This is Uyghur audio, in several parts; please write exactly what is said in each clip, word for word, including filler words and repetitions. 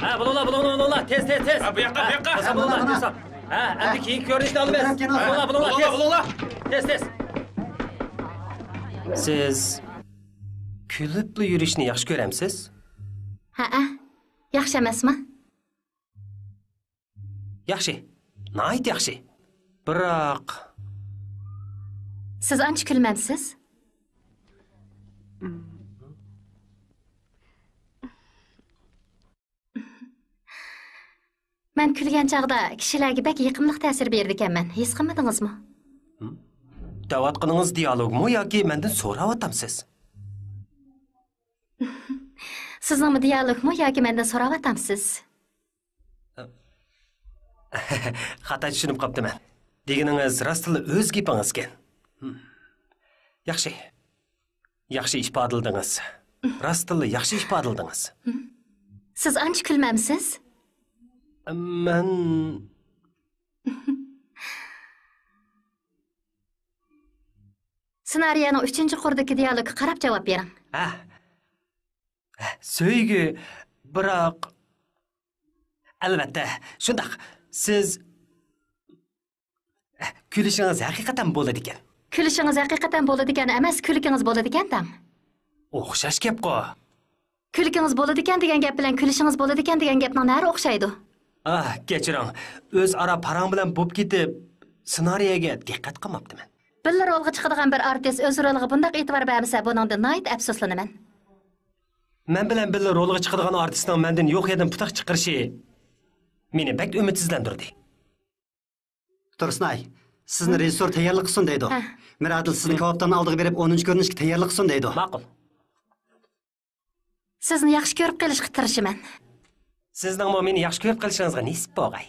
ھە، بولۇڭلار، بولۇڭلار، بولۇڭلار. تېز، تېز، تېز. ھە، بۇ ياققا، بۇ ياققا. ھە، بولسا، بولۇڭلار، بولسا. ھە، ئەمدى كېيىنكى كۆرۈنۈشنى ئالىمىز. بولۇڭلار، بولۇڭلار، تېز. بولۇڭلار. تېز، تېز. سىز كۈلۈپلا يۈرۈشنى ياخشى كۆرەمسىز؟ ھەئە، ياخشى ئەمەسمۇ؟ ياخشى، ناھايىتى ياخشى. بىراق، سىز ئانچە كۈلمەمسىز؟ مەن كۈلگەن چاغدا كىشىلەرگە بەك يېقىملىق تەسىر بېرىدىكەنمەن، ھېس قىلمىدىڭىزمۇ؟ دەۋاتقىنىڭىز دىيالوگمۇ ياكى مەندىن سوراۋاتامسىز؟ سىزنىڭمۇ دىيالوگمۇ ياكى مەندىن سوراۋاتامسىز؟ خاتا چۈشىنىپ قاپتىمەن. دېگىنىڭىز راستلا ئۆز گېپىڭىزكەن. ياخشى. ياخشى ئىپادىلىدىڭىز. راستلا ياخشى ئىپادىلىدىڭىز. سىز ئانچە كۈلمەمسىز؟ مەن سېنارىيەنىڭ ئۈچىنچى قۇرىدىكى دىيالوگقا قاراپ جاۋاب بېرىڭ. ھە. سۆيگۈ، بىراق، ئەلۋەتتە، شۇنداق. سىز كۈلۈشىڭىز ھەقىقەتەن بولىدىكەن. كۈلۈشىڭىز ھەقىقەتەن بولىدىكەن ئەمەس، كۈلكىڭىز بولىدىكەن دەڭ. ئوخشاش گەپقۇ. كۈلكىڭىز بولىدىكەن دېگەن گەپ بىلەن كۈلۈشىڭىز بولىدىكەن دېگەن گەپنىڭ نەرى ئوخشايدۇ؟ ئاھ، كەچۈرۈڭ. ئۆزئارا پاراڭ بىلەن بوپ كېتىپ، سېنارىيەگە دىققەت قىلماپتىمەن. بىللە رولغا چىقىدىغان بىر ئارتىس ئۆز رولىغا بۇنداق ئېتىبار بەرمىسە، بۇنىڭدىن ناھايىتى ئەپسۇسلىنىمەن. مەن بىلەن بىللە رولغا چىقىدىغان ئارتىسنىڭ مەندىن يوق يەردىن پۇتاق چىقىرىشى مېنى بەك ئۈمىدسىزلەندۈردى. تۇرسۇنئاي، سىزنى رېژىسسور تەييارلىق قىلسۇن دەيدۇ. ھە. مىرئادىل سىزنى كاۋاپتاننىڭ ئالدىغا بېرىپ، ئونىنچى كۆرۈنۈشكە تەييارلىق قىلسۇن دەيدۇ. ماقۇل. سىزنى ياخشى كۆرۈپ قېلىشقا تىرىشىمەن. سىزنىڭمۇ مېنى ياخشى كۆرۈپ قېلىشىڭىزغا نېسىپ بولغاي.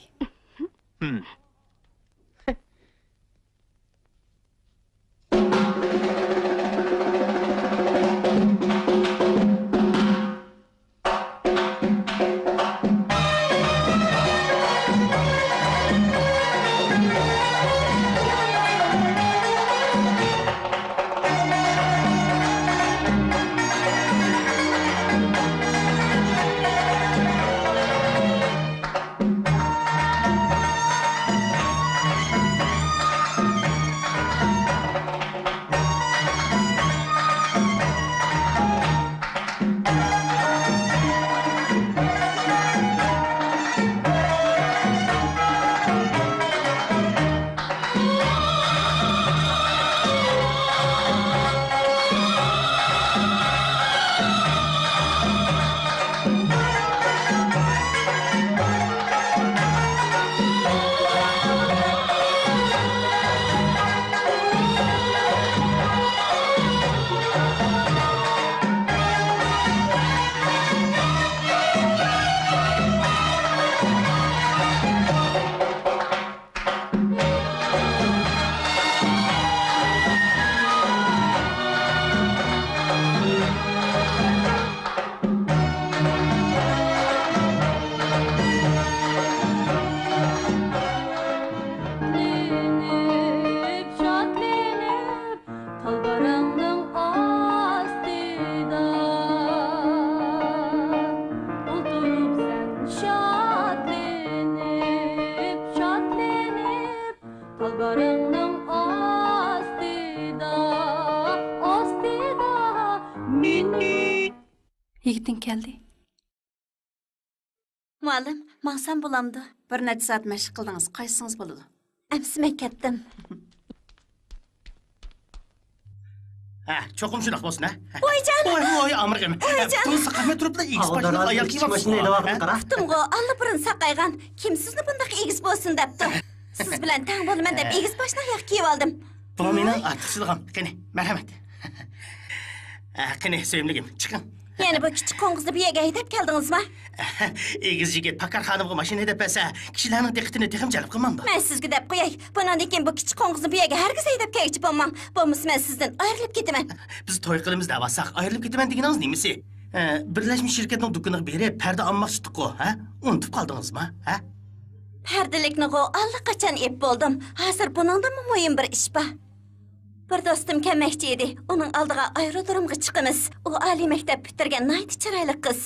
شادلىنىپ، شادلىنىپ، تالبىرىڭنىڭ ئاستىدا ئولتۇرۇپسەن، شادلىنىپ، شادلىنىپ، تالبىرىڭنىڭ ئاستىدا، ئاستىدا مېنى. يىگىتىڭ كەلدى. مۇئەللىم، ماڭسام بولامدۇ؟ بىر نەچچە سائەت مەشىق قىلدىڭىز، قايتسىڭىز بولىدۇ. ئەمىسە مەن كەتتىم. ھە، چوقۇم شۇنداق بولسۇن، ھە؟ ۋايجان! ۋاي، ۋاي، ئامرىقىم. ۋايجان! تۇنسا قالماي تۇرۇپلا ئېگىز باشلىق ئايال كىيىۋاپسىز. ئۇقتۇمغۇ، ئاللىبۇرۇن ساقايغان. كىم سىزنى بۇنداق ئېگىز بولسۇن دەپتۇ؟ سىز بىلەن تەڭ بولىمەن دەپ ئېگىز باشلىق ئاياغ كىيىۋالدىم. بۇ مېنىڭ ئارتۇقچىلىقىم. قېنى، مەرھەمەت. ھە، قېنى، سۆيۈملۈكۈم، چىقىڭ. يەنە بۇ كىچىك قوڭغۇزنى بۇ يەرگە ھەيدەپ كەلدىڭىزمۇ؟ ئېگىز يىگىت پاكارخانىمغا ماشىنا ھەيدەپ بەرسە، كىشىلەرنىڭ دىققىتىنى تېخىمۇ جەلپ قىلمامدۇ؟ مەن سىزگە دەپ قوياي، بۇنىڭدىن كېيىن بۇ كىچىك قوڭغۇزنى بۇ يەرگە ھەرگىز ھەيدەپ كەلگۈچى بولماڭ. بولمىسا مەن سىزدىن ئايرىلىپ كېتىمەن. بىز توي قىلىمىز دەۋاتساق، ئايرىلىپ كېتىمەن دېگىنىڭىز نېمىسى؟ ھە، بىرلەشمە شىركەتنىڭ دۇكىنىغا بېرىپ پەردە ئالماقچىدۇققۇ، ھە؟ ئۇنتۇپ قالدىڭىزمۇ، ھە؟ پەردىلىكنىغۇ ئاللىقاچان ئېلىپ بولدۇم. ھازىر بۇنىڭدىنمۇ مۇھىم بىر ئىش بار. بىر دوستۇم كەلمەكچى ئىدى. ئۇنىڭ ئالدىغا ئايرودرومغا چىقىمىز. ئۇ ئالىي مەكتەپ پۈتتۈرگەن ناھايىتى چىرايلىق قىز.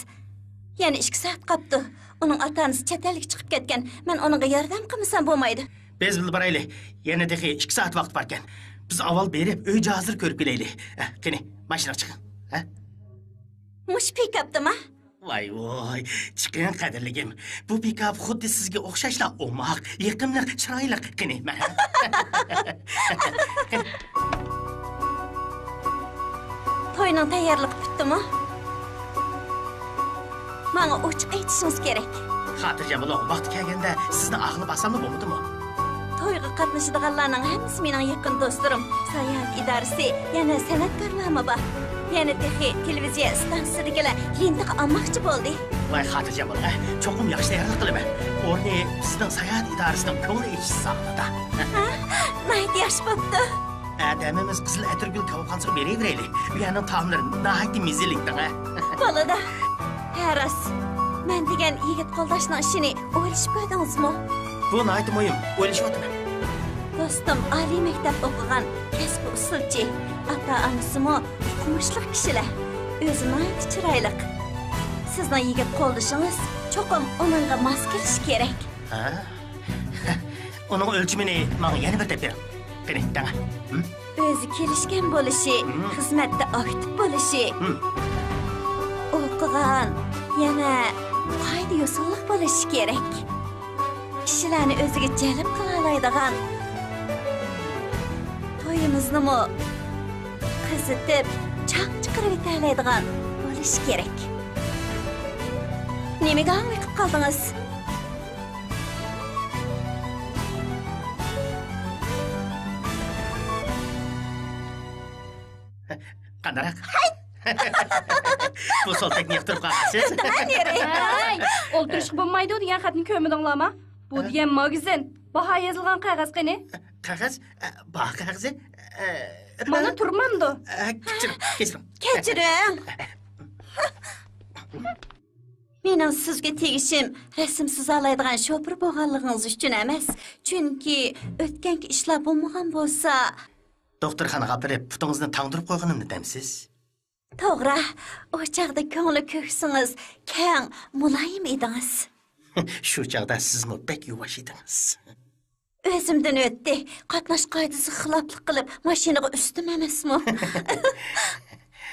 يەنە ئىككى سائەت قاپتۇ. ئۇنىڭ ئاتا-ئانىسى چەت ئەلگە چىقىپ كەتكەن. مەن ئۇنىڭغا ياردەم قىلمىسام بولمايدۇ. بىز بىللە بارايلى. يەنە تېخى ئىككى سائەت ۋاقىت باركەن. بىز ئاۋۋال بېرىپ ئۆي جاھازلىرى كۆرۈپ كېلەيلى. ھە، قېنى، ماشىنىغا چىقىڭ. ھە؟ مۇشۇ پىكاپتىما؟ ۋاي ۋوي، چىقىڭ قەدىرلىكىم. بۇ پىكاپ خۇددى سىزگە ئوخشاشلا ئوماق، يېقىملىق، چىرايلىق. قېنى، مانا. توينىڭ تەييارلىقى پۈتتىمۇ؟ ماڭا ئوچۇق ئېيتىشىڭىز كېرەك. خاتىرجەم بولۇڭ، ۋاقتى كەلگەندە سىزنى ئاغلىپ ئالساملا بولمىدىمۇ؟ تويغا قاتنىشىدىغانلارنىڭ ھەممىسى مېنىڭ يېقىن دوستلىرىم. ساياھەت ئىدارىسى، يەنە سەنئەتكارلارمۇ بار. يەنە تېخى تېلېۋىزىيە ئىستانسىسىدىكىلەر لېنتىغا ئالماقچى بولدى. ۋاي، خاتىرجەم بولۇڭ، ھە؟ چوقۇم ياخشى تەييارلىق قىلىمەن. ئورنى بىزنىڭ ساياھەت ئىدارىسىنىڭ كۆڭۈل ئېچىش زالىدا. ھە؟ ناھايىتى ياخشى بوپتۇ. ئەتە ھەممىمىز قىزىل ئەتىرگۈل كاۋاپخانىسىغا بېرىۋېرەيلى. ئۇ يەرنىڭ تائاملىرى ناھايىتى مېزىلىك دەڭ، ھە؟ بولىدۇ. ھە، راست. مەن دېگەن يىگىت قولداشنىڭ ئىشىنى ئويلىشىپ كۆردىڭىزمۇ؟ بۇ ناھايىتى مۇھىم. ئويلىشىۋاتىمەن. دوستۇم ئالىي مەكتەپ ئوقۇغان، كەسپى ئۇسسۇلچى. ئاتا-ئانىسىمۇ ئوقۇمۇشلۇق كىشىلەر. ئۆزى ناھايىتى چىرايلىق. سىزنىڭ يىگىت قولدىشىڭىز چوقۇم ئۇنىڭغا ماس كېلىشى كېرەك. ھە؟ ئۇنىڭ ئۆلچىمىنى ماڭا يەنە بىر دەپ بېرىڭ. قېنى، دەڭە. ھىم؟ ئۆزى كېلىشكەن بولۇشى، ھىم. خىزمەتتە ئاكتىپ بولۇشى، ھىم. ئوقۇغان، يەنە قائىدە-يوسۇنلۇق بولۇشى كېرەك. كىشىلەرنى ئۆزىگە جەلپ قىلالايدىغان، تويىمىزنىمۇ قىزىتىپ، چاڭ چىقىرىۋېتەلەيدىغان بولۇشى كېرەك. نېمىگە ھاڭۋېقىپ قالدىڭىز؟ قانداقراق؟ بۇ سولتەكنى ياقتۇرۇپ قالغانسىز؟ ھەي، ئولتۇرۇشقا بولمايدۇ دېگەن خەتنى كۆرمىدىڭلارما؟ بۇ ھە؟ دېگەن ماگىزىن. باھا يېزىلغان قەغەز قېنى؟ قەغەز؟ ئە، باھا قەغىزى؟ ئە، مانا تۇرمامدۇ؟ ئە، كەچۈرۈڭ، كەچۈرۈڭ. كەچۈرۈڭ. مېنىڭ سىزگە تېگىشىم رەسىم سىزالايدىغان شوپۇر بولغانلىقىڭىز ئۈچۈن ئەمەس، چۈنكى ئۆتكەنكى ئىشلار بولمىغان بولسا. دوختۇرخانىغا ئاپىرىپ پۇتىڭىزنى تاڭدۇرۇپ قويغىنىمنى دەمسىز؟ توغرا، ئۇ چاغدا كۆڭلى كۆكسىڭىز، كەڭ، مۇلايىم ئىدىڭىز. شۇ چاغدا سىزمۇ بەك يۇۋاش ئىدىڭىز. ئۆزۈمدىن ئۆتتى. قاتناش قائىدىسىگە خىلاپلىق قىلىپ، ماشىنىغا ئۈستۈم ئەمەسمۇ؟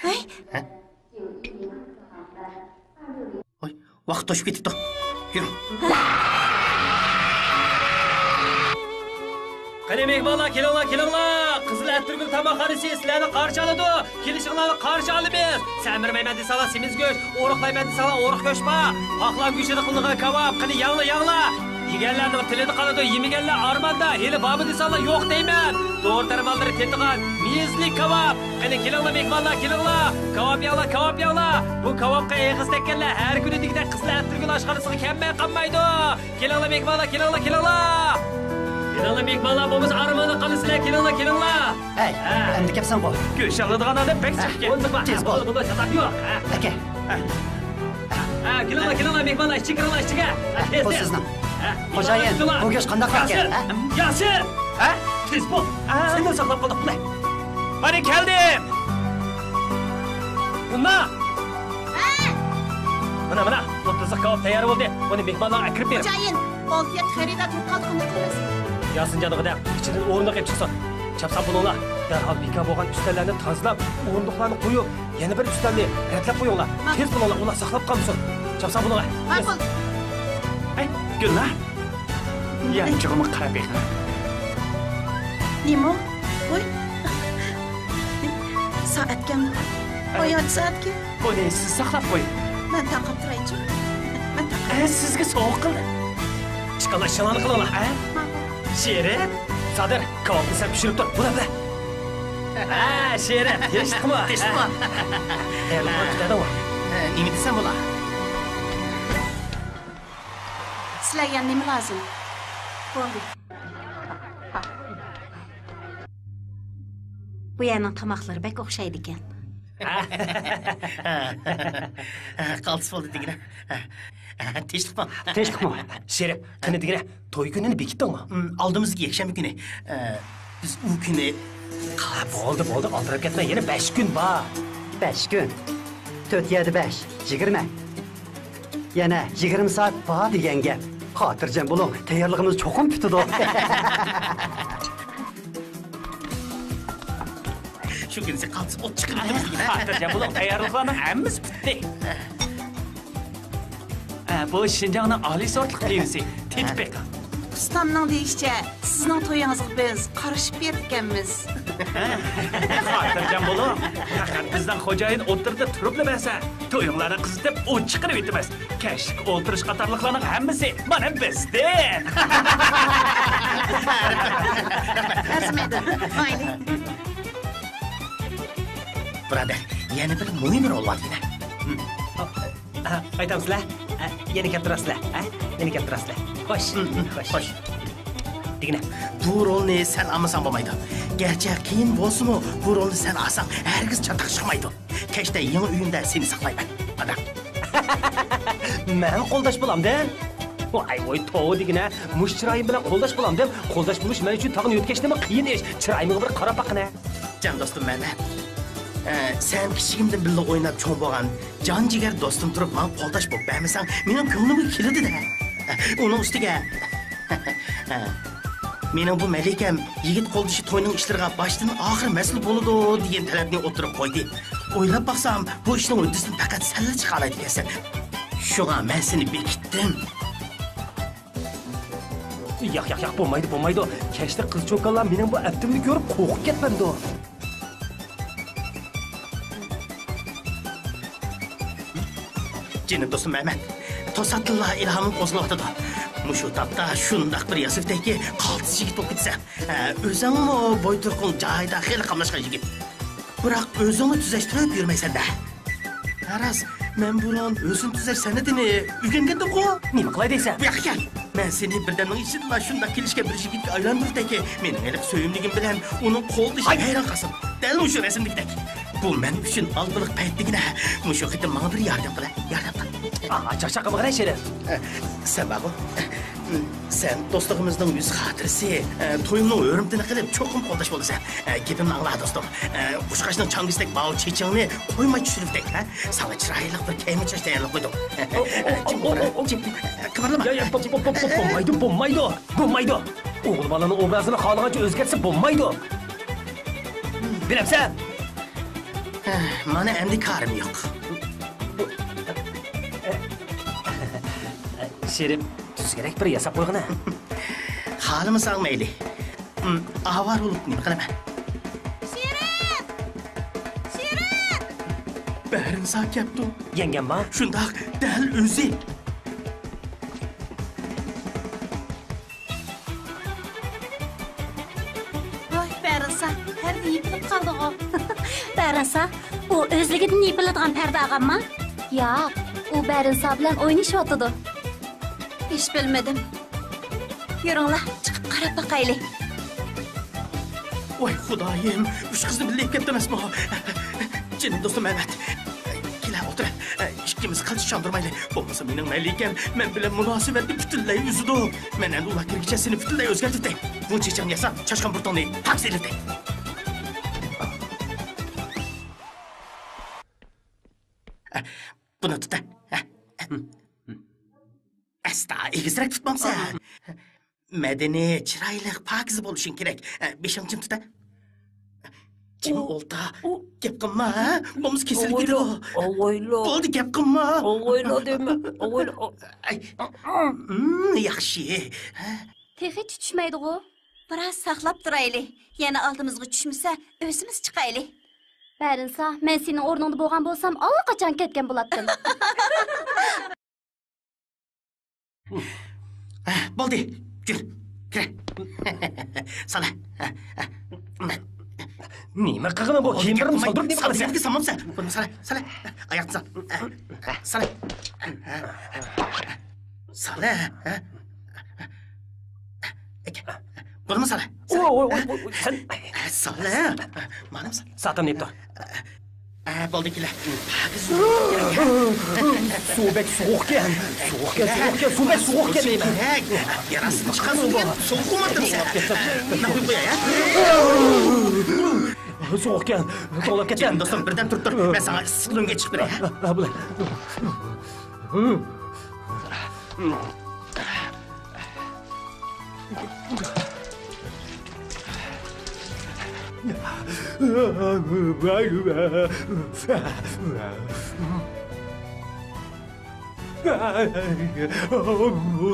ھەي؟ ۋاي، ۋاقىت توشۇپ كېتىپتۇ. يۈرۈڭ. قېنى مېھمانلار، كېلىڭلار، كېلىڭلار! قىزىل ئەتىرگۈل تاماقخانىسى سىلەرنى قارشى ئالىدۇ. كېلىشىڭلارنى قارشى ئالىمىز. سەمرىمەيمەن دېسەڭلار سېمىز گۆش، ئورۇقلايمەن دېسەڭلار ئورۇق گۆش بار. پاقلان گۆشىدە قىلىنغان كاۋاپ. قېنى يەڭلار، يەڭلار! يېگەنلەرنىڭ تىلىدا قالىدۇ، يېمىگەنلەر ئارماندا. ھېلى بارمۇ دېسەڭلار يوق دەيمەن. دورا دەرمانلىرى تېتىغان مېزىلىك كاۋاپ. قېنى كېلىڭلار مېھمانلار، كېلىڭلار! كاۋاپ يەڭلار، كاۋاپ يەڭلار! بۇ كاۋاپقا ئېغىز تەگكەنلەر ھەر كۈنى دېگۈدەك قىزىل ئەتىرگۈل ئاشخانىسىغا كەلمەي قالمايدۇ. كېلىڭلار مېھمانلار، كېلىڭلار، كېلىڭلار! كېلىڭلار مېھمانلار، بولمىسا ئارمانلىق قالىسىلەر، كېلىڭلار، كېلىڭلار! ھەي، ھە. ئەمدى كەپسەنغۇ؟ گۆش ئالىدىغان ئادەم بەك ھە، چىقىپ كەتتى. تېز بول. بۇندا چاتاق يوق. ھە. ئەكە. ھە، كېلىڭلار، كېلىڭلار مېھمانلار، ئىچىگە كىرىڭلار، ئىچىگە. ھە، تېز، بۇ تېز. سىزنىڭ. ھە. خوجايىن، بۇ گۆش قانداق ئىكەن، ياسىر! ھە؟ ياسىر! ھە؟ تېز بول! ھە؟ سەندىن ساقلاپ قالدۇق، بۇنى. مانا كەلدىم! ئۇندا! ھە؟ مانا، مانا، ئوتتۇزلۇق كاۋاپ تەييار بولدى. بۇنى مېھمانلارغا ئەكىرىپ بېرىڭ. خوجايىن، ئولتۇرۇپ خېرىدار تۇرۇپ قالدۇق، ئۇنداق قىلماس. ياسىنجانغا دەپ، ئىچىدىن ئورۇندۇق ئېلىپ چىقسۇن. چاپسان بولۇڭلار. دەرھال بىكار بولغان ئۈستەللەرنى تازىلاپ، ئورۇندۇقلارنى قويۇپ، يەنە بىر ئۈستەلنى رەتلەپ قويۇڭلار. ماقۇل. تېز بولۇڭلار، ئۇلار ساقلاپ قالمىسۇن. چاپسان بولۇڭلار. ماقۇل. ئەي، گۈلنار. يانچۇقۇمغا قاراپ بېقىڭ. نېمە ئۇ؟ ۋوي. سائەتكەن. ئەي. ئاياغ سائەتكەن. بۇنى سىز ساقلاپ قويۇڭ. مەن تاقاپ تۇرايچۇ. مەن تاقاپ. ئە، سىزگە سوۋغا قىلدىم. ئىشقىلىپ، ئىشىڭلارنى قىلىڭلار، ھە؟ ماقۇل. شېرىن، سادىر، كاۋاپنى سەپ پىشۇرۇپ تۇر. بۇلار بىلەن. ھە، شېرىن، تىنچلىقمۇ؟ تىنچلىقمۇ؟ ھە، بۇلار كۈتەدىغۇ. ھە، نېمە دېسەم بولا؟ سىلەرگە يەنە نېمە لازىم؟ بولدى. بۇ يەرنىڭ تاماقلىرى بەك ئوخشايدىكەن. قالتىس بولدى دېگىنە. تىنچلىقمۇ؟ تىنچلىقمۇ؟ شېرىپ، قېنى دېگىنە، توي كۈنىنى بېكىتتىڭمۇ؟ ئالدىمىزدىكى يەكشەنبە كۈنى. بىز ئۇ كۈنى ھە، بولدى، بولدى، ئالدىراپ كەتمە، يەنە بەش كۈن بار. بەش كۈن؟ تۆت يەردە بەش، يىگىرمە. يەنە يىگىرمە سائەت بار دېگەن گەپ. خاتىرجەم بولۇڭ، تەييارلىقىمىز چوقۇم پۈتىدۇ. شۇ كۈنسى قالتىس ئوت چىقىرىپ بېرىمىز دېگىنە. خاتىرجەم بولۇڭ، تەييارلىقلارنىڭ ھەممىسى پۈتتى. ھە، بۇ شىنجاڭنىڭ ئالىي سورتلۇق پىۋىسى. تېتىپ بېقىڭ. ئۇستامنىڭ دېيىشىچە، سىزنىڭ تويىڭىزغا بىز قارىشىپ بېرىپتىكەنمىز. خاتىرجەم بولۇڭ. پەقەت بىزنىڭ خوجايىن ئوتتۇرىدا تۇرۇپلا بەرسە، تويۇڭلارنى قىزىتىپ ئوت چىقىرىۋېتىمىز. كەچلىك ئولتۇرۇش قاتارلىقلارنىڭ ھەممىسى مانا بىزدىن. ئەرزىمەيدۇ. مايلى. بۇرادەر، يەنە بىر مۇھىم رول بار دېگىنە. ھە، قايتامسىلەر؟ ھە، يەنە كەپ تۇراسىلەر؟ ھە، يەنە كەپ تۇراسىلەر؟ خوش، خوش. خوش. دېگىنە، بۇ رولنى سەن ئالمىساڭ بولمايدۇ. گەرچە قىيىن بولسىمۇ، بۇ رولنى سەن ئالساڭ ھەرگىز چاتاق چىقمايدۇ. كەچتە يېڭى ئۆيۈمدە سېنى ساقلايمەن. ئادا. مەن قولداش بولامدىم؟ ۋاي ۋاي، توۋا دېگىنە، مۇشۇ چىرايىم بىلەن قولداش بولامدىم؟ قولداش بولۇش مەن ئۈچۈن تاغنى يۆتكەشتىنمۇ قىيىن ئىش. چىرايىمغا بىر قاراپ باققىنە. جان دوستۇم مەمەت، ئە، سەن كىچىكىمدىن بىللە ئويناپ چوڭ بولغان جان جىگەر دوستۇم تۇرۇپ ماڭا قولداش بولۇپ بەرمىسەڭ، مېنىڭ كۆڭلۈمگە كېلىدۇ-دە. ئۇنىڭ ئۈستىگە، مېنىڭ بۇ مەلىكەم يىگىت قولدىشى توينىڭ ئىشلىرىغا باشتىن ئاخىر مەسئۇل بولىدۇ دېگەن تەلەپنى ئوتتۇرىغا قويدى. ئويلاپ باقسام، بۇ ئىشنىڭ ھۆددىسىدىن پەقەت سەنلا چىقالايدىكەنسەن. شۇڭا مەن سېنى بېكىتتىم. ياق، ياق، ياق، بولمايدۇ، بولمايدۇ. كەچتە قىز-چوكانلار مېنىڭ بۇ ئەپتىمنى كۆرۈپ قورقۇپ كەتمەمدۇ؟ جېنىم دوستۇم مەمەت، توساتتىنلا ئىلھامىم قوزغىلىۋاتىدۇ. مۇشۇ تاپتا شۇنداق بىر ياسىۋېتەيكى، قالتىس يىگىت بولۇپ كېتىسەن. ھە، ئۆزۈڭمۇ بوي-تۇرقۇڭ جايىدا، خېلى قاملاشقان يىگىت. بىراق ئۆزۈڭنى تۈزەشتۈرۈپ يۈرمەيسەن-دە. ھە راست، مەن بۇرۇن ھۆسن تۈزەش سەنئىتىنى ئۆگەنگەنتىمغۇ؟ نېمە قىلاي دەيسەن؟ بۇ ياققا كەل. مەن سېنى بىردەمنىڭ ئىچىدىلا شۇنداق كېلىشكەن بىر يىگىتكە ئايلاندۇرۇپتەكى، مېنىڭ ھېلىقى سۆيۈملۈكۈم بىلەن ئۇنىڭ قولدىشى ھەيران قالسۇن. دەل مۇشۇ رەسىمدىكىدەك. بۇ مەن ئۈچۈن ئالدىلىق پەيت دېگىنە. مۇشۇ قېتىم ماڭا بىر ياردەم قىل، ياردەم قىل. ئاھا، چاقچاق قىلمىغىن شېرىن. سەن بارغۇ. سەن دوستلۇقىمىزنىڭ يۈز خاتىرىسى، تويۇمنىڭ ھۆرمىتىنى قىلىپ، چوقۇم قولداش بولىسەن. گېپىمنى ئاڭلا، دوستۇم. قۇشقاچنىڭ چاڭگىسىدەك باۋۇ چېچىڭنى قويماي چۈشۈرۈپتەك، ھە؟ ساڭا چىرايلىق بىر كەينى چاچ تەييارلاپ قويدۇم. جىم، جىم، قىمىرلىما. يا، يا، بو-، بو-، بو-، بولمايدۇ، بولمايدۇ، بولمايدۇ، بولمايدۇ. ئوغۇل بالىنىڭ ئوبرازىنى خالىغانچە ئۆزگەرتسە بولمايدۇ. بىلەمسەن؟ مانا ئەمدى كارىم يوق. شېرىپ، تۈزۈكرەك بىر ياساپ قويغىنە. خالىمىساڭ مەيلى. ئاۋارە بولۇپ نېمە قىلىمەن؟ شېرىپ! شېرىپ! بەرىنسا كەپتۇ. يەڭگەمما؟ شۇنداق، دەل ئۆزى. ۋاي، بەرىنسا، پەردە يېپىلىپ قالدىغۇ. بەرىنسا، ئۇ ئۆزلۈكىدىن يېپىلىدىغان پەردە ئالغانما؟ ياق، ئۇ بەرىنسا بىلەن ئوينىشىۋاتىدۇ. ھېچ بىلمىدىم. يۈرۈڭلار، چىقىپ قاراپ باقايلى. ۋاي خۇدايىم، ئۈچ قىزنى بىللە ئېلىپ كەپتۇ ئەمەسمۇ؟ جېنىم دوستۇم ئەمەت. كېلە، ئولتۇر. ئىككىمىز قىلچە چاندۇرمايلى. بولمىسا مېنىڭ مەلىكەم مەن بىلەن مۇناسىۋەتنى پۈتۈنلەي ئۈزىدۇ. مەن ئەمدى ئۇلار كىرگۈچە سېنى پۈتۈنلەي ئۆزگەرتىۋېتەي. بۇ چېچىڭنى ياساپ، چاچقان بۇرۇتۇڭنى پاكىز ئېلىۋېتەي. بۇنى تۇت. ئەستا ئېگىزرەك تۇتمامسەن؟ مەدەنىي، چىرايلىق، پاكىز بولۇشۇڭ كېرەك. بېشىڭ جىم تۇت. جىم ئولتۇر. گەپ قىلما، ھە؟ بولمىسا كېسىلىپ كېتىدۇ. ئوغۇيلۇ. بولدى، گەپ قىلما. ئوغۇيلۇ دېمە. ئوغۇيلۇ. ئەي. ياخشى. تېخىچە چۈشمەيدىغۇ؟ بىراز ساقلاپ تۇرايلى. يەنە ئالدىمىزغا چۈشمىسە، ئۆزىمىز چىقايلى. بەرىنسا، مەن سېنىڭ ئورنۇڭدا بولغان بولسام، ئاللىقاچان كەتكەن بولاتتىم. ھە، بولدى. يۈر، كىرە. سالە. نېمە قىلغىنى بۇ؟ كىيىملىرىمنى سالدۇرۇپ نېمە قىلىسەن؟ سالە، سالە، سالە. ئاياقنى سال. سالە. سالە. بۇنىمۇ سالە. ۋوي، ۋوي، ۋوي، ۋوي، سەن. سالە. مانىمۇ سالە. ساتام دەپ تۇر. ھە، بولدى، كېلە. پاكىز. سۇ بەك سوغۇقكەن. سوغۇقكەن، سوغۇقكەن، سۇ بەك سوغۇقكەن دەيمەن. ھەي، ياراسىنى چىقارسۇن دېگەن سوغۇق بولماپتۇ دېسە. نېمە قويۇپ قوياي، ھە؟ سوغۇقكەن. توڭلاپ كەتكەن. دوستۇم، بىردەم تۇرۇپ تۇر. مەن ساڭا ئىسسىق لۆڭگە چىقىپ بېرەي، ھە؟ ھە، بولە.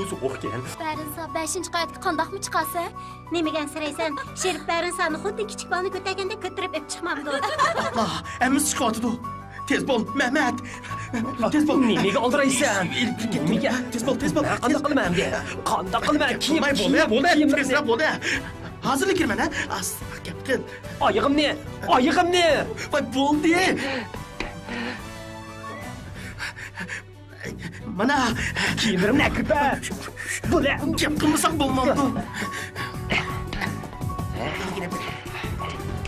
سوغۇقكەن. بەرىنسا، بەشىنچى قەۋەتكە قانداقمۇ چىقارسەن؟ نېمىگە ئەنسىرەيسەن؟ شېرىپ بەرىنسانى خۇددى كىچىك بالىنى كۆتەرگەندەك كۆتۈرۈپ ئېلىپ چىقمامدۇ؟ ئاپلا، ھەممىسى چىقىۋاتىدۇ. تېز بول، مەمەت. تېز بول. نېمىگە ئالدىرايسەن؟ ئېلىپ كىرگىن. نېمىگە؟ تېز بول، تېز بول. مەن قانداق قىلىمەن ئەمدى؟ قانداق قىلىمەن؟ كىيىم، بولدى، كىيىم، بولدى، كىيىملىرىمنى. تېزرەك بولدى. ھازىرلا كىرىمەن، ھە؟ ئاستا گەپ قىل. ئايىغىمنى، ئايىغىمنى. ۋاي، بولدى. مانا. كىيىملىرىمنى ئەكىرىپ بەر. بولە. گەپ قىلمىساڭ بولمامدۇ؟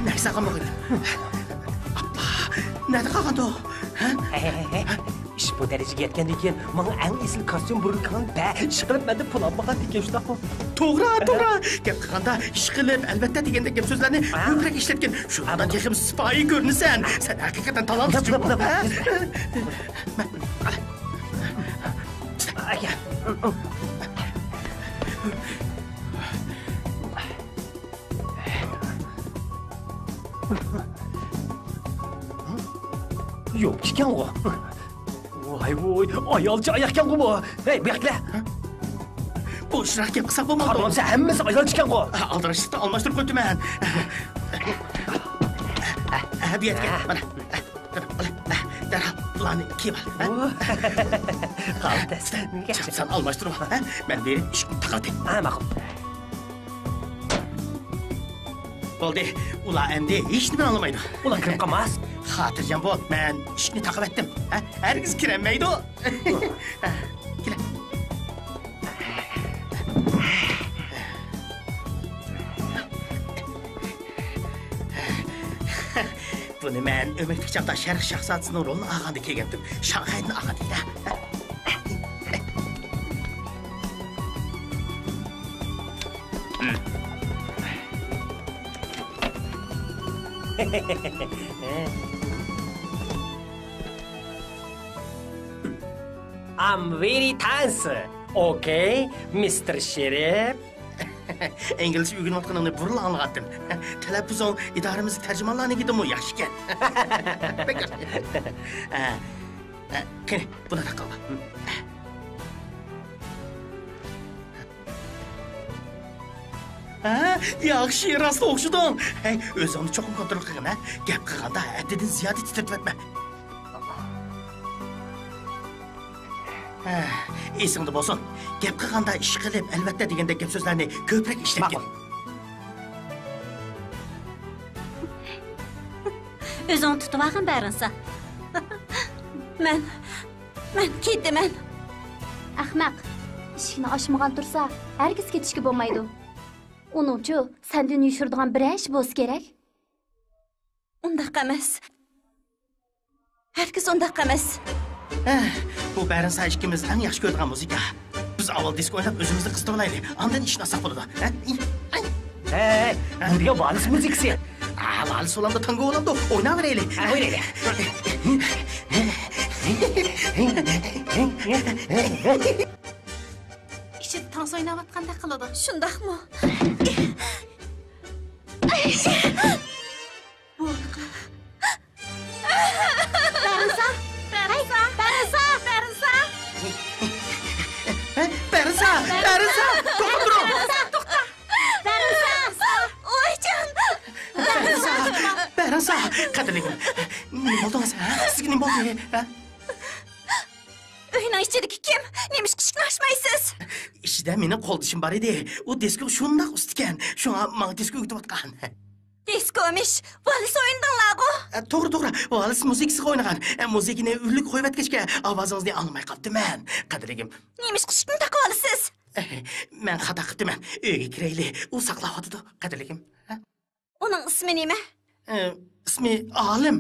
نەرسە قالمىغىن. ئاپلا، نەدە قالغاندۇ؟ ھە؟ ھەي، ھەي، ھەي، ھەي. ئىش بۇ دەرىجىگە يەتكەندىن كېيىن ماڭا ئەڭ ئېسىل كاستيۇم بۇرۇلكىڭنى بەر. ئىشقىلىپ مەندىن پۇل ئالمىغان دېگەن شۇنداقمۇ؟ توغرا، توغرا. گەپ قىلغاندا ئىشقىلىپ، ئەلۋەتتە دېگەندەك گەپ سۆزلەرنى ھە؟ كۆپرەك ئىشلەتكىن. شۇندىن تېخىمۇ سىپايى كۆرۈنىسەن. سەن ھەقىقەتەن تالانتلىق. بۇلا، بۇلا، بۇلا. يوق ئىكەنغۇ. ۋاي ۋوي، ئايالچە ئاياقكەنغۇ بۇ. ھەي، بۇ ياققىلە. بوشراق گەپ قىلساق بولمامدۇ؟ قارىمامسەن، ھەممىسى ئايالچىكەنغۇ. ئالدىراشلىقتا ئالماشتۇرۇپ قويدۇم مەن. ھە، بۇ يەرگە، مانا. دەرھال بۇلارنى كىيىپ ئال، ھە؟ خالتەس. چاپسان ئالماشتۇرۇپ ئال، ھە؟ مەن بېرىپ ئىشىكنى تاقىۋېتەي. ھە، ماقۇل. بولدى، ئۇلار ئەمدى ھېچنېمىنى ئاڭلىمايدۇ. ئۇلار كىرىپ قالماس. خاتىرجەم بول، مەن ئىشىكنى تاقىۋەتتىم، ھە؟ ھەرگىز كىرەلمەيدۇ. كېلە. بۇنى مەن ئۆمەكلىك چاغدا شەرق شاھزادىسىنىڭ رولىنى ئالغاندا كىيگەنتىم. شاڭخەيدىن ئالغان ئىدى. I'm very thanks. Okay, مىستېر شېرىپ. ئىنگلىزچە ئۆگىنىۋاتقىنىڭنى بۇرۇنلا ئاڭلىغانتىم. تەلەپپۇزۇڭ ئىدارىمىزدىكى تەرجىمانلارنىڭكىدىنمۇ ياخشىكەن. بەك ياخشى. ئە، ئە، قېنى، بۇنى تاقاۋال. ھە، ياخشى، راست ئوخشىدىڭ. ھەي، ئۆزۈڭنى چوقۇم كونترول قىلغىن، ھە؟ گەپ قىلغاندا ھەددىدىن زىيادە تىترىتىۋەتمە. ھە، ئېسىڭدە بولسۇن. گەپ قىلغاندا ئىشقىلىپ، ئەلۋەتتە دېگەندەك گەپ سۆزلەرنى كۆپرەك ئىشلەتكىن. ماقۇل. ئۆزۈڭنى تۇتۇۋالغىن، بەرىنسا. مەن، مەن كېتىمەن. ئەخمەق، ئىشىكنى ئاچمىغان تۇرسا، ھەرگىز كېتىشكە بولمايدۇ. ئۇنىڭچۇ، سەندىن يوشۇرىدىغان بىرەر ئىش بولسا كېرەك. ئۇنداق ئەمەس. ھەرگىز ئۇنداق ئەمەس. ھە، بۇ بەرىنسا ئىككىمىز ئەڭ ياخشى كۆرىدىغان مۇزىكا. بىز ئاۋۋال دىسكو ئويناپ ئۆزىمىزنى قىزدۇرۇۋالايلى. ئاندىن ئىشنى ئاچساق بولىدۇ. ھە؟ ھەي، بۇ دېگەن ۋالىس مۇزىكىسى. ھە، ۋالىس بولامدۇ، تانگو بولامدۇ؟ ئويناۋېرەيلى. ھە، ئوينايلى. ئىچىدە تانس ئويناۋاتقاندەك قىلىدۇ. شۇنداقمۇ؟ بۇ بەرىنسا! بەرىنسا! بەرىنسا! بەرىنسا! بەرىنسا! بەرىنسا! توختاپ تۇرۇڭ! بەرىنسا! توختا! بەرىنسا! ۋايجان! بەرىنسا! بەرىنسا! قەدىرلىكىم، نېمە بولدىڭىز، ھە؟ سىزگە نېمە بولدى، ھە؟ ئۆينىڭ ئىچىدىكى كىم؟ نېمىشقا ئىشىكنى ئاچمايسىز؟ ئىچىدە مېنىڭ قولدىشىم بار ئىدى. ئۇ دىسكوغا شۇنداق ئۇستىكەن. شۇڭا ماڭا دىسكو ئۆگىتىۋاتقان. دىسكومىش، ۋالىس ئوينىدىڭلارغۇ؟ ئە، توغرا، توغرا. ۋالىس مۇزىكىسىغا ئوينىغان. ئە، مۇزىكىنى ئۈنلۈك قويۇۋەتكەچكە، ئاۋازىڭىزنى ئاڭلىماي قاپتىمەن، قەدىرلىكىم. نېمىشقا ئىشىكنى تاقىۋالىسىز؟ مەن خاتا قىپتىمەن. ئۆيگە كىرەيلى. ئۇ ساقلاۋاتىدۇ، قەدىرلىكىم. ھە؟ ئۇنىڭ ئىسمى نېمە؟ ئە، ئىسمى ئالىم.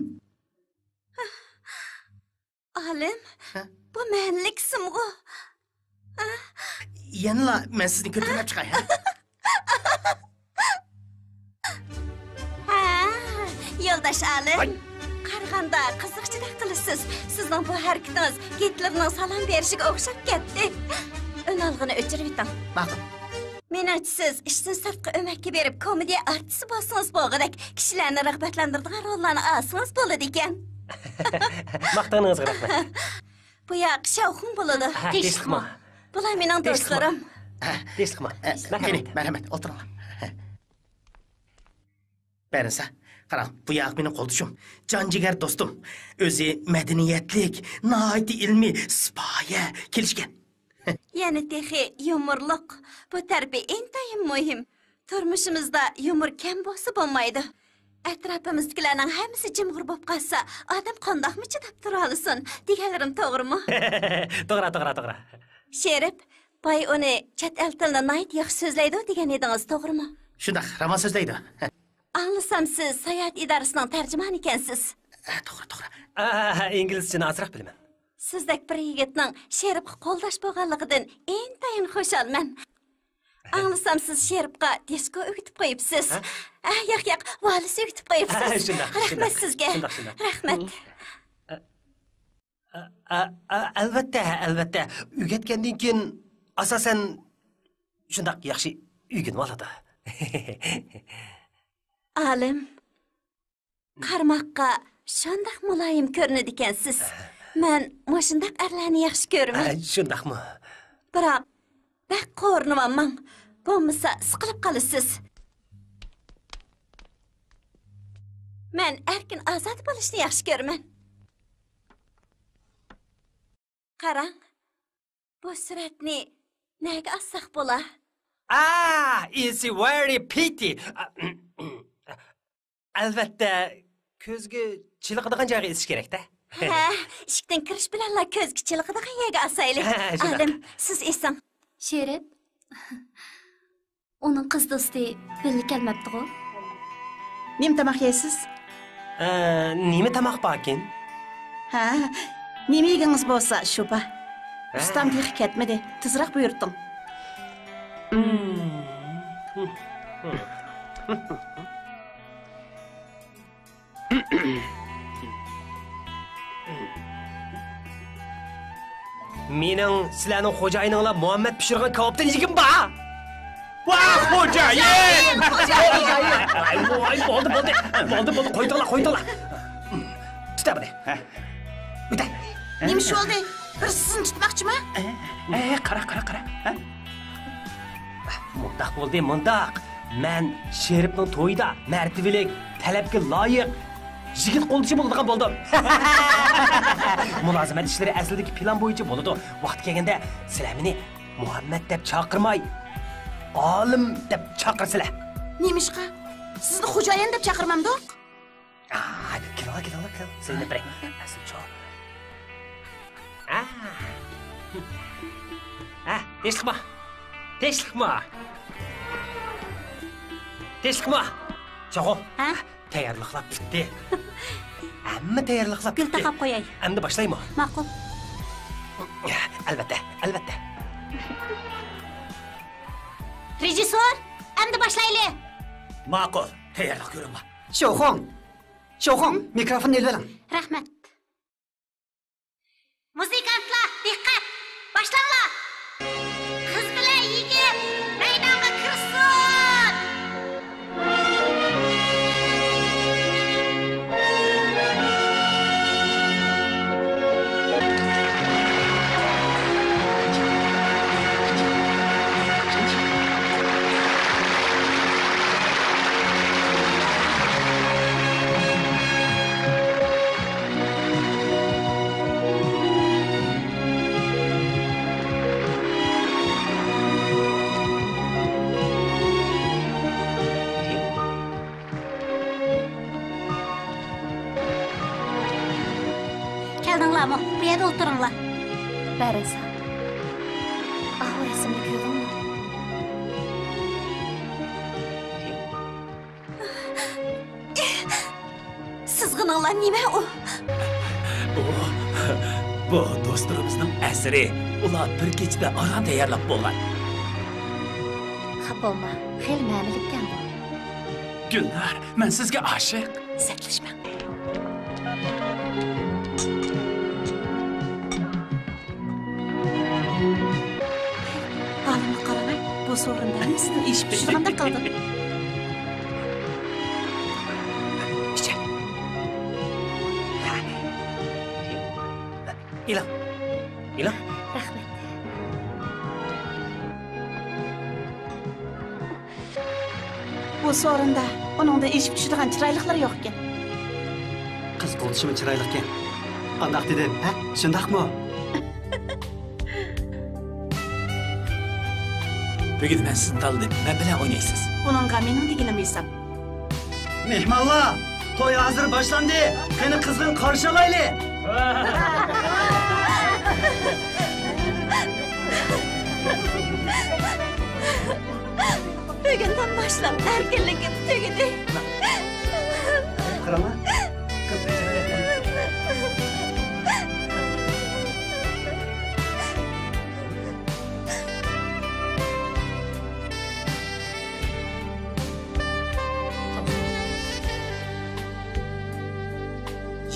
ئالىم، ھە؟ بۇ مەنلىك ئىسىمغۇ؟ يەنىلا مەن سىزنى كۆتۈرمەپ چىقاي، ھە؟ ھە، يولداش ئالىم. ۋاي. قارىغاندا قىزىقچىدەك قىلىسىز. سىزنىڭ بۇ ھەرىكىتىڭىز گىتلېرنىڭ سالام بېرىشىگە ئوخشاپ كەتتى. ئۈنئالغۇنى ئۆچۈرۈۋېتىڭ. ماقۇل. مېنىڭچە، سىز ئىشتىن سىرتقا ئۆمەككە بېرىپ، كومېدىيە ئارتىسى بولسىڭىز بولغۇدەك، كىشىلەرنى رىغبەتلەندۈرىدىغان روللارنى ئالسىڭىز بولىدىكەن. ماختىغىنىڭىزغا رەھمەت. بۇ ياق شاۋخۇڭ بولىدۇ. ھە، تىنچلىقمۇ؟ بۇلار مېنىڭ دوستلىرىم. تىنچلىقمۇ؟ ئە، مەرھەمەت، مەرھەمەت، ئولتۇرۇڭلار. بەرىنسا، قاراڭ، بۇ ياق مېنىڭ قولدىشىم، جان جىگەر دوستۇم. ئۆزى مەدەنىيەتلىك، ناھايىتى ئىلمىي، سىپايە، كېلىشكەن. يەنە تېخى يۇمۇرلۇق. بۇ تەرىپى ئىنتايىن مۇھىم. تۇرمۇشىمىزدا يۇمۇر كەم بولسا بولمايدۇ. ئەتراپىمىزدىكىلەرنىڭ ھەممىسى جىمغۇر بولۇپ قالسا، ئادەم قانداقمۇ چىداپ تۇرالىسۇن؟ دېگەنلىرىم توغرىمۇ؟ توغرا، توغرا، توغرا. شېرىپ، باي ئۇنى چەت ئەل تىلىدا ناھايىتى ياخشى سۆزلەيدۇ دېگەن ئىدىڭىز، توغرىمۇ؟ شۇنداق، راۋان سۆزلەيدۇ. ئاڭلىسام، سىز ساياھەت ئىدارىسىنىڭ تەرجىمانى ئىكەنسىز. ئە، توغرا، توغرا. ئە، ئىنگلىزچىنى ئازراق بىلىمەن. سىزدەك بىر يىگىتنىڭ شېرىپقا قولداش بولغانلىقىدىن ئىنتايىن خۇشالمەن. ئاڭلىسام، سىز شېرىپقا دىسكو ئۆگىتىپ قويۇپسىز. ھە؟ ئە، ياق، ياق، ۋالس ئۆگىتىپ قويۇپسىز. شۇنداق، رەھمەت شۇنداق. سىزگە. شۇنداق، شۇنداق. رەھمەت. ئە، ئە، ئە، ئە، ئەلۋەتتە، ئەلۋەتتە. ئۆگەتكەندىن كېيىن، ئاساسەن، شۇنداق ياخشى ئۆگىنىۋالىدۇ. ئالىم، قارىماققا شۇنداق مۇلايىم كۆرۈنىدىكەنسىز. مەن مۇشۇنداق ئەرلەرنى ياخشى كۆرىمەن. ھە، شۇنداقمۇ؟ بىراق، بەك قورۇنۇۋالماڭ. بولمىسا، سىقىلىپ قالىسىز. مەن ئەركىن ئازادە بولۇشنى ياخشى كۆرىمەن. قاراڭ، بۇ سۈرەتنى نەگە ئالساق بولا؟ Ah, it's very pretty. ئەلۋەتتە، كۆزگە چېلىقىدىغان جايغا ئېسىش كېرەك-دە. ھە، ئىشىكتىن كىرىش بىلەنلا كۆزگە چېلىقىدىغان يەرگە ئاسايلى. ھە، شۇنداق. ئالىم، سىز ئېسىڭ. شېرىپ، ئۇنىڭ قىز دوستى بىللە كەلمەپتىغۇ؟ نېمە تاماق يەيسىز؟ ئە، نېمە تاماق باركىن؟ ھە، نېمە يېگىڭىز بولسا، شۇ بار. ھە. ئۇستام تېخى كەتمىدى، تېزراق بۇيرۇتۇڭ. مېنىڭ سىلەرنىڭ خوجايىنىڭلار مۇھەممەد پىشۇرغان كاۋاپتىن يېگۈم بار. ۋاھ، خوجايىن! خوجايىن! ۋاي، ۋاي، بولدى، بولدى. بولدى، بولدى، قويدۇڭلار، قويدۇڭلار. تۇت بۇنى. ھە. ئۆتە. نېمە ئىش بولدى؟ بىر سىزنى تۇتماقچىما؟ ئە، قارا، قارا، قارا. ھە؟ مۇنداق بولدى، مۇنداق. مەن شېرىپنىڭ تويىدا مەرتىۋىلىك، تەلەپكە لايىق يىگىت قولدىشى بولىدىغان بولدۇم. مۇلازىمەت ئىشلىرى ئەسلىدىكى پىلان بويىچە بولىدۇ. ۋاقتى كەلگەندە سىلەر مېنى مۇھەممەد دەپ چاقىرماي، ئالىم دەپ چاقىرىسىلەر. نېمىشقا؟ سىزنى خوجايىن دەپ چاقىرمامدۇق؟ ئا، كېلىڭلار، كېلىڭلار، كېلىڭ. سىلەرنى بېرەي. ئەسلى چوڭ. ئا. ئا، تىنچلىقمۇ؟ تىنچلىقمۇ؟ تىنچلىقمۇ؟ چوغۇ. ھە؟ تەييارلىقلار پۈتتى. ھەممە تەييارلىقلار پۈتتى. گۈل تاقاپ قوياي. ئەمدى باشلايمۇ؟ ماقۇل. ئەلۋەتتە، ئەلۋەتتە. رېژىسسور، ئەمدى باشلايلى. ماقۇل، تەييارلىق كۆرۈڭلار. شوخۇڭ! شوخۇڭ، مىكروفوننى ئېلىۋېلىڭ. رەھمەت. مۇزىكانتلار، دىققەت! باشلاڭلار! قىز بىلەن يىگىت مەيدانغا كىرسۇن! كەلدىڭلارمۇ؟ بۇ يەردە ئولتۇرۇڭلار. بەرىسا. ئاۋۇ رەسىمنى كۆردۈڭمۇ؟ سىزغىنىڭلار نېمە ئۇ؟ ئۇ، بۇ دوستلىرىمىزنىڭ ئەسىرى. ئۇلار بىر كېچىدە ئاران تەييارلاپ بولغان. خاپا بولما، خېلى مەنىلىككەن بۇ. گۈلنار، مەن سىزگە ئاشىق. سەتلىشمەڭ. ھالىمغا قارىماي، بۇ سورۇندا ھەممىسىدىن ئېشىپ چۈشىدىغاندەك قىلدىم. ئىچە. ئېلىڭ. ئېلىڭ. رەھمەت. بۇ سورۇندا ئۇنىڭدىن ئېشىپ چۈشىدىغان چىرايلىقلار يوقكەن. قىز قولدىشىمۇ چىرايلىقكەن. قانداق دېدىم، ھە؟ شۇنداقمۇ؟ بۈگۈن مەن سىزنى تاللىدىم. مەن بىلەن ئوينايسىز. بۇنىڭغا مېنىڭ دېگىنىم ھېساب. مېھمانلار، توي ھازىر باشلاندى. قېنى، قىزغىن قارشى ئالايلى. بۈگۈندىن باشلاپ ئەركىنلىكىم تۈگىدى. قاراڭلار، قىز.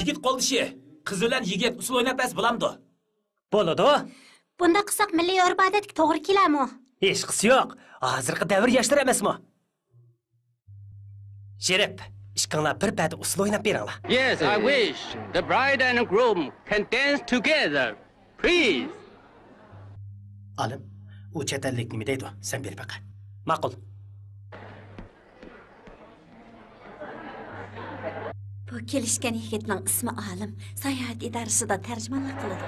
يىگىت قولدىشى، قىز بىلەن يىگىت ئۇسسۇل ئويناپ بەرسە بولامدۇ؟ بولىدۇ. بۇنداق قىلساق مىللىي ئۆرپ-ئادەتكە توغرا كېلەرمۇ؟ ھېچقىسى يوق. ھازىرقى دەۋر ياشلىرى ئەمەسمۇ؟ شېرىپ، ئىككىڭلار بىر پەدە ئۇسسۇل ئويناپ بېرىڭلار. Yes, I wish the bride and groom can dance together, please. ئالىم، ئۇ چەت ئەللىك نېمە دەيدۇ؟ سەن بېرىپ بېقە. ماقۇل. بۇ كېلىشكەن يىگىتنىڭ ئىسمى ئالىم، ساياھەت ئىدارىسىدا تەرجىمانلىق قىلىدۇ.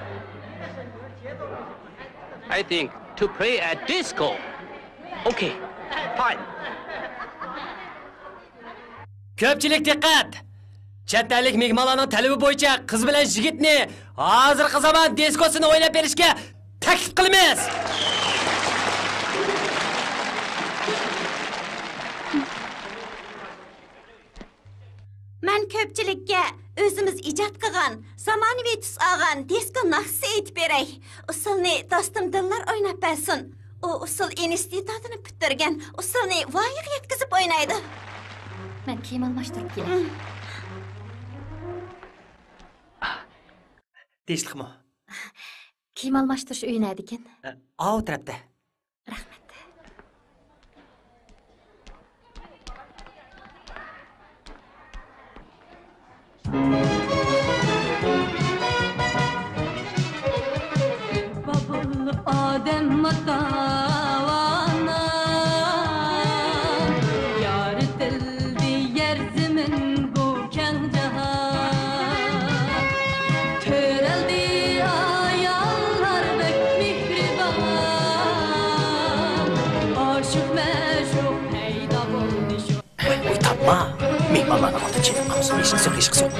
I think to play a disco. Okay, fine. كۆپچىلىك دىققەت! چەت ئەللىك مېھمانلارنىڭ تەلىپى بويىچە قىز بىلەن يىگىتنى ھازىرقى زامان دىسكوسىنى ئويناپ بېرىشكە تەكلىپ قىلىمىز! مەن كۆپچىلىككە ئۆزىمىز ئىجاد قىلغان، زامانىۋى تۈس ئالغان دىسكو ناخشىسى ئېيتىپ بېرەي. ئۇسسۇلنى دوستۇم دىلنار ئويناپ بەرسۇن. ئۇ ئۇسسۇل ئىنستىتۇتىنى پۈتتۈرگەن، ئۇسسۇلنى ۋايىغا يەتكۈزۈپ ئوينايدۇ. مەن كىيىم ئالماشتۇرۇپ كېلەي. ھىم. تىنچلىقمۇ؟ كىيىم ئالماشتۇرۇش ئۆيى نەدىكىن؟ ئاۋۇ تەرەپتە. رەھمەت. بابۇل ئادەم ماتاۋانا، يارىتىلدى يەر زېمىن بۇ كەڭ جاھان. تۆرەلدى ئاياللار بەك مېھرىبان، ئاشىق مەشۇق پەيدا بولدى شۇ. ۋاي، ۋاي، تاپما! مېھمانلارنىڭ ئالدىدا چېلىپ قالمىسۇن، ھېچقىسى يوق، ھېچقىسى يوق.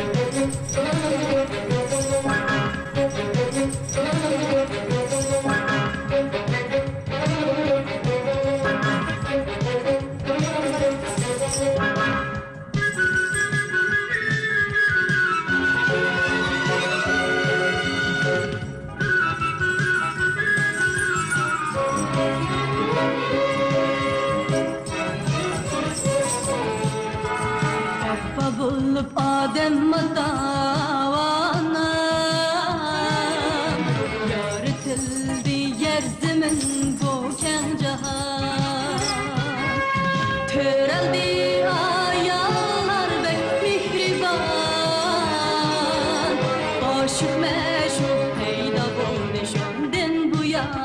ئاپپا بولۇپ ئادەم ماتاۋانا، يارىتىلدى يەر زېمىن بۇ كەڭ جاھان. تۆرەلدى ئاياللار بەك مېھرىبان، ئاشىق مەشۇق پەيدا بولدى شۇندىن بۇيان.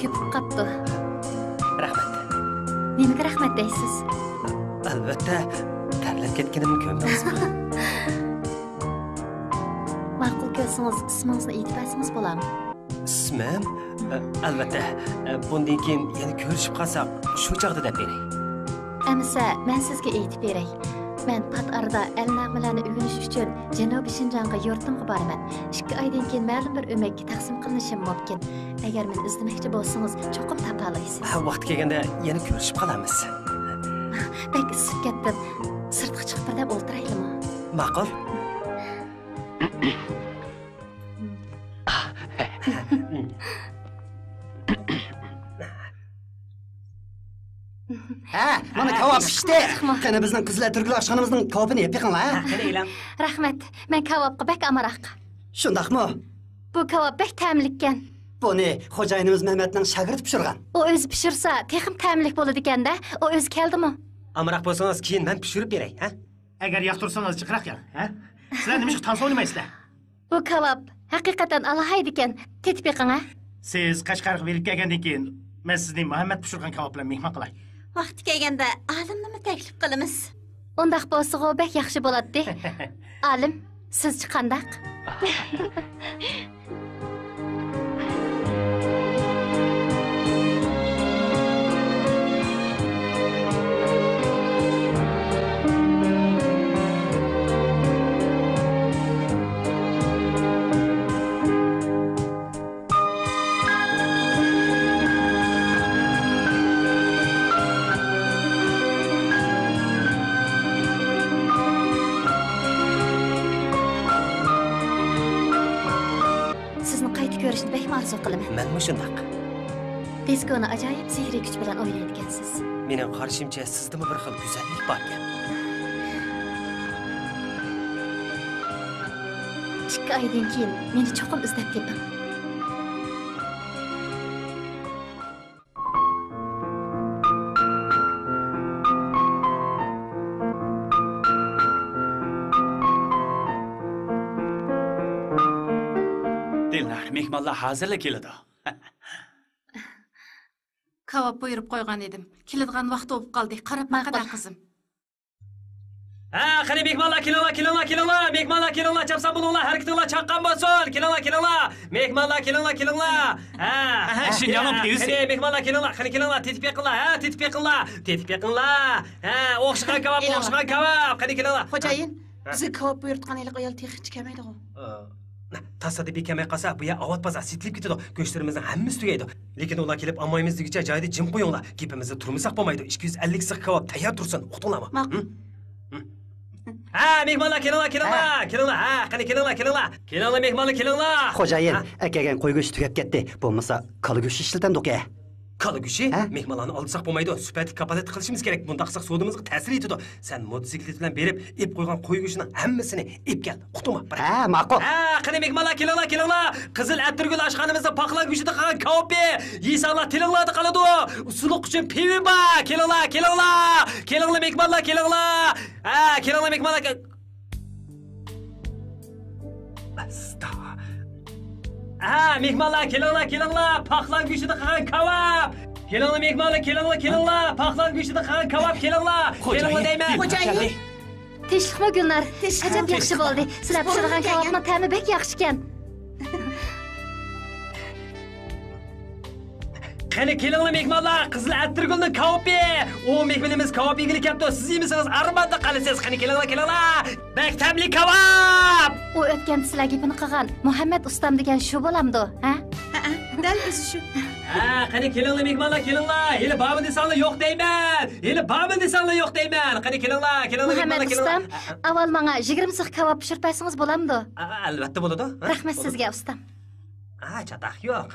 كۆپۈپ قاپتۇ. رەھمەت. نېمىگە رەھمەت دەيسىز؟ ئەلۋەتتە، تەرلەپ كەتكىنىمنى كۆردىڭىزمۇ؟ ماقۇل كۆرسىڭىز، ئىسمىڭىزنى ئېيتىپ بەرسىڭىز بولامدۇ؟ ئىسمىم؟ ئە، ئەلۋەتتە. ئە، بۇندىن كېيىن يەنە كۆرۈشۈپ قالساق، شۇ چاغدا دەپ بېرەي. ئەمىسە، مەن سىزگە ئېيتىپ بېرەي. مەن پات ئارىدا ئەلنەغمىلەرنى ئۆگىنىش ئۈچۈن جەنۇبىي شىنجاڭغا يۇرتۇمغا بارىمەن. ئىككى ئايدىن كېيىن مەلۇم بىر ئۆمەككە تەقسىم قىلىنىشىم مۇمكىن. ئەگەر مېنى ئىزدىمەكچى بولسىڭىز، چوقۇم تاپالايسىز. ھە، ۋاقتى كەلگەندە يەنە كۆرۈشۈپ قالارمىز. بەك ئىسسىپ كەتتىم. سىرتقا چىقىپ بىردەم ئولتۇرايلىمۇ؟ ماقۇل. ھە، مانا كاۋاپ پىشتى. قېنى، بىزنىڭ قىزىل ئەتىرگۈل ئاشخانىمىزنىڭ كاۋىپىنى يەپ بېقىڭلار، ھە؟ قېنى، ئېلىڭ. رەھمەت، مەن كاۋاپقا بەك ئامراق. شۇنداقمۇ؟ بۇ كاۋاپ بەك تەملىككەن. بۇنى خوجايىنىمىز مەمەتنىڭ شاگىرتى پىشۇرغان. ئۇ ئۆزى پىشۇرسا، تېخىمۇ تەملىك بولىدىكەن-دە. ئۇ ئۆزى كەلدىمۇ؟ ئامراق بولسىڭىز، كېيىن مەن پىشۇرۇپ بېرەي، ھە؟ ئەگەر ياقتۇرسىڭىز، جىقراق يەڭ، ھە؟ سىلەر نېمىشقا تانسا ئوينىمايسىلەر؟ بۇ كاۋاپ ھەقىقەتەن ئالاھىدىكەن. تېتىپ بېقىڭ، ھە؟ سىز قەشقەرگە بېرىپ كەلگەندىن كېيىن، مەن سىزنى مۇھەممەد پىشۇرغان كاۋاپ بىلەن مېھمان قىلاي. ۋاقتى كەلگەندە ئالىمنىمۇ تەكلىپ قىلىمىز. ئۇنداق بولسىغۇ بەك ياخشى بولاتتى. ئالىم، سىزچە قانداق؟ سىزنى قايتا كۆرۈشنى بەكمۇ ئارزۇ قىلىمەن. مەنمۇ شۇنداق. دىسكونى ئاجايىپ سېھرىي كۈچ بىلەن ئوينايدىكەنسىز. مېنىڭ قارىشىمچە، سىزدىمۇ بىر خىل گۈزەللىك باركەن. ئىككى ئايدىن كېيىن مېنى چوقۇم ئىزدەپ تېپىڭ. دىلنار، مېھمانلار ھازىرلا كېلىدۇ. كاۋاپ بۇيرۇپ قويغان ئىدىم. كېلىدىغان ۋاقتى بولۇپ قالدى. قاراپ باقىدە، قىزىم. ھە، قېنى مېھمانلار، كېلىڭلار، كېلىڭلار، كېلىڭلار. مېھمانلار، كېلىڭلار، چاپسان بولۇڭلار، ھەرىكىتىڭلار چاققان بولسۇن. كېلىڭلار، كېلىڭلار. مېھمانلار، كېلىڭلار، كېلىڭلار. ھە. ھە، شىنجاڭنىڭ پىۋىسى. قېنى مېھمانلار، كېلىڭلار، قېنى كېلىڭلار، تېتىپ بېقىڭلار، ھە، تېتىپ بېقىڭلار. تېتىپ بېقىڭلار. ھە، ئوخشىغان كاۋاپ، ئوخشىغان كاۋاپ. قېنى كېلىڭلار. خوجايىن، بىزگە كاۋاپ بۇيرۇتقان ھېلىقى ئايال تېخىچە كەلمەيدىغۇ؟ ئە، تاسادىپىي كەلمەي قالسا، بۇ يەر ئاۋات بازار، سېتىلىپ كېتىدۇ. گۆشلىرىمىزنىڭ ھەممىسى تۈگەيدۇ. لېكىن ئۇلار كېلىپ ئالمايمىز دېگۈچە جايىدا جىم قويۇڭلار. گېپىمىزدە تۇرمىساق بولمايدۇ. ئىككى يۈز ئەللىك سىخ كاۋاپ تەييار تۇرسۇن. ئۇقتۇڭلارمۇ؟ ماقۇل. ھە؟ ھە، مېھمانلار، كېلىڭلار، كېلىڭلار، ھە. كېلىڭلار. ھە، قېنى كېلىڭلار، كېلىڭلار. كېلىڭلار، مېھمانلار، كېلىڭلار. خوجايىن، ھە. ئەكەلگەن قوي گۆشى تۈگەپ كەتتى. بولمىسا، كالا گۆشى ئىشلىتەمدۇق ھە؟ كالا گۆشى؟ ھە؟ مېھمانلارنى ئالدىساق بولمايدۇ. سۈپەتلىك كاپالەتلىك قىلىشىمىز كېرەك. بۇنداق قىلساق سودىمىزغا تەسىر يېتىدۇ. سەن موتوسىكلىت بىلەن بېرىپ، ئېلىپ قويغان قوي گۆشىنىڭ ھەممىسىنى ئېلىپ كەل. ئۇقتۇڭمۇ؟ ھە، ماقۇل. ھە، قېنى مېھمانلار، كېلىڭلار، كېلىڭلار. قىزىل ئەتىرگۈل ئاشخانىمىزدا پاقلان گۆشىدە قىلغان كاۋىپى. يېسەڭلار تىلىڭلاردا قالىدۇ. ئۇسسۇلۇق ئۈچۈن پىۋا بار. كېلىڭلار، كېلىڭلار. كېلىڭلار مېھمانلار، كېلىڭلار. ھە، كېلىڭلار مېھمانلار، كېل-، ئاستا. ھە، مېھمانلار، كېلىڭلار، كېلىڭلار، پاقلان گۆشىدە قىلغان كاۋاپ. كېلىڭلار، مېھمانلار، كېلىڭلار، كېلىڭلار، پاقلان گۆشىدە قىلغان كاۋاپ، كېلىڭلار. خوجايىن، كېلىڭلار دەيمەن. خوجايىن. تىنچلىقمۇ، گۈلنار؟ تىنچلىق. ئەجەب ياخشى بولدى. سىلەر پىشۇرغان كاۋاپنىڭ تەمى بەك ياخشىكەن. قېنى كېلىڭلار مېھمانلار، قىزىل ئەتىرگۈلنىڭ كاۋىپى. ئۇ مېھمىنىمىز كاۋاپ يېگىلى كەپتۇ، سىز يېمىسىڭىز ئارماندا قالىسىز. قېنى كېلىڭلار، كېلىڭلار. بەك تەملىك كاۋاپ. ئۇ ئۆتكەندە سىلەر گېپىنى قىلغان مۇھەممەد ئۇستام دېگەن شۇ بولامدۇ، ھە؟ ھەئە، دەل ئۆزى شۇ. ھە، قېنى كېلىڭلار مېھمانلار، كېلىڭلار. ھېلى بارمۇ دېسەڭلار يوق دەيمەن. ھېلى بارمۇ دېسەڭلار يوق دەيمەن. قېنى كېلىڭلار، كېلىڭلار مېھمانلار، مۇھەممەد كېلىڭلار. ئۇستام، ئاۋۋال ماڭا يىگىرمە سىخ كاۋاپ پىشۇرۇپ بەرسىڭىز بولامدۇ؟ ئە، ئەلۋەتتە بولىدۇ. ھە، رەھمەت سىزگە، ئۇستام. ھە، چاتاق يوق.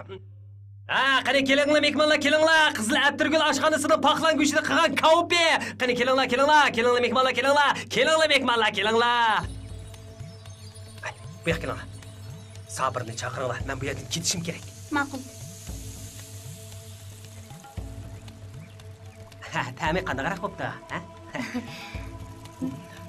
ھە، قېنى كېلىڭلار، مېھمانلار، كېلىڭلار. قىزىل ئەتىرگۈل ئاشخانىسىنىڭ پاقلان گۆشىدە قىلغان كاۋىپى. قېنى كېلىڭلار، كېلىڭلار، كېلىڭلار، مېھمانلار، كېلىڭلار. كېلىڭلار، مېھمانلار، كېلىڭلار. بۇ ياققا كېلىڭلار. سابىرنى چاقىرىڭلار، مەن بۇ يەردىن كېتىشىم كېرەك. ماقۇل. ھە، تەمى قانداقراق بوپتۇ، ھە؟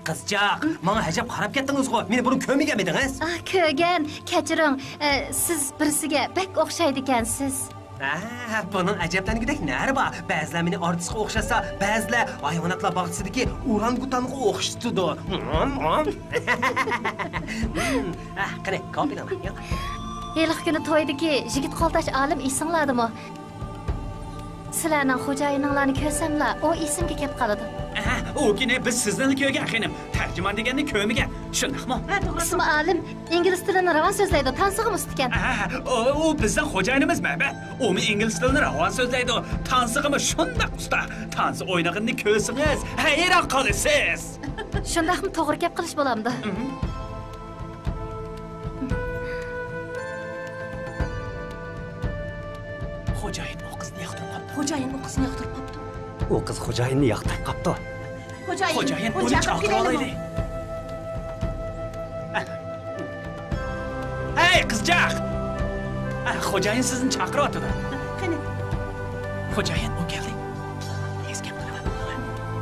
قىزچاق، ماڭا ئەجەب قاراپ كەتتىڭىزغۇ، مېنى بۇرۇن كۆرمىگەنمىدىڭىز؟ ئا، كۆرگەن، كەچۈرۈڭ، ئە، سىز بىرسىگە بەك ئوخشايدىكەنسىز. ھە، بۇنىڭ ئەجەبلەنگۈدەك نەرى بار؟ بەزىلەر مېنى ئارتىسقا ئوخشاتسا، بەزىلەر ھايۋاناتلار باغچىسىدىكى ئورانگۇتانغا ئوخشىتىدۇ. ھە، قېنى، كاۋاپ ئېلىڭلار. ھېلىقى كۈنى تويدىكى يىگىت قولداش ئالىم ئېسىڭلاردىمۇ؟ سىلەرنىڭ خوجايىنىڭلارنى كۆرسەملا، ئۇ ئېسىمگە كەپ قالىدۇ. ئەھە، ئۇ كۈنى بىز سىزنىلا كۆرگەن، خېنىم. تەرجىمان دېگەننى كۆرمىگەن. شۇنداقمۇ؟ ھە، توغرا. ئىسمى ئالىم، ئىنگلىز تىلىنى راۋان سۆزلەيدۇ، تانسىغىمۇ ئۇستىكەن. ئەھە، ئۇ، ئۇ بىزنىڭ خوجايىنىمىز مەبە. ئۇمۇ ئىنگلىز تىلىنى راۋان سۆزلەيدۇ، تانسىغىمۇ شۇنداق ئۇستا. تانسا ئوينىغىنىنى كۆرسىڭىز، ھەيران قالىسىز. شۇنداقمۇ توغرا گەپ قىلىش بولامدۇ؟ خوجايىن ئۇ قىزنى ياقتۇرۇپ قاپتۇ. خوجايىن ئۇ قىزنى ياقتۇرۇپ قاپتۇ. ئۇ قىز خوجايىننى ياقتۇرۇپ قاپتۇ. خوجايىن، خوجايىن، ئۇنى چاقىرىپ چاقىرىۋالايلى. ھەي، قىزچاق! ھە، خوجايىن سىزنى چاقىرىۋاتىدۇ. قېنى؟ خوجايىن، ئۇ كەلدى. تېز گەپ قىلىڭ.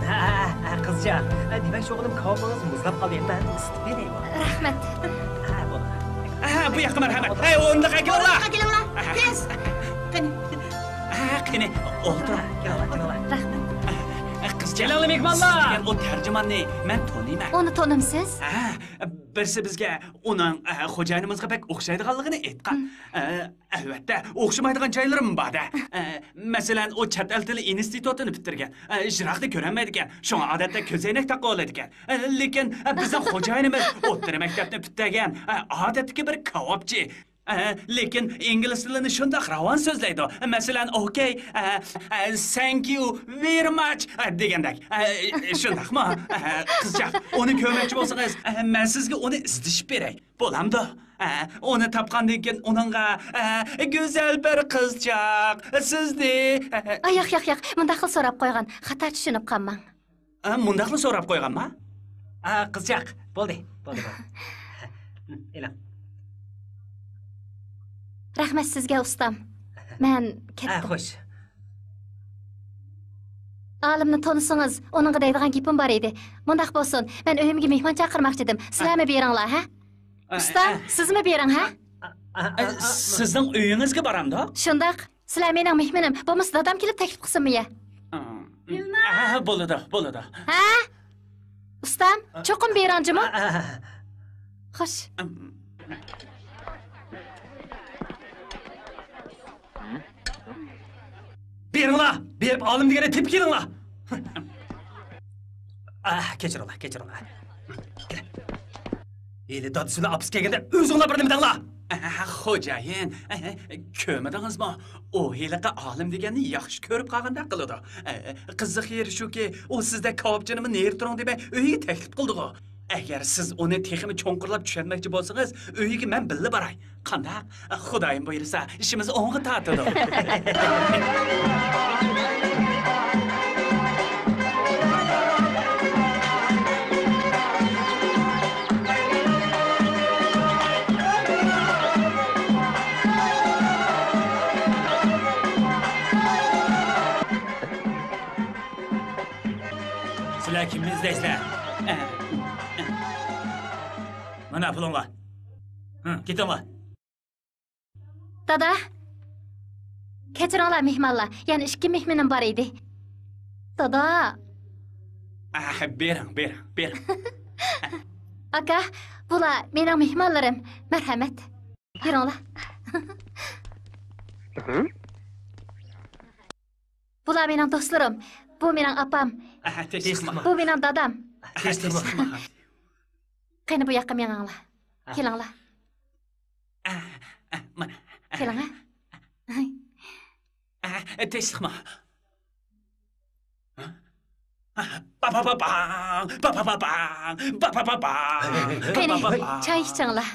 ھە، ھە، قىزچاق. ھە، دېمەكچى بولغىنىم، كاۋىپىڭىز مۇزلاپ قالدى. مەن ئىسىتىپ بېرەي. رەھمەت. ھە، بولدى. ھە، بۇ ياققا مەرھەمەت. ھەي، ئورۇندۇققا كېلىڭلار. ئورۇندۇققا كېلىڭلار. تېز. قېنى. ھە، قېنى، ئولتۇرۇڭ. كېلىڭلار، كېلىڭلار. رەھمەت. قىزچاق. كېلىڭلار، مېھمانلار. سىز دېگەن ئۇ تەرجىماننى مەن تونۇيمەن. ئۇنى تونۇمسىز؟ ھە، بىرسى بىزگە ئۇنىڭ، ئە، خوجايىنىمىزغا بەك ئوخشايدىغانلىقىنى ئېيتقان. مم. ئە، ئەلۋەتتە، ئوخشىمايدىغان جايلىرىمۇ بار-دە. ئە، مەسىلەن، ئۇ چەت ئەل تىلى ئىنستىتۇتىنى پۈتتۈرگەن. ئە، يىراقنى كۆرەلمەيدىكەن. شۇڭا ئادەتتە كۆزەينەك تاقىۋالىدىكەن. ئە، لېكىن، ئە، بىزنىڭ خوجايىنىمىز ئوتتۇرا مەكتەپنى پۈتتۈرگەن. ئە، ئادەتتىكى بىر كاۋاپچى. ئە، لېكىن ئىنگلىز تىلىنى شۇنداق راۋان سۆزلەيدۇ. مەسىلەن، ئوكەي، ئە، ئە، thank you very much، ئە، دېگەندەك. ئە، شۇنداقمۇ؟ ئە، قىزچاق، ئۇنى كۆرمەكچى بولسىڭىز، ئە، مەن سىزگە ئۇنى ئىزدىشىپ بېرەي. بولامدۇ؟ ئە، ئۇنى تاپقاندىن كېيىن ئۇنىڭغا، ئە، گۈزەل بىر قىزچاق سىزنى، ئە، ئا، ياق، ياق، ياق. مۇنداقلا سوراپ قويغان. خاتا چۈشىنىپ قالماڭ. ئا، مۇنداقلا سوراپ قويغانما؟ ئا، قىزچاق، بولدى، بولدى، بولدى. ئېلىڭ. رەھمەت سىزگە، ئۇستام. مەن ئا، كەتتىم. خوش. ئالىمنى تونۇسىڭىز، ئۇنىڭغا دەيدىغان گېپىم بار ئىدى. مۇنداق بولسۇن، مەن ئۆيۈمگە مېھمان چاقىرماقچىدىم. سىلەرمۇ بېرىڭلار، ھە؟ ئا، ئۇستا، ئا، سىزمۇ بېرىڭ، ھە؟ ئا، ئا، ئا، ئا، سىزنىڭ ئۆيىڭىزگە بارامدۇ؟ شۇنداق. سىلەر مېنىڭ مېھمىنىم، بولمىسا دادام كېلىپ تەكلىپ قىلسۇنمۇ يە؟ ئا، بولىدۇ، بولىدۇ. ھە؟ ئۇستام، چوقۇم بېرىڭ جۇمۇ. خوش. بېرىڭلار، بېرىپ ئالىم دېگەننى تېپىپ كېلىڭلار. ئاھ، كەچۈرۈڭلار، كەچۈرۈڭلار. ھېلى دادىسى بىلەن ئاپىسى كەلگەندە ئۆزۈڭلار بىر نېمە دەڭلار. ئەھ، خوجايىن، ئەھ، كۆرمىدىڭىزمۇ؟ ئۇ ھېلىقى ئالىم دېگەننى ياخشى كۆرۈپ قالغاندەك قىلىدۇ. ئەھ، قىزىق يېرى شۇكى، ئۇ سىزدەك كاۋاپچىنىمۇ نېرى تۇرۇڭ دېمەي ئۆيىگە تەكلىپ قىلدىغۇ. ئەگەر سىز ئۇنى تېخىمۇ چوڭقۇرلاپ چۈشەنمەكچى بولسىڭىز، ئۆيىگە مەن بىللە باراي. قانداق؟ خۇدايىم بۇيرۇسا، ئىشىمىز ئوڭغا تارتىدۇ. سىلەر كىمنى ئىزدەيسىلەر؟ مانا پۇلۇڭلار. ھە، كېتىڭلار. دادا! كەچۈرۈڭلار، مېھمانلار. يەنە ئىككى مېھمىنىم بار ئىدى. دادا! ئەھ، بېرىڭ، بېرىڭ، بېرىڭ. ئاكا، بۇلار مېنىڭ مېھمانلىرىم. مەرھەمەت. يۈرۈڭلار. بۇلار مېنىڭ دوستلىرىم. بۇ مېنىڭ ئاپام. ئەھ، تىنچلىقما. بۇ مېنىڭ دادام. ئەھ، تىنچلىقما. قېنى، بۇ ياققا مېڭىڭلار. ئەھ. كېلىڭلار. ئەھ، ئەھ، مانا. كېلىڭ، ھە. ئەھ، تىنچلىقما. با، با، با، باڭ، با، با، با، باڭ، با، با، با، باڭ، قېنى، با، با، با، باڭ. چاي ئىچىڭلار.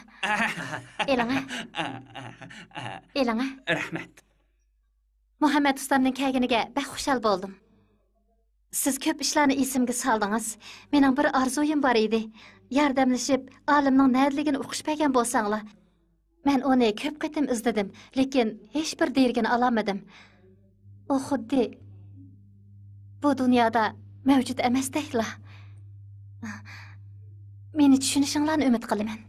ئېلىڭ، ھە. ئېلىڭ، ھە. رەھمەت. مۇھەممەت ئۇستامنىڭ كەلگىنىگە بەك خۇشال بولدۇم. سىز كۆپ ئىشلارنى ئېسىمگە سالدىڭىز. مېنىڭ بىر ئارزۇيۇم بار ئىدى. ياردەملىشىپ، ئالىمنىڭ نەدىلىكىنى ئۇقۇشۇپ بەرگەن بولساڭلار. مەن ئۇنى كۆپ قېتىم ئىزدىدىم، لېكىن ھېچبىر دېرىكىنى ئالالمىدىم. ئۇ خۇددى بۇ دۇنيادا مەۋجۇت ئەمەستەكلا. مېنى چۈشىنىشىڭلارنى ئۈمىد قىلىمەن.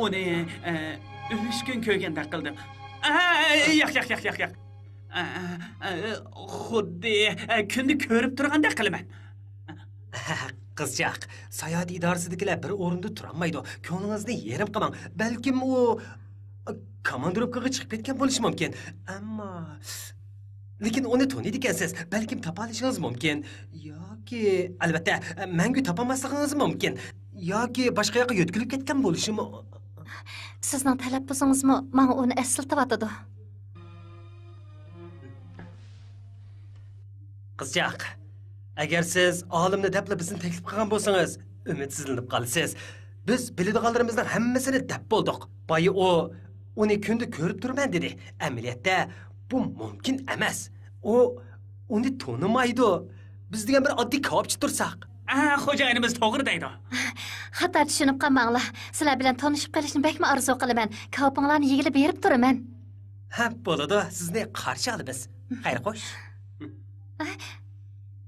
ئۇنى، ئە، ئۈچ كۈن كۆرگەندەك قىلدىم. ئە، ياق، ياق، ياق، ياق، ياق. ئە، ئە، خۇددى، ئە، كۈندە كۆرۈپ تۇرغاندەك قىلىمەن. قىزچاق، ساياھەت ئىدارىسىدىكىلەر بىر ئورۇندا تۇرالمايدۇ. كۆڭلىڭىزنى يېرىم قىلماڭ. بەلكىم ئۇ، ئە، كاماندىروپكىغا چىقىپ كەتكەن بولۇشى مۇمكىن. ئەمما، لېكىن ئۇنى تونۇيدىكەنسىز. بەلكىم تاپالىشىڭىز مۇمكىن. ياكى، ئەلۋەتتە، مەڭگۈ تاپالماسلىقىڭىز مۇمكىن. ياكى باشقا ياققا يۆتكىلىپ كەتكەن بولۇشىمۇ. سىزنىڭ تەلەپپۇزىڭىزمۇ ماڭا ئۇنى ئەسلىتىۋاتىدۇ. قىزچاق، ئەگەر سىز ئالىمنى دەپلا بىزنى تەكلىپ قىلغان بولسىڭىز، ئۈمىدسىزلىنىپ قالىسىز. بىز بىلىدىغانلىرىمىزنىڭ ھەممىسىنى دەپ بولدۇق. بايا ئۇ، ئۇنى كۈندە كۆرۈپ تۇرىمەن دېدى. ئەمەلىيەتتە، بۇ مۇمكىن ئەمەس. ئۇ ئۇنى تونۇمايدۇ. بىز دېگەن بىر ئاددىي كاۋاپچى تۇرساق. ئە، خوجايىنىمىز توغرا دەيدۇ. خاتا چۈشىنىپ قالماڭلار. سىلەر بىلەن تونۇشۇپ قېلىشنى بەكمۇ ئارزۇ قىلىمەن. كاۋىپىڭلارنى يېگىلى بېرىپ تۇرىمەن. ھە، بولىدۇ. سىزنى قارشى ئالىمىز. خەير خوش.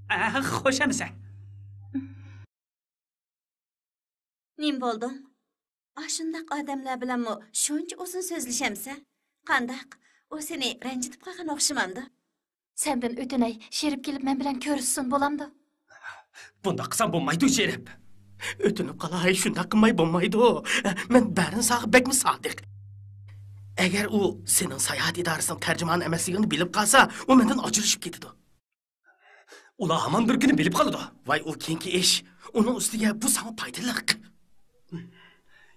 ئە، خوش ئەمىسە. نېمە بولدۇڭ؟ ئاشۇنداق ئادەملەر بىلەنمۇ شۇنچە ئۇزۇن سۆزلىشەمسە؟ قانداق؟ ئۇ سېنى رەنجىتىپ قالغان ئوخشىمامدۇ؟ سەندىن ئۆتۈنەي، شېرىپ كېلىپ مەن بىلەن كۆرۈشسۇن، بولامدۇ؟ بۇنداق قىلساڭ بولمايدۇ، شېرىپ. ئۆتۈنۈپ قالاي، شۇنداق قىلماي بولمايدۇ. مەن بەرىنساغا بەكمۇ سادىق. ئەگەر ئۇ سېنىڭ ساياھەت ئىدارىسىنىڭ تەرجىمانى ئەمەسلىكىڭنى بىلىپ قالسا، ئۇ مەندىن ئاجرىشىپ كېتىدۇ. ئۇلار ھامان بىر كۈنى بىلىپ قالىدۇ. ۋاي، ئۇ كېيىنكى ئىش. ئۇنىڭ ئۈستىگە بۇ ساڭا پايدىلىق.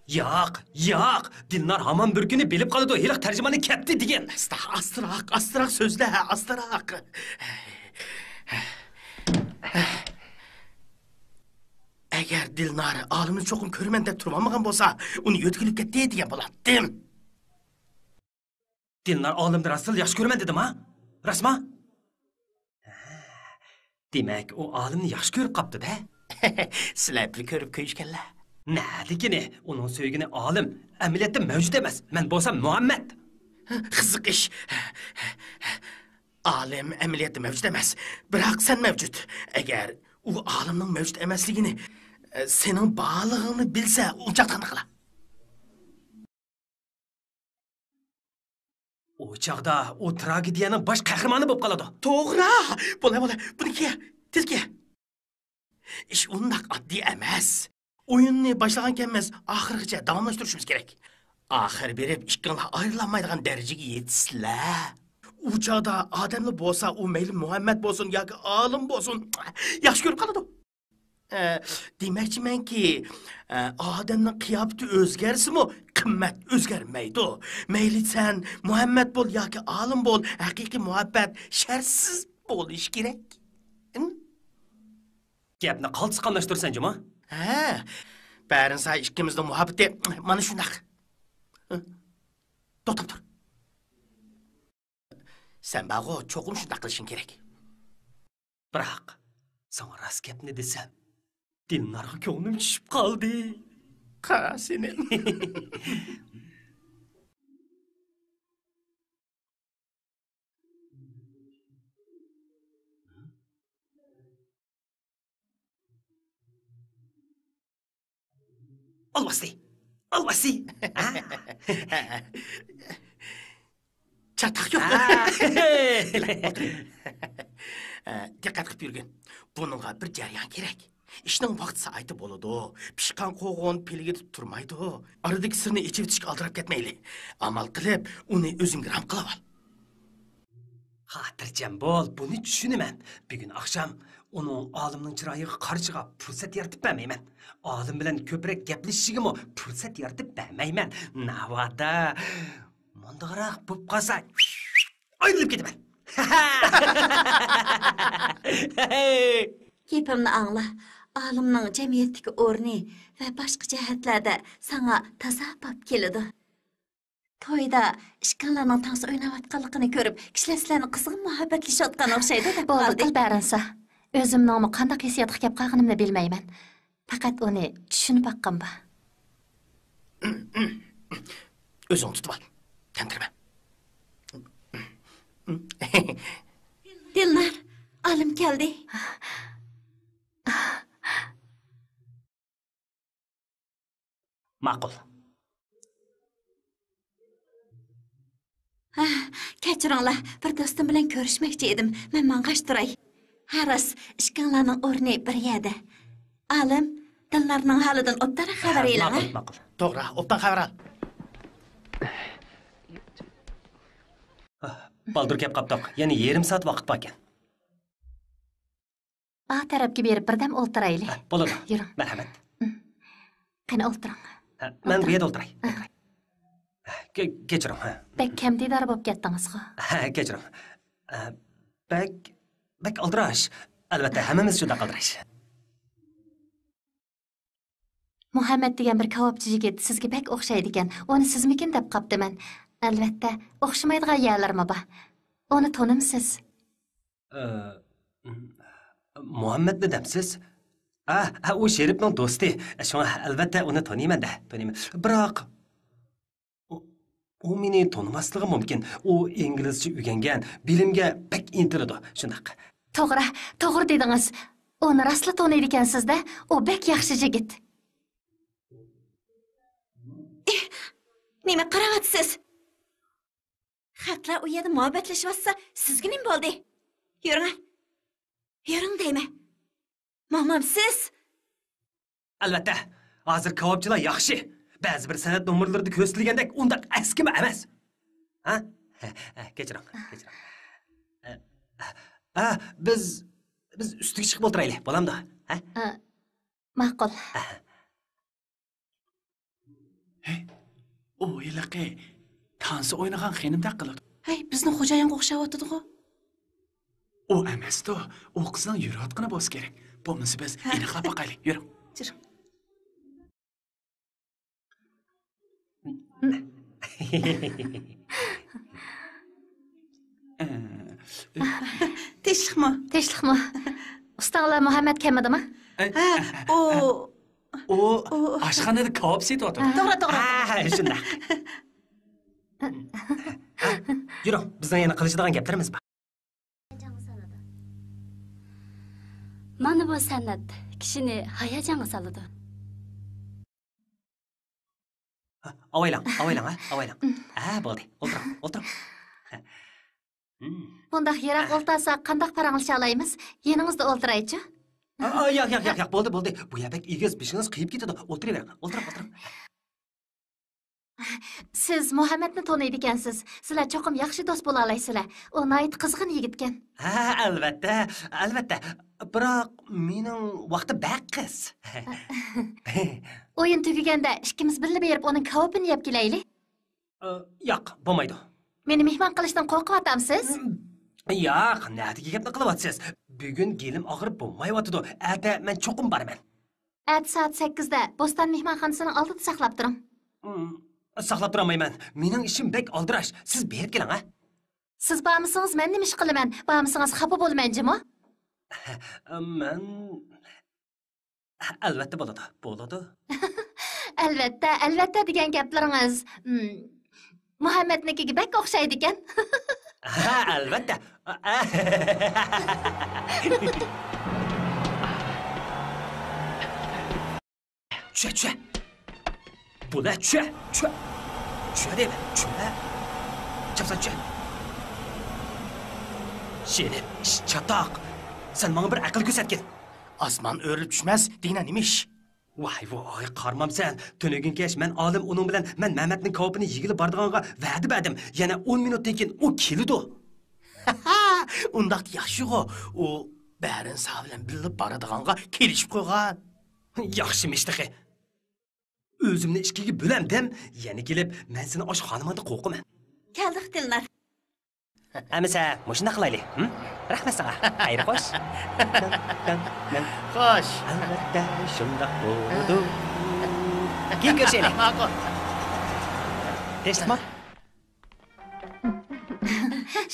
ياق، ياق، دىلنار ھامان بىر كۈنى بىلىپ قالىدۇ، ھېلىقى تەرجىمانى كەپتى دېگەن. ئاستا، ئاستىراق، ئاستىراق سۆزلە، ئاستىراق. ئەگەر دىلنار ئالىمنى چوقۇم كۆرىمەن دەپ تۇرۇۋالمىغان بولسا، ئۇنى يۆتكىلىپ كەتتى دېگەن بولاتتىم. دىلنار ئالىمنى راستلا ياخشى كۆرىمەن دېدىما؟ راستما؟ دېمەك، ئۇ ئالىمنى ياخشى كۆرۈپ قاپتۇ-دە. سىلەر بىر كۆرۈپ كۆيۈشكەنلەر. نەدىكىنى؟ ئۇنىڭ سۆيگىنى ئالىم ئەمەلىيەتتە مەۋجۇت ئەمەس. مەن بولسام مۇھەممەد. قىزىق ئىش. ئالىم ئەمەلىيەتتە مەۋجۇت ئەمەس. بىراق سەن مەۋجۇت. ئەگەر ئۇ ئالىمنىڭ مەۋجۇت ئەمەسلىكىنى، سېنىڭ بارلىقىڭنى بىلسە، ئۇ چاغدا قانداق قىلار؟ ئۇ چاغدا ئۇ تراگېدىيەنىڭ باش قەھرىمانى بولۇپ قالىدۇ. توغرا! بولە، بولە. بۇنى كىيە. تېز كىيە. ئىش ئۇنداق ئاددىي ئەمەس. ئويۇننى باشلىغانكەنمىز، ئاخىرغىچە داۋاملاشتۇرۇشىمىز كېرەك. ئاخىر بېرىپ ئىككىڭلار ئايرىلالمايدىغان دەرىجىگە يېتىسىلەر. ئۇ چاغدا ئادەملا بولسا، ئۇ مەيلى مۇھەممەد بولسۇن ياكى ئالىم بولسۇن، ياخشى كۆرۈپ قالىدۇ. ئە، دېمەكچىمەنكى، ئە، ئادەمنىڭ قىياپىتى ئۆزگەرسىمۇ، قىممەت ئۆزگەرمەيدۇ. مەيلى سەن مۇھەممەد بول ياكى ئالىم بول، ھەقىقىي مۇھەببەت شەرتسىز بولۇشى كېرەك. ھىم؟ گەپنى قالتىس قاملاشتۇرىسەن جۇمۇ. ھە، بەرىنسا ئىككىمىزنىڭ مۇھەببىتى مانا شۇنداق. توختاپ تۇر. سەن بارغۇ، چوقۇم شۇنداق قىلىشىڭ كېرەك. بىراق، ساڭا راست گەپنى دېسەم، دىلنارغا كۆڭلۈم چۈشۈپ قالدى. قارا سېنى. ئالۋاستى! ئالۋاستى! ھە؟ چاتاق يوق. ھە. دىققەت قىلىپ يۈرگىن. بۇنىڭغا بىر جەريان كېرەك. ئىشنىڭ ۋاقتى سائىتى بولىدۇ. پىشقان قوغۇن پىلىگە تۇتۇپ تۇرمايدۇ. ئارىدىكى سىرنى ئېچىۋېتىشكە ئالدىراپ كەتمەيلى. ئامال قىلىپ، ئۇنى ئۆزۈڭگە رام قىلىۋال. خاتىرجەم بول، بۇنى چۈشىنىمەن. بۈگۈن ئاخشام ئۇنىڭ ئالىمنىڭ چىرايىغا قارىشىغا پۇرسەت يارىتىپ بەرمەيمەن. ئالىم بىلەن كۆپرەك گەپلىشىشىگىمۇ پۇرسەت يارىتىپ بەرمەيمەن. ناۋادا مۇنداقراق بوپ قالسا، ئايرىلىپ كېتىمەن. گېپىمنى ئاڭلا. ئالىمنىڭ جەمئىيەتتىكى ئورنى ۋە باشقا جەھەتلەردە ساڭا تازا باب كېلىدۇ. تويدا ئىككىڭلارنىڭ تانسا ئويناۋاتقانلىقىنى كۆرۈپ، كىشىلەر سىلەرنى قىزغىن مۇھەببەتلىشىۋاتقان ئوخشايدۇ دەپ بولدى، قىل بەرىنسا. ئۆزۈمنىڭمۇ قانداق ھېسسىياتقا كەپ قالغىنىمنى بىلمەيمەن. پەقەت ئۇنى چۈشىنىپ باققان بار. ئۆزۈڭ تۇتۇۋال. تەمتىرىمە. دىلنار، ئالىم كەلدى. ماقۇل. كەچۈرۈڭلار، بىر دوستۇم بىلەن كۆرۈشمەكچى ئىدىم. مەن ماڭغاچ تۇراي. ھە، راست، ئىككىڭلارنىڭ ئورنى بىر يەردە. ئالىم، دىلنارنىڭ ھالىدىن ئوبدانراق خەۋەر ئېلىڭ، ھە؟ ماقۇل، ماقۇل. توغرا، ئوبدان خەۋەر ئال. بالدۇر كەپ قاپتۇق. يەنە يېرىم سائەت ۋاقىت باركەن. ئا تەرەپكە بېرىپ بىردەم ئولتۇرايلى. ھە، بولىدۇ. يۈرۈڭ. مەرھەمەت. قېنى، ئولتۇرۇڭ. ھە، مەن بۇ يەردە ئولتۇراي. ھە. ئولتۇراي. ھە، كە-، كەچۈرۈڭ، ھە. بەك كەم دىدار بولۇپ كەتتىڭىزغۇ؟ ھە، كەچۈرۈڭ. ھە، بەك، بەك ئالدىراش. ئەلۋەتتە، ھەممىمىز شۇنداق ئالدىراش. مۇھەممەد دېگەن بىر كاۋاپچى يىگىت سىزگە بەك ئوخشايدىكەن. ئۇنى سىزمىكىن دەپ قاپتىمەن. ئەلۋەتتە، ئوخشىمايدىغان يەرلىرىمۇ بار. ئۇنى تونۇمسىز؟ ئە، مۇھەممەدنى دەمسىز؟ ھە، ھە، ئۇ شېرىپنىڭ دوستى. شۇڭا، ئەلۋەتتە، ئۇنى تونۇيمەن-دە، تونۇيمەن. بىراق، ئۇ، ئۇ مېنى تونۇماسلىقى مۇمكىن. ئۇ ئىنگلىزچە ئۆگەنگەن، بىلىمگە بەك ئىنتىلىدۇ. شۇنداق. توغرا، توغرا دېدىڭىز. ئۇنى راستلا تونۇيدىكەنسىز-دە، ئۇ بەك ياخشى يىگىت. ئېھ، نېمە قاراۋاتىسىز؟ خەقلەر ئۇ يەردە مۇھەببەتلىشىۋاتسا، سىزگە نېمە بولدى؟ يۈرۈڭ، يۈرۈڭ دەيمەن. ماڭمامسىز؟ ئەلۋەتتە، ھازىر كاۋاپچىلار ياخشى. بەزى بىر سەنئەت نومۇرلىرىدا كۆرسىتىلگەندەك ئۇنداق ئەسكىمۇ ئەمەس. ھە؟ ھە، كەچۈرۈڭ، كەچۈرۈڭ. ھە، ھە، بىز، بىز ئۈستىگە چىقىپ ئولتۇرايلى، بولامدۇ؟ ھە؟ ئە، ماقۇل. ھە. ھەي، ئۇ ھېلىقى تانسا ئوينىغان خېنىمدەك قىلىدۇ. ھەي، بىزنىڭ خوجايىنغا ئوخشاۋاتىدىغۇ. ئۇ ئەمەستۇ، ئۇ قىزنىڭ يۈرۈۋاتقىنى بولسا كېرەك. بولمىسا بىز ھە. ئېنىقلاپ باقايلى، يۈرۈڭ. يۈرۈڭ. تىنچلىقمۇ؟ تىنچلىقمۇ؟ ئۇستاڭلار مۇھەممەد كەلمىدىما؟ ھە، ئۇ ئۇ ئۇ ئاشخانىدا كاۋاپ سېتىۋاتىدۇ. توغرا، توغرا. ھە، شۇنداق. يۈرۈڭ، بىزنىڭ يەنە قىلىشىدىغان گەپلىرىمىز بار. مانا بۇ سەنئەت كىشىنى ھاياجانغا سالىدۇ. ھە، ئاۋايلاڭ، ئاۋايلاڭ، ھە، ئاۋايلاڭ. ھە، بولدى. ئولتۇرۇڭ، ئولتۇرۇڭ. ھە. ھىم. بۇنداق يىراق ئولتۇرساق قانداق پاراڭلىشالايمىز؟ يېنىڭىزدا ئولتۇرايچۇ. ئا، ئا، ياق، ياق، ياق، ياق، بولدى، بولدى. بۇ يەر بەك ئېگىز، بېشىڭىز قېيىپ كېتىدۇ. ئولتۇرۇۋېرىڭ، ئولتۇرۇڭ، ئولتۇرۇڭ. سىز مۇھەممەدنى تونۇيدىكەنسىز. سىلەر چوقۇم ياخشى دوست بولالايسىلەر. ئۇ ناھايىتى قىزغىن يىگىتكەن. ھە، ئەلۋەتتە، ئەلۋەتتە. بىراق مېنىڭ ۋاقتىم بەك قىس. ئويۇن تۈگىگەندە ئىككىمىز بىللە بېرىپ ئۇنىڭ كاۋىپىنى يەپ كېلەيلى. ئە، ياق، بولمايدۇ. مېنى مېھمان قىلىشتىن قورقۇۋاتامسىز؟ ياق، نەدىكى گەپنى قىلىۋاتىسىز؟ بۈگۈن گېلىم ئاغرىپ بولمايۋاتىدۇ. ئەتە مەن چوقۇم بارىمەن. ئەتە سائەت سەككىزدە بوستان مېھمانخانىسىنىڭ ئالدىدا ساقلاپ تۇرۇڭ. ئىم، ساقلاپ تۇرالمايمەن. مېنىڭ ئىشىم بەك ئالدىراش. سىز بېرىپ كېلىڭ، ھە؟ سىز بارمىسىڭىز مەن نېمە ئىش قىلىمەن؟ بارمىسىڭىز خاپا بولىمەن جۇمۇ. مەن، ئەلۋەتتە بولىدۇ، بولىدۇ. ئەلۋەتتە، ئەلۋەتتە دېگەن گەپلىرىڭىز، ئىم، مۇھەممەدنىڭكىگە بەك ئوخشايدىكەن. ھە، ئەلۋەتتە. چۈشە، چۈشە. بولە، چۈشە، چۈشە. چۈشە دەيمەن، چۈشە. چاپسان چۈشە. شېرىپ، ئىش چاتاق. سەن ماڭا بىر ئەقىل كۆرسەتكىن. ئاسمان ئۆرۈلۈپ چۈشمەس دېگىنە نېمە ئىش؟ ۋاي، ۋاي، قارىمامسەن. تۈنۈگۈن كەچ مەن ئالىم ئۇنىڭ بىلەن مەن مەمەتنىڭ كاۋىپىنى يېگىلى بارىدىغانغا ۋەدە بەردىم. يەنە ئون مىنۇتتىن كېيىن ئۇ كېلىدۇ. ئۇنداق ياخشىغۇ. ئۇ بەرىن سا بىلەن بىللە بارىدىغانغا كېلىشىپ قويغان. ياخشىمىش تېخى. ئۆزۈمنى ئىككىگە بۆلەمدىم، يەنە كېلىپ، مەن سېنى ئاشۇ خانىمىڭدا قوقىمەن. كەلدۇق، دىلنار. ئەمىسە، مۇشۇنداق قىلايلى، ھىم؟ رەھمەت ساڭا. خەير خوش. خوش. ئەلۋەتتە، شۇنداق بولىدۇ. كېيىن كۆرۈشەيلى. ماقۇل. تىنچلىقمۇ؟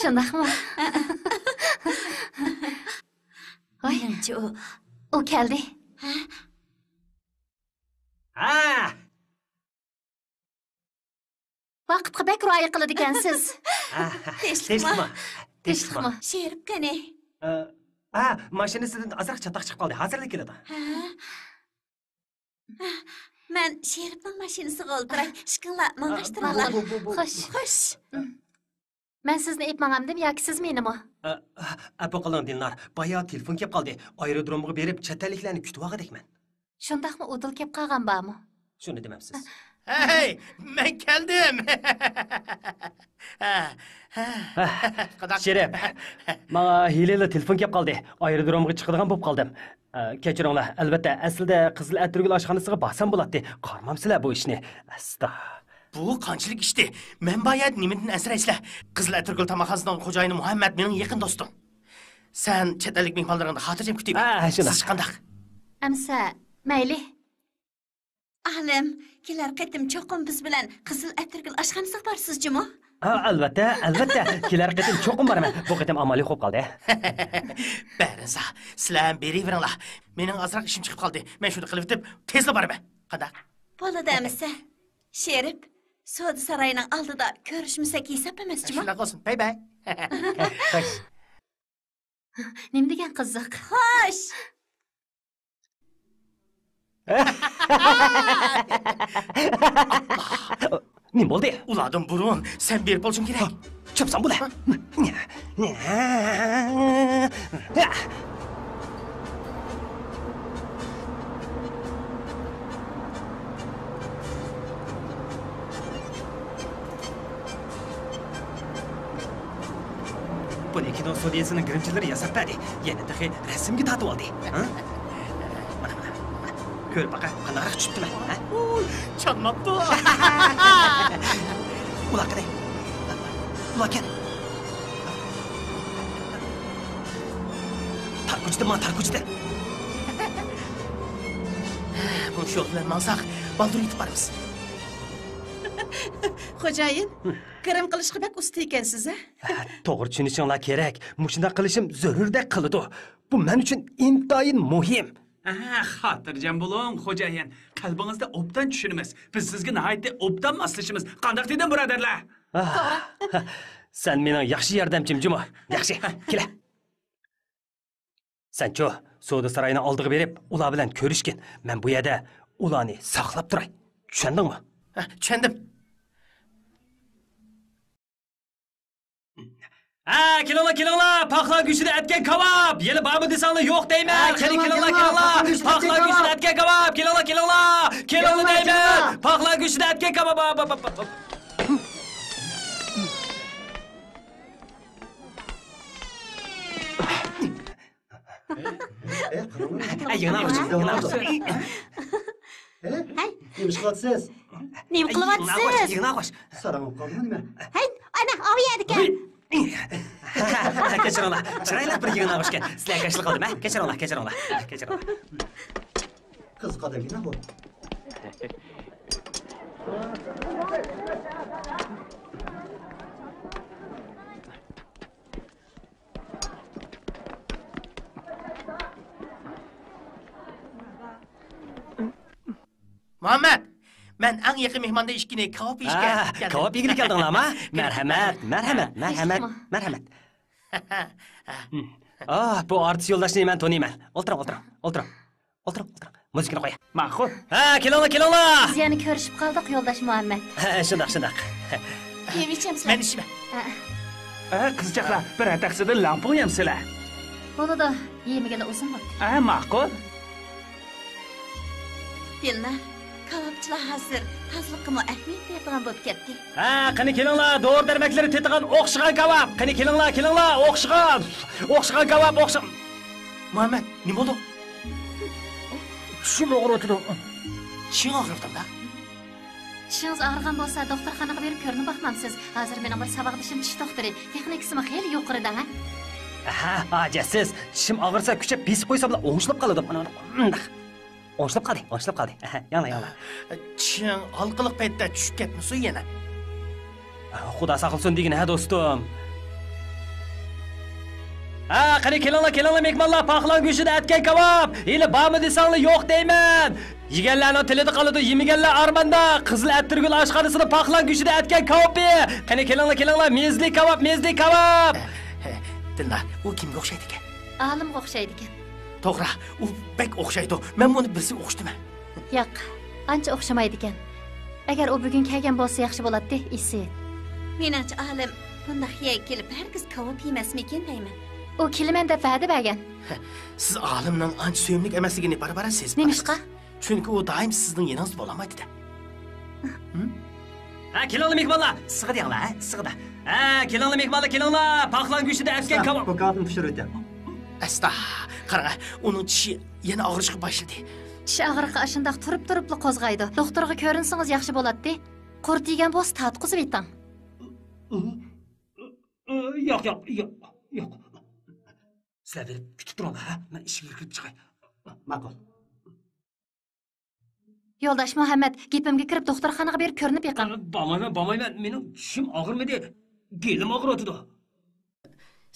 شۇنداقمۇ؟ ۋاي. مېنىڭچە ئۇ. ئۇ كەلدى. ھە؟ ھە! ۋاقىتقا بەك رىئايە قىلىدىكەنسىز. ھە، ھە. تىنچلىقمۇ؟ تىنچلىقمۇ؟ تىنچلىقمۇ؟ شېرىپ قېنى؟ ئە، ھە، ماشىنىسىدىن ئازراق چاتاق چىقىپ قالدى. ھازىرلا كېلىدۇ. ھە؟ مەن شېرىپنىڭ ماشىنىسىغا ئولتۇراي. ئىككىڭلار ماڭغاچ تۇرۇڭلار. بۇ، بۇ، بۇ، بۇ. خوش. خوش. مەن سىزنى ئېلىپ ماڭامدىم ياكى سىز مېنىمۇ؟ ئە، ئەپۇ قىلىڭ، دىلنار. بايا تېلېفون كېلىپ قالدى. ئايرودرومغا بېرىپ، چەت ئەللىكلەرنى كۈتۈۋالغۇدەكمەن. شۇنداقمۇ، ئۇدۇل كەپ قالغان بارمۇ؟ شۇنى دېمەمسىز. ھەي، مەن كەلدىم. ھە، ھە. قانداق؟ شېرىپ، ماڭا ھېلىلا تېلېفون كەپ قالدى. ئايرودرومغا چىقىدىغان بولۇپ قالدىم. ئە، كەچۈرۈڭلار، ئەلۋەتتە، ئەسلىدە قىزىل ئەتىرگۈل ئاشخانىسىغا بارسام بولاتتى. قارىمامسىلەر بۇ ئىشنى؟ ئەستا. بۇ قانچىلىك ئىشتى؟ مەن بار يەردە نېمىدىن ئەنسىرەيسىلەر؟ قىزىل ئەتىرگۈل تاماقخانىسىنىڭ خوجايىنى مۇھەممەت مېنىڭ يېقىن دوستۇم. سەن چەت ئەللىك مېھمانلىرىڭنى خاتىرجەم كۈتۈۋېلىڭ. ھە، شۇنداق. سىزچە قانداق؟ ئەمىسە، مەيلى. ئالىم، كېلەر قېتىم چوقۇم بىز بىلەن قىزىل ئەتىرگۈل ئاشخانىسىغا بارىسىز جۇمۇ؟ ھە، ئەلۋەتتە، ئەلۋەتتە. كېلەر قېتىم چوقۇم بارىمەن. بۇ قېتىم ئامال يوق بولۇپ قالدى. بەرىنسا، سىلەر بېرىۋېرىڭلار. مېنىڭ ئازراق ئىشىم چىقىپ قالدى. مەن شۇنى قىلىۋېتىپ، تېزلا بارىمەن. قانداق؟ بولىدۇ ئەمىسە. شېرىپ، سودا سارايىنىڭ ئالدىدا كۆرۈشمىسەك ھېساب ئەمەس جۇمۇ؟ شۇنداق بولسۇن. باي باي. خوش. نېمە دېگەن قىزىق. خوش! نېمە بولدى؟ ئۇلاردىن بۇرۇن سەن بېرىپ بولۇشۇڭ كېرەك. چاپسان بولە. بۇنى كىنو ستۇدىيەسىنىڭ گىرىمچىلىرى ياساپ بەردى. يەنە تېخى رەسىمگە تارتىۋالدى. ھە؟ مانا، مانا، مانا. كۆرۈپ باقە، قانداقراق چۈشۈپتىمەن، ھە؟ ئۇي، چانماپتۇ. ئۇلار قېنى؟ ئۇلار كەل. تار كوچىدىن ماڭ، تار كوچىدىن. مۇشۇ يول بىلەن ماڭساق، بالدۇر يېتىپ بارىمىز. خوجايىن، گىرىم قىلىشقا بەك ئۇستا ئىكەنسىز، ھە؟ توغرا چۈشىنىشىڭلار كېرەك. مۇشۇنداق قىلىشىم زۆرۈردەك قىلىدۇ. بۇ مەن ئۈچۈن ئىنتايىن مۇھىم. ھە، خاتىرجەم بولۇڭ، خوجايىن. قەلبىڭىزنى ئوبدان چۈشىنىمىز. بىز سىزگە ناھايىتى ئوبدان ماسلىشىمىز. قانداق دېدىم، بۇرادەرلەر؟ توغرا. سەن مېنىڭ ياخشى ياردەمچىم جۇمۇ. ياخشى، كېلە. سەنچۇ، سودا سارايىنىڭ ئالدىغا بېرىپ، ئۇلار بىلەن كۆرۈشكىن. مەن بۇ يەردە ئۇلارنى ساقلاپ تۇراي. چۈشەندىڭمۇ؟ ھە، چۈشەندىم. ھە، كېلىڭلار، كېلىڭلار! پاقلان گۆشىدە ئەتكەن كاۋاپ! يەنە بارمۇ دېسەڭلار يوق دەيمەن! ھە، قېنى، كېلىڭلار، كېلىڭلار! كېلىڭلار! پاقلان گۆشىدە ئەتكەن كاۋاپ! كېلىڭلار، كېلىڭلار! كېلىڭلار دەيمەن! پاقلان گۆشىدە ئەتكەن كاۋاپ! ئەي، يىغناغۇچ، يىغناغۇچ. ھەي، نېمە ئىش قىلىۋاتىسىز؟ نېمە قىلىۋاتىسىز؟ يىغناغۇچ. ساراڭ بولۇپ قالدىمۇ نېمە؟ ھەي، ئانا، ئاۋۇ يەردىكەن. كەچۈرۈڭلار، چىرايلىق بىر يىغناغۇچكەن. سىلەرگە ئاشلىق قىلدىم، ھە؟ كەچۈرۈڭلار، كەچۈرۈڭلار، كەچۈرۈڭلار. قىزىق ئادەمكەن بۇ. مۇھەممەد، مەن ئەڭ يېقىن مېھماندا ئىككىنى كاۋاپ يېيىشكە كەلدىم. كاۋاپ يېگىلى كەلدىڭلارمۇ؟ مەرھەمەت، مەرھەمەت، مەرھەمەت، مەرھەمەت. ئاھ، بۇ ئارتىس يولداشنى مەن تونۇيمەن. ئولتۇرۇڭ، ئولتۇرۇڭ، ئولتۇرۇڭ. ئولتۇرۇڭ، ئولتۇرۇڭ. مۇزىكىنى قوياي. ماقۇل. ھە، كېلىڭلار، كېلىڭلار. بىز يەنە كۆرۈشۈپ قالدۇق، يولداش مۇھەممەد. ھە، شۇنداق، شۇنداق. كىم ئىچەمسىلەر؟ مەن ئىچىمەن. ھە. ھە، قىزچاقلار، بىر ھەتەكسىدىن لەڭپۇڭ يەمسىلەر. بولىدۇ، يېمىگىلى ئۇزۇن بوپتۇ. ھە، ماقۇل. دىلنار، كاۋاپچىلار ھازىر تازىلىققىمۇ ئەھمىيەت بېرىدىغان بولۇپ كەتتى. ھە، قېنى كېلىڭلار، دورا دەرمەكلىرى تېتىغان ئوخشىغان كاۋاپ. قېنى كېلىڭلار، كېلىڭلار، ئوخشىغان. ئوخشىغان كاۋاپ، ئوخشا-. مۇھەممەد، نېمە بولدۇڭ؟ چىشىم ئاغرىۋاتىدۇ. چىشىڭ ئاغرىۋاتامدا؟ چىشىڭىز ئاغرىغان بولسا، دوختۇرخانىغا بېرىپ كۆرۈنۈپ باقمامسىز؟ ھازىر مېنىڭ بىر ساۋاقدىشىم چىش دوختۇرى، تېخنىكىسىمۇ خېلى يۇقىرى دەڭ، ھە؟ ھە، ھاجەتسىز. چىشىم ئاغرىسا، كۈچەپ بېسىپ قويساملا ئوڭشىلىپ قالىدۇ. مانا مۇنداق. ئوڭشىلىپ قالدى، ئوڭشىلىپ قالدى. ئەھە، ياڭلا، ياڭلا. چىشىڭ ھالقىلىق پەيتتە چۈشۈپ كەتمىسۇن يەنە. خۇدا ساقلىسۇن دېگىنە، ھە، دوستۇم. ھە، قېنى، كېلىڭلار، كېلىڭلار، مېھمانلار، پاقلان گۆشىدە ئەتكەن كاۋاپ. ھېلى بارمۇ دېسەڭلار، يوق دەيمەن. يېگەنلەرنىڭ تىلىدا قالىدۇ، يېمىگەنلەر ئارماندا. قىزىل ئەتىرگۈل ئاشخانىسىدا پاقلان گۆشىدە ئەتكەن كاۋىپى. قېنى، كېلىڭلار، كېلىڭلار، مېزىلىك كاۋاپ، مېزىلىك كاۋاپ. ھە، دىلنار، ئۇ كىمگە ئوخشايدىكەن؟ ئالىمغا ئوخشايدىكەن. توغرا، ئۇ بەك ئوخشايدۇ. مەنمۇ ئۇنى بىرسىگە ئوخشىتىمەن. ياق، ئانچە ئوخشىمايدىكەن. ئەگەر ئۇ بۈگۈن كەلگەن بولسا ياخشى بولاتتى، ئىسىت. مېنىڭچە، ئالىم بۇنداق يەگە كېلىپ ھەرگىز كاۋاپ يېمەسمىكىن دەيمەن. ئۇ كېلىمەن دەپ ۋەدە بەرگەن. سىز ئالىمنىڭ ئانچە سۆيۈملۈك ئەمەسلىكىنى بارا-بارا سېزىپ نېمىشقا؟ بارىسىز. چۈنكى ئۇ دائىم سىزنىڭ يېنىڭىزدا بولالمايدۇ دەپ. ھە، كېلىڭلار مېھمانلار، ئىسسىغىدە يەڭلار، ھە، ئىسسىغىدا. ھە، كېلىڭلار مېھمانلار، كېلىڭلار، پاقلان گۆشىدە ئەپكەن كاۋاپ. بۇ كاۋاپنى پىشۇرۇۋېتىڭ. ئەستا، قاراڭ، ئۇنىڭ چىشى يەنە ئاغرىشقا باشلىدى. چىش ئاغرىقى ئاشۇنداق تۇرۇپ-تۇرۇپلا قوزغايدۇ. دوختۇرغا كۆرۈنسىڭىز ياخشى بولاتتى. قۇرت يېگەن بولسا تارتقۇزۇۋېتىڭ. ياق، ياق، ياق، ياق. سىلەر بېرىپ كۈتۈپ تۇرۇڭلار، ھە؟ مەن ئىشىككە كىرىپ چىقاي. ماقۇل. يولداش مۇھەممەد، گېپىمگە كىرىپ دوختۇرخانىغا بېرىپ كۆرۈنۈپ بېقىڭ. بارمايمەن، بارمايمەن. مېنىڭ چىشىم ئاغرىمىدى. گېلىم ئاغرىۋاتىدۇ.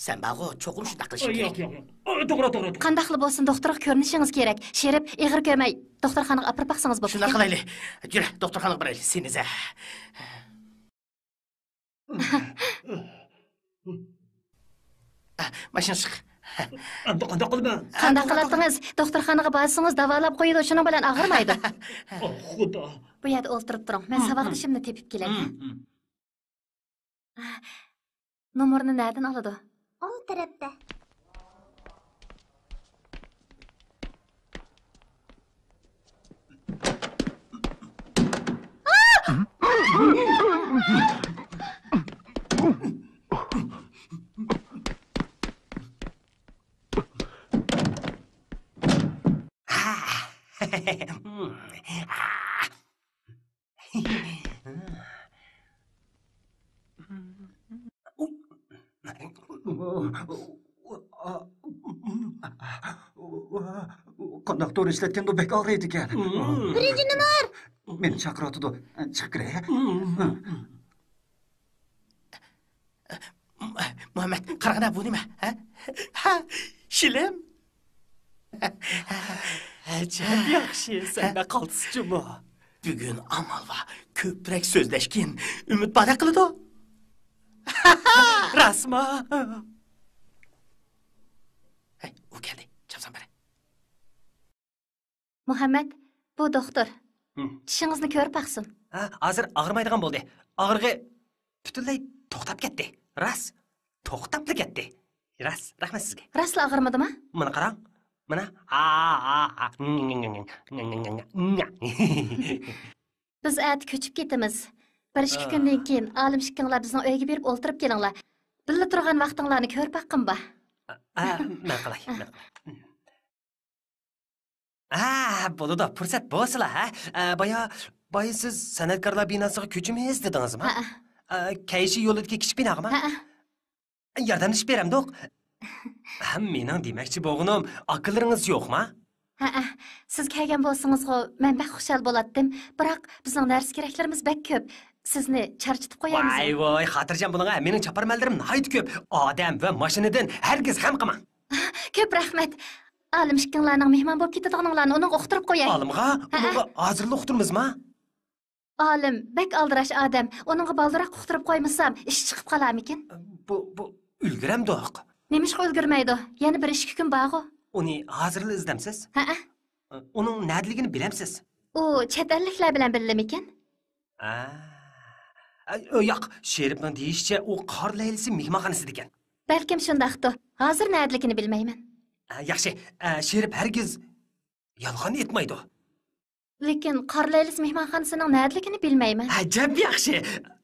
سەن بارغۇ، چوقۇم شۇنداق قىلىشىڭ كېرەك. ياق، ياق، ياق. توغرا، توغرا، توغرا. قانداقلا بولسۇن، دوختۇرغا كۆرۈنۈشىڭىز كېرەك. شېرىپ، ئېغىر كۆرمەي، دوختۇرخانىغا ئاپىرىپ باقسىڭىز بوپتىكەن. شۇنداق قىلايلى. يۈر، دوختۇرخانىغا بارايلى، سېنىزە. ماشىنا چىق. ئەمدى قانداق قىلىمەن؟ قانداق قىلاتتىڭىز؟ دوختۇرخانىغا بارسىڭىز، داۋالاپ قويىدۇ، شۇنىڭ بىلەن ئاغرىمايدۇ. ئاھ، خۇدا. بۇ يەردە ئولتۇرۇپ تۇرۇڭ، مەن ساۋاقدىشىمنى تېپىپ كېلەي. نومۇرنى نەدىن ئالىدۇ؟ ئول تەرەپتە. قانداق تور ئىشلەتكەندۇ، بەك ئاغرىيدىكەن. بىرىنچى نومۇر! مېنى چاقىرىۋاتىدۇ. چىقىپ كىرەي. مۇھەممەد، قارىغىنا، بۇ نېمە؟ ھە؟ ھە، شىلىم. ئەجەب ياخشى، سەندە قالتىس جۇمۇ. بۈگۈن ئامال بار، كۆپرەك سۆزلەشكىن، ئۈمىد بار قىلىدۇ. راستمۇ؟ ھەي، ئۇ كەلدى، چاپسان بېرە. مۇھەممەد، بۇ دوختۇر. ھىم. چىشىڭىزنى كۆرۈپ باقسۇن. ھە، ھازىر ئاغرىمايدىغان بولدى. ئاغرىقى پۈتۈنلەي توختاپ كەتتى. راست، توختاپلا كەتتى. راست، رەھمەت سىزگە. راستلا ئاغرىمىدىما؟ مانا قاراڭ. مانا. بىز ئەتە كۆچۈپ كېتىمىز. بىر ئىككى كۈندىن كېيىن ئالىم ئىككىڭلار بىزنىڭ ئۆيگە بېرىپ ئولتۇرۇپ كېلىڭلار. بىللە تۇرغان ۋاقتىڭلارنى كۆرۈپ باققىن بار. ئا، مەن قىلاي، مەن قىلاي. ھە، بولىدۇ، پۇرسەت بولسىلا، ھە. ئە، بايا، بايا سىز سەنئەتكارلار بىناسىغا كۆچىمىز دېدىڭىزما؟ ھەئە. ئە، كەيشى يولىدىكى كىچىك بىناغىما؟ ھەئە. ياردەملىشىپ بېرەمدۇق؟ ھە، مېنىڭ دېمەكچى بولغىنىم، ئاكىلىرىڭىز يوقما؟ ھەئە، سىز كەلگەن بولسىڭىزغۇ، مەن بەك خۇشال بولاتتىم. بىراق، بىزنىڭ نەرسە-كېرەكلىرىمىز بەك كۆپ. سىزنى چارچىتىپ قويايمىز. ۋاي، ۋاي، خاتىرجەم بولۇڭ، ھە، مېنىڭ چاپارمەنلىرىم ناھايىتى كۆپ. ئادەم ۋە ماشىنىدىن ھەرگىز غەم قىلماڭ. كۆپ رەھمەت. ئالىم ئىككىڭلارنىڭ مېھمان بولۇپ كېتىدىغىنىڭلارنى ئۇنىڭغا ئۇقتۇرۇپ قوياي. ئالىمغا؟ ھەئە. ئۇنىڭغا ھازىرلا ئۇقتۇرىمىزما؟ ئالىم بەك ئالدىراش ئادەم. ئۇنىڭغا بالدۇرراق ئۇقتۇرۇپ قويمىسام، ئىش چىقىپ قالارمىكىن؟ بۇ، بۇ ئۈلگۈرەمدۇق. نېمىشقا ئۈلگۈرمەيدۇ؟ يەنە بىر ئىككى كۈن بارغۇ. ئۇنى ھازىرلا ئىزدەمسىز؟ ھەئە. ئۇنىڭ نەدىلىكىنى بىلەمسىز؟ ئۇ چەت ئەللىكلەر بىلەن بىللىمىكىن؟ ئا، ئا، ياق، شېرىپنىڭ دېيىشىچە، ئۇ قار لەيلىسى مېھمانخانىسىدىكەن. بەلكىم شۇنداقتۇ. ھازىر نەدىلىكىنى بىلمەيمەن. ئا، ياخشى، ئا، شېرىپ ھەرگىز يالغان ئېيتمايدۇ. لېكىن قار لەيلىسى مېھمانخانىسىنىڭ نەدىلىكىنى بىلمەيمەن. ئەجەب ياخشى.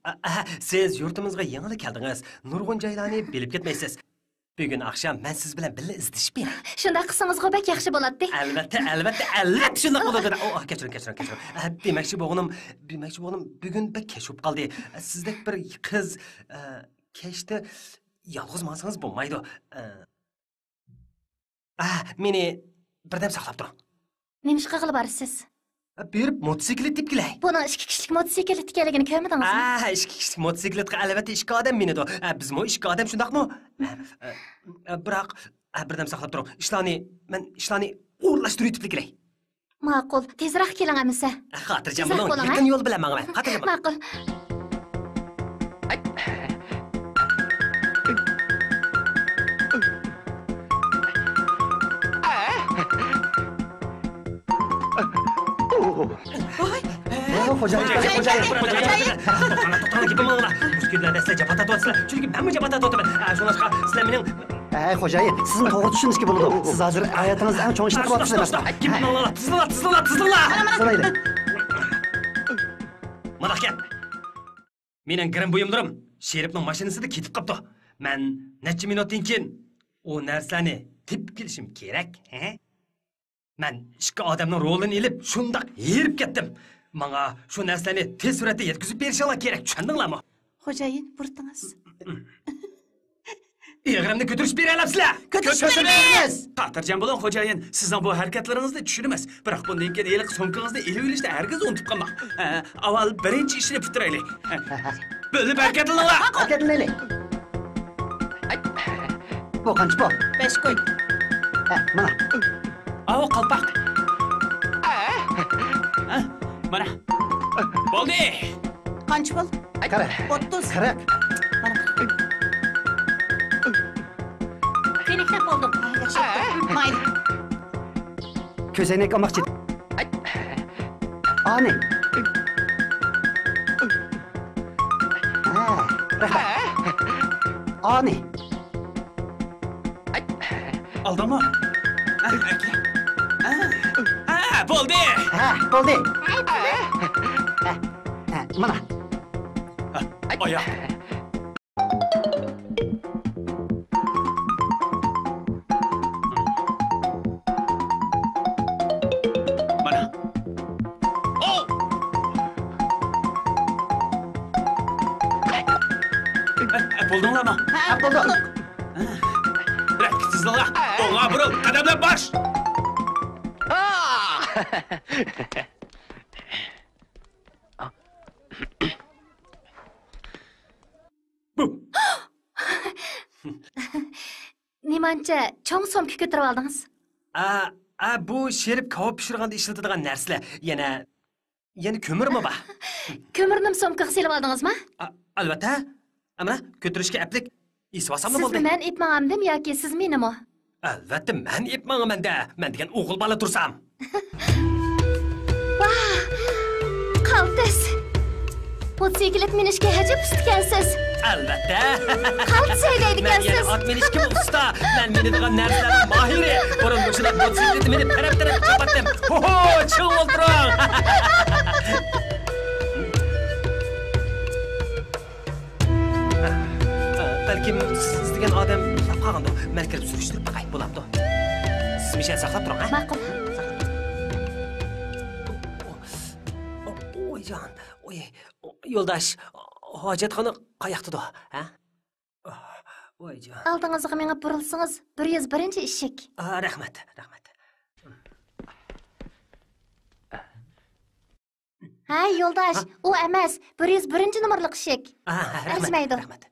ئا، ئا، سىز يۇرتىمىزغا يېڭىلا كەلدىڭىز. نۇرغۇن جايلارنى بىلىپ كەتمەيسىز. بۈگۈن ئاخشام مەن سىز بىلەن بىللە ئىزدىشىپ بېرەي. شۇنداق قىلسىڭىزغۇ بەك ياخشى بولاتتى. ئەلۋەتتە، ئەلۋەتتە، ئەلۋەتتە شۇنداق بولىدۇ. ئو، ئا، كەچۈرۈڭ، كەچۈرۈڭ، كەچۈرۈڭ. ئا، دېمەكچى بولغىنىم، دېمەكچى بولغىنىم، بۈگۈن بەك كەچ بولۇپ قالدى. سىزدەك بىر قىز، ئا، كەچتە يالغۇز ماڭسىڭىز بولمايدۇ. ئا، ئا، مېنى بىردەم ساقلاپ تۇرۇڭ. نېمە ئىش قىلغىلى بارىسىز؟ بېرىپ موتوسىكلىت تېپىپ كېلەي. بۇنىڭ ئىككى كىشىلىك موتوسىكلىت ئىكەنلىكىنى كۆرمىدىڭىزمۇ؟ ئا، ئىككى كىشىلىك موتوسىكلىتقا ئەلۋەتتە ئىككى ئادەم مىنىدۇ. ئە، بىزمۇ ئىككى ئادەم، شۇنداقمۇ؟ ئە، ئە، بىراق، ئە، بىردەم ساقلاپ تۇرۇڭ. ئىشلارنى، مەن ئىشلارنى ئورۇنلاشتۇرۇۋېتىپلا كېلەي. ماقۇل، تېزرەك كېلىڭ ئەمىسە. ئە، خاتىرجەم بولۇڭ، يېقىن يول بىلەن ماڭىمەن. خاتىرجەم بولۇڭ. ماقۇل. ۋاي! خوجايىن، خوجايىن، خوجايىن. توختاڭلار، توختاڭلار، گېپىمنى ئاڭلاڭلار. مۇشۇ كۈنلەردە سىلەر جاپا تارتىۋاتىسىلەر، چۈنكى مەنمۇ جاپا تارتىۋاتىمەن. ھە، شۇڭلاشقا سىلەر مېنىڭ. ھەي، خوجايىن، سىزنى توغرا چۈشىنىشكە بولىدۇ. سىز ھازىر ھاياتىڭىزدا ئەڭ چوڭ ئىشنى قىلىۋاتىسىلەر. گېپىمنى ئاڭلاڭلار، تىزلىڭلار، تىزلىڭلار، تىزلىڭلار. تىزلايلى. مۇنداق گەپ. مېنىڭ گىرىم بۇيۇملىرىم شېرىپنىڭ ماشىنىسىدا كېتىپ قاپتۇ. مەن نەچچە مىنۇتتىن كېيىن ئۇ نەرسىلەرنى تېپىپ كېلىشىم كېرەك. ھە؟ مەن ئىككى ئادەمنىڭ رولىنى ئېلىپ، شۇنداق ھېرىپ كەتتىم. ماڭا شۇ نەرسىلەرنى تېز سۈرئەتتە يەتكۈزۈپ بېرىشىڭلار كېرەك، چۈشەندىڭلارمۇ؟ خوجايىن، بۇرۇتىڭىز. ئېغىرىمنى كۆتۈرۈشۈپ بېرەلەمسىلەر؟ كۆتۈرۈشۈپ بېرىمىز! خاتىرجەم بولۇڭ، خوجايىن. سىزنىڭ بۇ ھەرىكەتلىرىڭىزنى چۈشىنىمىز. بىراق بۇندىن كېيىن ھېلىقى سومكىڭىزنى ئېلىۋېلىشنى ھەرگىز ئۇنتۇپ قالماڭ. ھە، ئاۋۋال بىرىنچى ئىشنى پۈتتۈرەيلى. ھە. بۆلۈنۈپ ھەرىكەتلىنىڭلار! ھەرىكەتلىنەيلى. بۇ قانچە پۇل؟ بەش كوي. ھە، مانا. ئاۋۇ قالپاق. ھە، مانا. بولدى. قانچە پۇل؟ قىرىق. ئوتتۇز. قىرىق. مانا. كۆينەكلەپ بولدۇم. ياخشى. مايلى. كۆزەينەك ئالماقچى. ئانى. ھە، رەھمەت. ئانى. ئالدىڭمۇ؟ ھە، بولدى. ھە، بولدى. ھە، ھە، مانا. ئاياق. مانا. ئو! بولدۇڭلارمۇ؟ ھە، بولدۇق. بىراق تېزلىڭلار. ئوڭغا بۇرۇل، قەدەملەپ باش. بۇ. نېمانچە چوڭ سومكا كۆتۈرۈۋالدىڭىز؟ ئا، ئا، بۇ شېرىپ كاۋاپ پىشۇرغاندا ئىشلىتىدىغان نەرسىلەر. يەنە، يەنە كۆمۈرمۇ بار. كۆمۈرنىمۇ سومكىغا سېلىۋالدىڭىزمۇ؟ ئا، ئەلۋەتتە. ئەمما كۆتۈرۈشكە ئەپلىك ئېسىۋالساملا بولدى. سىزمۇ مەن ئېيتمىغانمىدىم ياكى سىز مېنىمۇ؟ ئەلۋەتتە، مەن ئېيتماڭمەن-دە، مەن دېگەن ئوغۇل بالا تۇرسام. ۋاھ، قالتىس! موتوسىكلىت مىنىشكە ئەجەب ئۇستىكەنسىز. ئەلۋەتتە. قالتىس ھەيدەيدىكەنسىز. مەن يەنە ئات مىنىشكىمۇ ئۇستا. مەن مىنىدىغان نەرسىلەرنىڭ ماھىرى. بۇرۇن مۇشۇنداق موتوسىكلىتنى مىنىپ تەرەپ-تەرەپكە چاپاتتىم. ھوھو، چىڭ ئولتۇرۇڭ. بەلكىم سىز ئىزدىگەن ئادەم ئۇخلاپ قالغاندۇ. مەن كىرىپ سۈرۈشتۈرۈپ باقاي، بولامدۇ؟ سىز مىشەن ساقلاپ تۇرۇڭ، ھە؟ ماقۇل. ۋايجان، ۋاي، يولداش، ھاجەتخانا قاياقتىدۇ، ھە؟ ۋايجان. ئالدىڭىزغا مېڭىپ بۇرۇلسىڭىز، بىر يۈز بىرىنچى ئىشىك. ئا، رەھمەت، رەھمەت. ھەي، يولداش، ھە؟ ئۇ ئەمەس، بىر يۈز بىرىنچى نومۇرلۇق ئىشىك. ئا، رەھمەت، ئەرزىمەيدۇ. رەھمەت.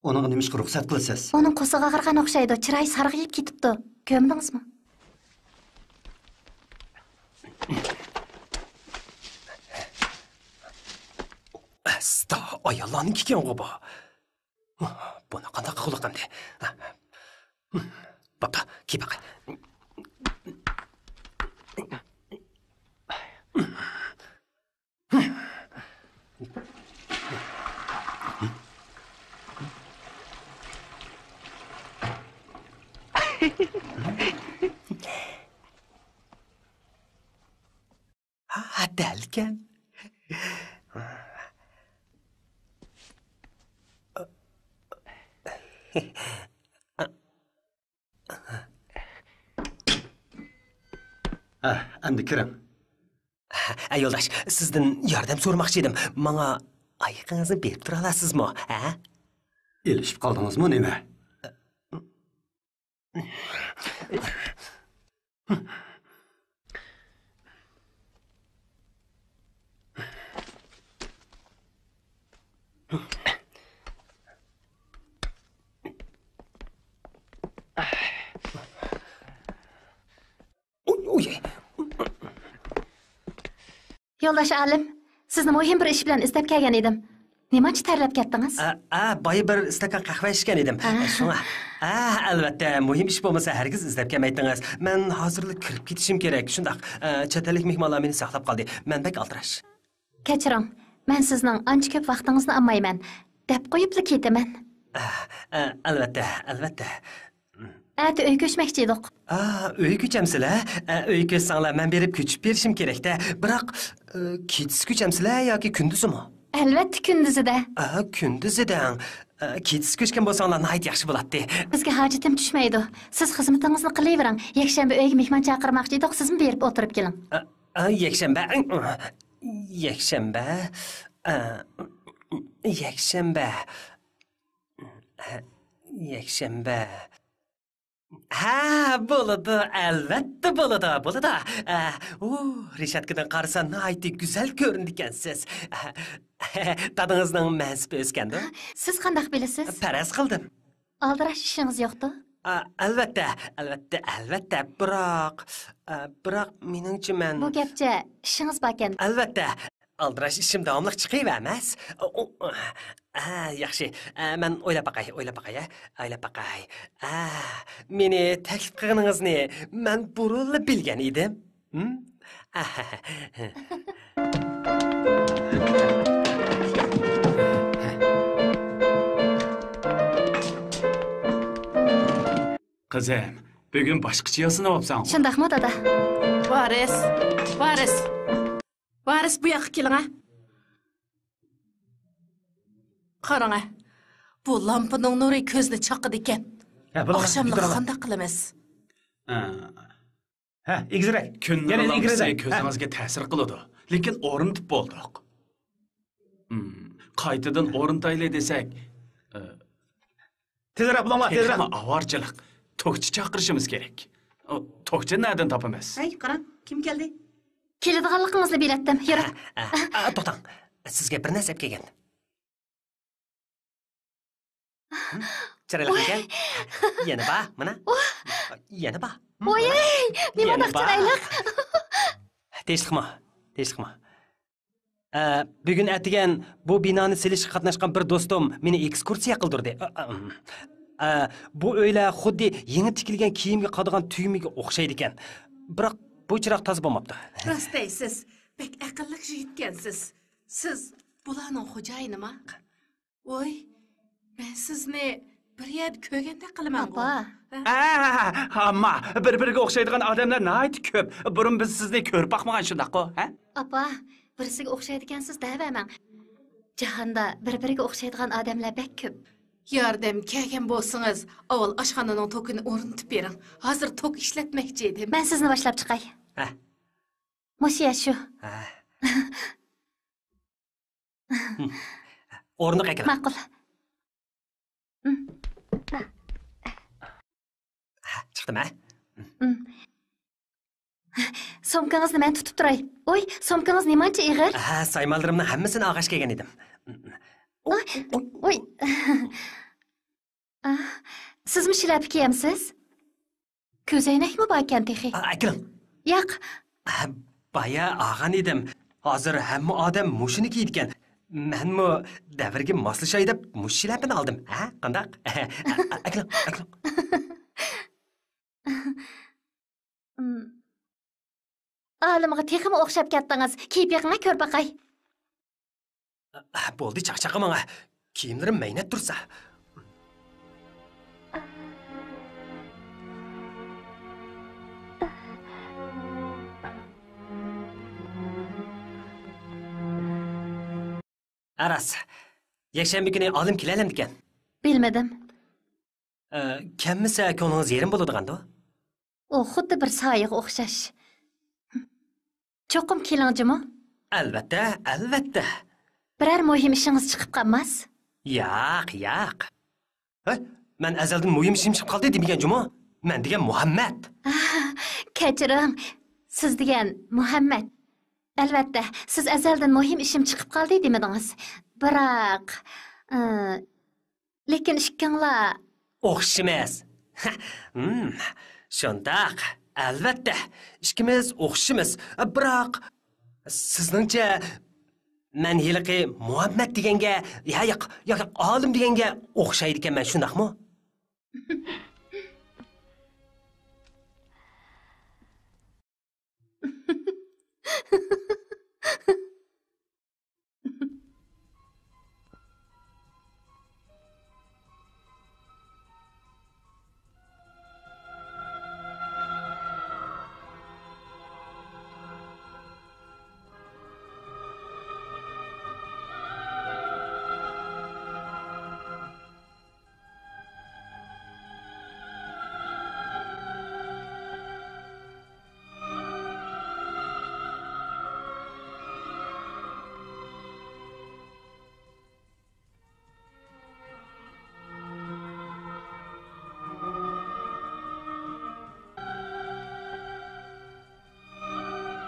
ئۇنىڭغا نېمىشقا رۇخسەت قىلىسىز؟ ئۇنىڭ قورسىقى ئاغرىغان ئوخشايدۇ، چىرايى سارغىيىپ كېتىپتۇ. كۆرمىدىڭىزمۇ؟ ئەستا ئاياللارنىڭكى ئىكەنغۇ بۇ. بۇنى قانداق قىلغۇلۇق ئەمدى؟ بوپتۇ، كىيىپ باقاي. ھا، دەلكەن. ھە، ئەمدى كىرىڭ. ھە، يولداش، سىزدىن ياردەم سورىماقچى ئىدىم. ماڭا ئايىقىڭىزنى بېرىپ تۇرالارسىزمۇ، ھە؟ ئېلىشىپ قالدىڭىزمۇ نېمە؟ ئۇي، ئۇي. يولداش ئالىم، سىزنى مۇھىم بىر ئىش بىلەن ئىزدەپ كەلگەن ئىدىم. نېمانچە تەرلەپ كەتتىڭىز؟ ئا، ئا، بايا بىر ئىستاكان قەھۋە ئىچكەن ئىدىم. ئا. شۇڭا. ئا، ئەلۋەتتە، مۇھىم ئىش بولمىسا ھەرگىز ئىزدەپ كەلمەيتتىڭىز. مەن ھازىرلا كىرىپ كېتىشىم كېرەك. شۇنداق، ئا، چەت ئەللىك مېھمانلار مېنى ساقلاپ قالدى. مەن بەك ئالدىراش. كەچۈرۈڭ، مەن سىزنىڭ ئانچە كۆپ ۋاقتىڭىزنى ئالمايمەن. دەپ قويۇپلا كېتىمەن. ئە، ئە، ئەلۋەتتە، ئەلۋەتتە. ئەتە ئۆي كۆچمەكچى ئىدۇق. ئا، ئۆي كۆچەمسىلە؟ ئە، ئۆي كۆچسەڭلار، مەن بېرىپ كۆچۈپ بېرىشىم كېرەكتە. بىراق، ئە، كېچىسى كۆچەمسىلە ياكى كۈندۈزىمۇ؟ ئەلۋەتتە، كۈندۈزىدە. ئا، كۈندۈزىدەڭ. ئە، كېچىسى كۆچكەن بولساڭلار ناھايىتى ياخشى بولاتتى. بىزگە ھاجىتىم چۈشمەيدۇ. سىز خىزمىتىڭىزنى قىلىۋېرىڭ. يەكشەنبە ئۆيگە مېھمان چاقىرماقچى ئىدۇق، سىزمۇ بېرىپ ئولتۇرۇپ كېلىڭ. ئە، ئە، يەكشەنبە؟ يەكشەنبە؟ ئە، يەكشەنبە. يەكشەنبە. ھە، بولىدۇ، ئەلۋەتتە بولىدۇ، بولىدۇ. ئە، ئۇ، رېشاتكىدىن قارىسا ناھايىتى گۈزەل كۆرۈنىدىكەنسىز. ئە، دادىڭىزنىڭ مەنسىپى ئۆسكەندۇ؟ سىز قانداق بىلىسىز؟ پەرەز قىلدىم. ئالدىراش ئىشىڭىز يوقتۇ؟ ئە، ئەلۋەتتە، ئەلۋەتتە، ئەلۋەتتە، بىراق، ئە، بىراق مېنىڭچە مەن بۇ گەپچە ئىشىڭىز باركەن. ئەلۋەتتە. ئالدىراش ئىشىم داۋاملىق چىقىۋەرمەس. ئۇ، ئۇ، ئە، ياخشى. ئە، مەن ئويلاپ باقاي، ئويلاپ باقاي، ئە. ئويلاپ باقاي. ئە، مېنى تەكلىپ قىلغىنىڭىزنى مەن بۇرۇنلا بىلگەن ئىدىم. ھىم؟ قىزىم، بۈگۈن باشقىچە ياسىنىۋاپسەن. شۇنداقمۇ، دادا؟ ۋارىس، ۋارىس. ۋارىس، بۇ ياققا كېلىڭە. قاراڭە، بۇ لامپىنىڭ نۇرى كۆزنى چاقىدىكەن. ھە، بولىدۇ، ئاخشاملىقى بولىدۇ. قانداق قىلىمىز؟ ھە. ھە، ئېگىزرەك. كۈن يەنە نۇرى ئېگىزرەك. لامپىسى ھە. كۆزىڭىزگە تەسىر قىلىدۇ. لېكىن ئورنىتىپ بولدۇق. ھىم، قايتىدىن ئورنىتايلى دېسەك، ئە، تېزرەك بولۇڭلار، تېزرەك. تېخىمۇ ئاۋارىچىلىق. توكچى چاقىرىشىمىز كېرەك. ئۇ توكچىنى نەدىن تاپىمىز؟ ھەي، قاراڭ، كىم كەلدى؟ كېلىدىغانلىقىڭىزنى بىلەتتىم. يۈرۈڭ. ئە، ئە، ئە، توختاڭ. سىزگە بىر نەرسە ئەپ كەلگەن. چىرايلىق ئىكەن. يەنە بار، مانا. يەنە بار. ۋوي، نېمانداق چىرايلىق. تىنچلىقمۇ؟ تىنچلىقمۇ؟ ئە، بۈگۈن ئەتىگەن بۇ بىنانى سېلىشقا قاتناشقان بىر دوستۇم مېنى ئېكسكۇرسىيە قىلدۇردى. ئە، ئە، ئىم. ئە، بۇ ئۆيلەر خۇددى يېڭى تىكىلگەن كىيىمگە قادىغان تۈگمىگە ئوخشايدىكەن. بىراق بۇ چىراغ تازا بولماپتۇ. راست دەيسىز، بەك ئەقىللىق يىگىتكەنسىز. سىز بۇلارنىڭ خوجايىنىما؟ ۋوي، مەن سىزنى بىر يەردە كۆرگەندەك قىلىمەنغۇ. ئاپا. ھە؟ ئە، ئامما، بىر-بىرىگە ئوخشايدىغان ئادەملەر ناھايىتى كۆپ. بۇرۇن بىز سىزنى كۆرۈپ باقمىغان، شۇنداققۇ، ھە؟ ئاپا، بىرسىگە ئوخشايدىكەنسىز دەۋەرمەڭ. جاھاندا بىر-بىرىگە ئوخشايدىغان ئادەملەر بەك كۆپ. ياردەم كەلگەن بولسىڭىز، ئاۋۋال ئاشخانىنىڭ توكىنى ئورنىتىپ بېرىڭ. ھازىر توك ئىشلەتمەكچى ئىدىم. مەن سىزنى باشلاپ چىقاي. ھە. مۇشۇ يەر شۇ. ھە. ئورۇندۇق ئەكىل. ماقۇل. چىقتىم، ھە؟ سومكىڭىزنى مەن تۇتۇپ تۇراي. ئوي، سومكىڭىز نېمانچە ئېغىر؟ ھە، سايمانلىرىمنىڭ ھەممىسىنى ئالغاچ كەلگەن ئىدىم. ئوي، ئوي. ئاھ، سىزمۇ شىلەپە كىيەمسىز؟ كۆزەينەكمۇ باركەن تېخى؟ ئا، ئەكىلىڭ. ياق. ئا، بايا ئالغان ئىدىم. ھازىر ھەممە ئادەم مۇشۇنى كىيىدىكەن. مەنمۇ دەۋرگە ماسلىشاي دەپ مۇشۇ شىلەپىنى ئالدىم. ھە، قانداق؟ ئا، ئا، ئەكىلىڭ، ئەكىلىڭ. ئالىمغا تېخىمۇ ئوخشاپ كەتتىڭىز. كىيىپ بېقىڭە، كۆرۈپ باقاي. بولدى، چاقچاقلىماڭ. كىيىملىرىم مەينەت تۇرسا. ھە، راست. يەكشەنبە كۈنى ئالىم كېلەلەمدىكەن؟ بىلمىدىم. ئە، كەلمىسە كۆڭلىڭىز يېرىم بولىدىغاندۇ؟ ئۇ خۇددى بىر سايىغا ئوخشاش. چوقۇم كېلىڭ جۇمۇ. ئەلۋەتتە، ئەلۋەتتە. بىرەر مۇھىم ئىشىڭىز چىقىپ قالماس؟ ياق، ياق. ھەي، مەن ئەزەلدىن مۇھىم ئىشىم چىقىپ قالدى دېمىگەن جۇمۇ. مەن دېگەن مۇھەممەد. ئاھ، كەچۈرۈڭ. سىز دېگەن مۇھەممەد. ئەلۋەتتە، سىز ئەزەلدىن مۇھىم ئىشىم چىقىپ قالدى دېمىدىڭىز. بىراق، ئى، لېكىن ئىككىڭلار ئوخشىمىز. ھىم، شۇنداق. ئەلۋەتتە، ئىككىمىز ئوخشىمىز. بىراق، سىزنىڭچە، مەن ھېلىقى مۇھەممەد دېگەنگە، يا، ياق، ياق، ياق، ئالىم دېگەنگە ئوخشايدىكەنمەن، شۇنداقمۇ؟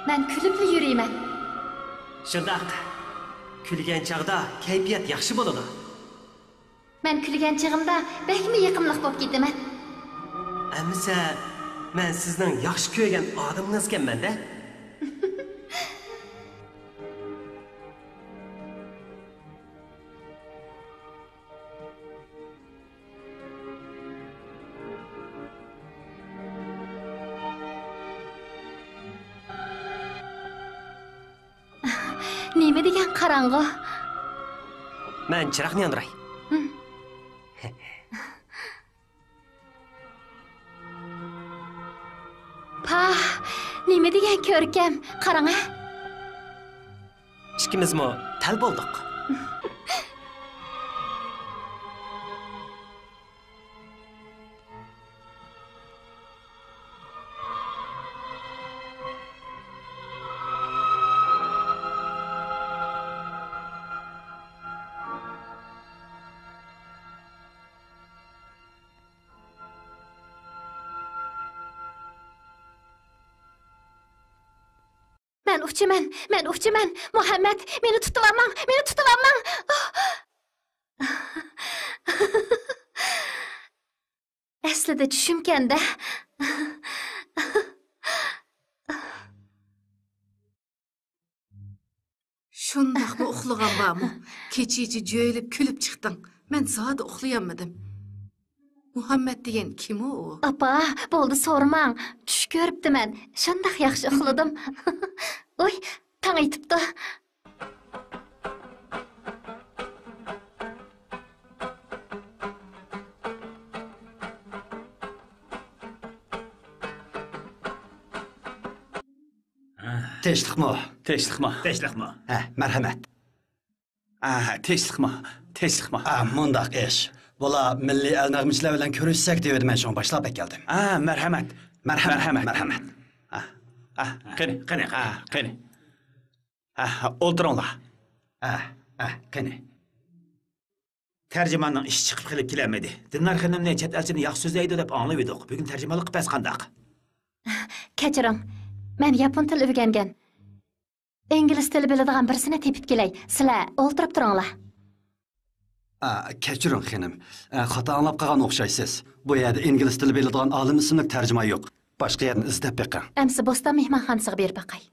مەن كۈلۈپلا يۈرىمەن. شۇنداق. كۈلگەن چاغدا كەيپىيات ياخشى بولىدۇ. مەن كۈلگەن چېغىمدا بەكمۇ يېقىملىق بولۇپ كېتىمەن. ئەمىسە، مەن سىزنىڭ ياخشى كۆرگەن ئادىمىڭىزكەنمەن-دە. نېمە دېگەن قاراڭغۇ؟ مەن چىراغنى ياندۇراي. ھىم. پاھ، نېمە دېگەن كۆركەم، قاراڭە. ئىككىمىزمۇ تەل بولدۇق. مەن ئۇچىمەن، مەن ئۇچىمەن. مۇھەممەد، مېنى تۇتۇۋالماڭ، مېنى تۇتۇۋالماڭ. ئەسلىدە چۈشۈمكەن-دە. شۇنداقمۇ ئۇخلىغان بارمۇ؟ كېچىچە جۆيلۈپ كۈلۈپ چىقتىڭ. مەن زادى ئۇخلىيالمىدىم. مۇھەممەد دېگەن كىم ئۇ؟ ئاپا، بولدى سورىماڭ. چۈش كۆرۈپتىمەن. شۇنداق ياخشى ئۇخلىدىم. ۋوي، تاڭ ئېتىپتۇ. تىنچلىقمۇ؟ تىنچلىقمۇ؟ تىنچلىقمۇ؟ ھە، مەرھەمەت. ئاھ، تىنچلىقمۇ؟ تىنچلىقمۇ؟ ئا، مۇنداق ئىش. بۇلار مىللىي ئەل نەغمىچىلەر بىلەن كۆرۈشسەك دېۋىدى، مەن شۇڭا باشلاپ ئەكەلدىم. ئا، مەرھەمەت. مەرھەمەت، مەرھەمەت. مەرھەمەت. ئا. ئا، قېنى، قېنى، قا-، قېنى. ئا، ئولتۇرۇڭلار. ئا، ئا، قېنى. تەرجىماننىڭ ئىشى چىقىپ قېلىپ كېلەلمىدى. دىلنار خېنىمنى چەت ئەلچىنى ياخشى سۆزلەيدۇ دەپ ئاڭلىۋىدۇق. بۈگۈن تەرجىمانلىققا پەس قانداق؟ كەچۈرۈڭ. مەن ياپون تىلى ئۆگەنگەن. ئىنگلىز تىلى بىلىدىغان بىرسىنى تېپىپ كېلەي. سىلەر ئولتۇرۇپ تۇرۇڭلار. ئا، كەچۈرۈڭ، خېنىم. ئا، خاتا ئاڭلاپ قالغان ئوخشايسىز. بۇ يەردە ئىنگلىز تىلى بىلىدىغان ئالىم ئىسىملىك تەرجىمان يوق. باشقا يەردىن ئىزدەپ بېقىڭ. ئەمسە بوستان مېھمانخانىسىغا بېرىپ باقاي.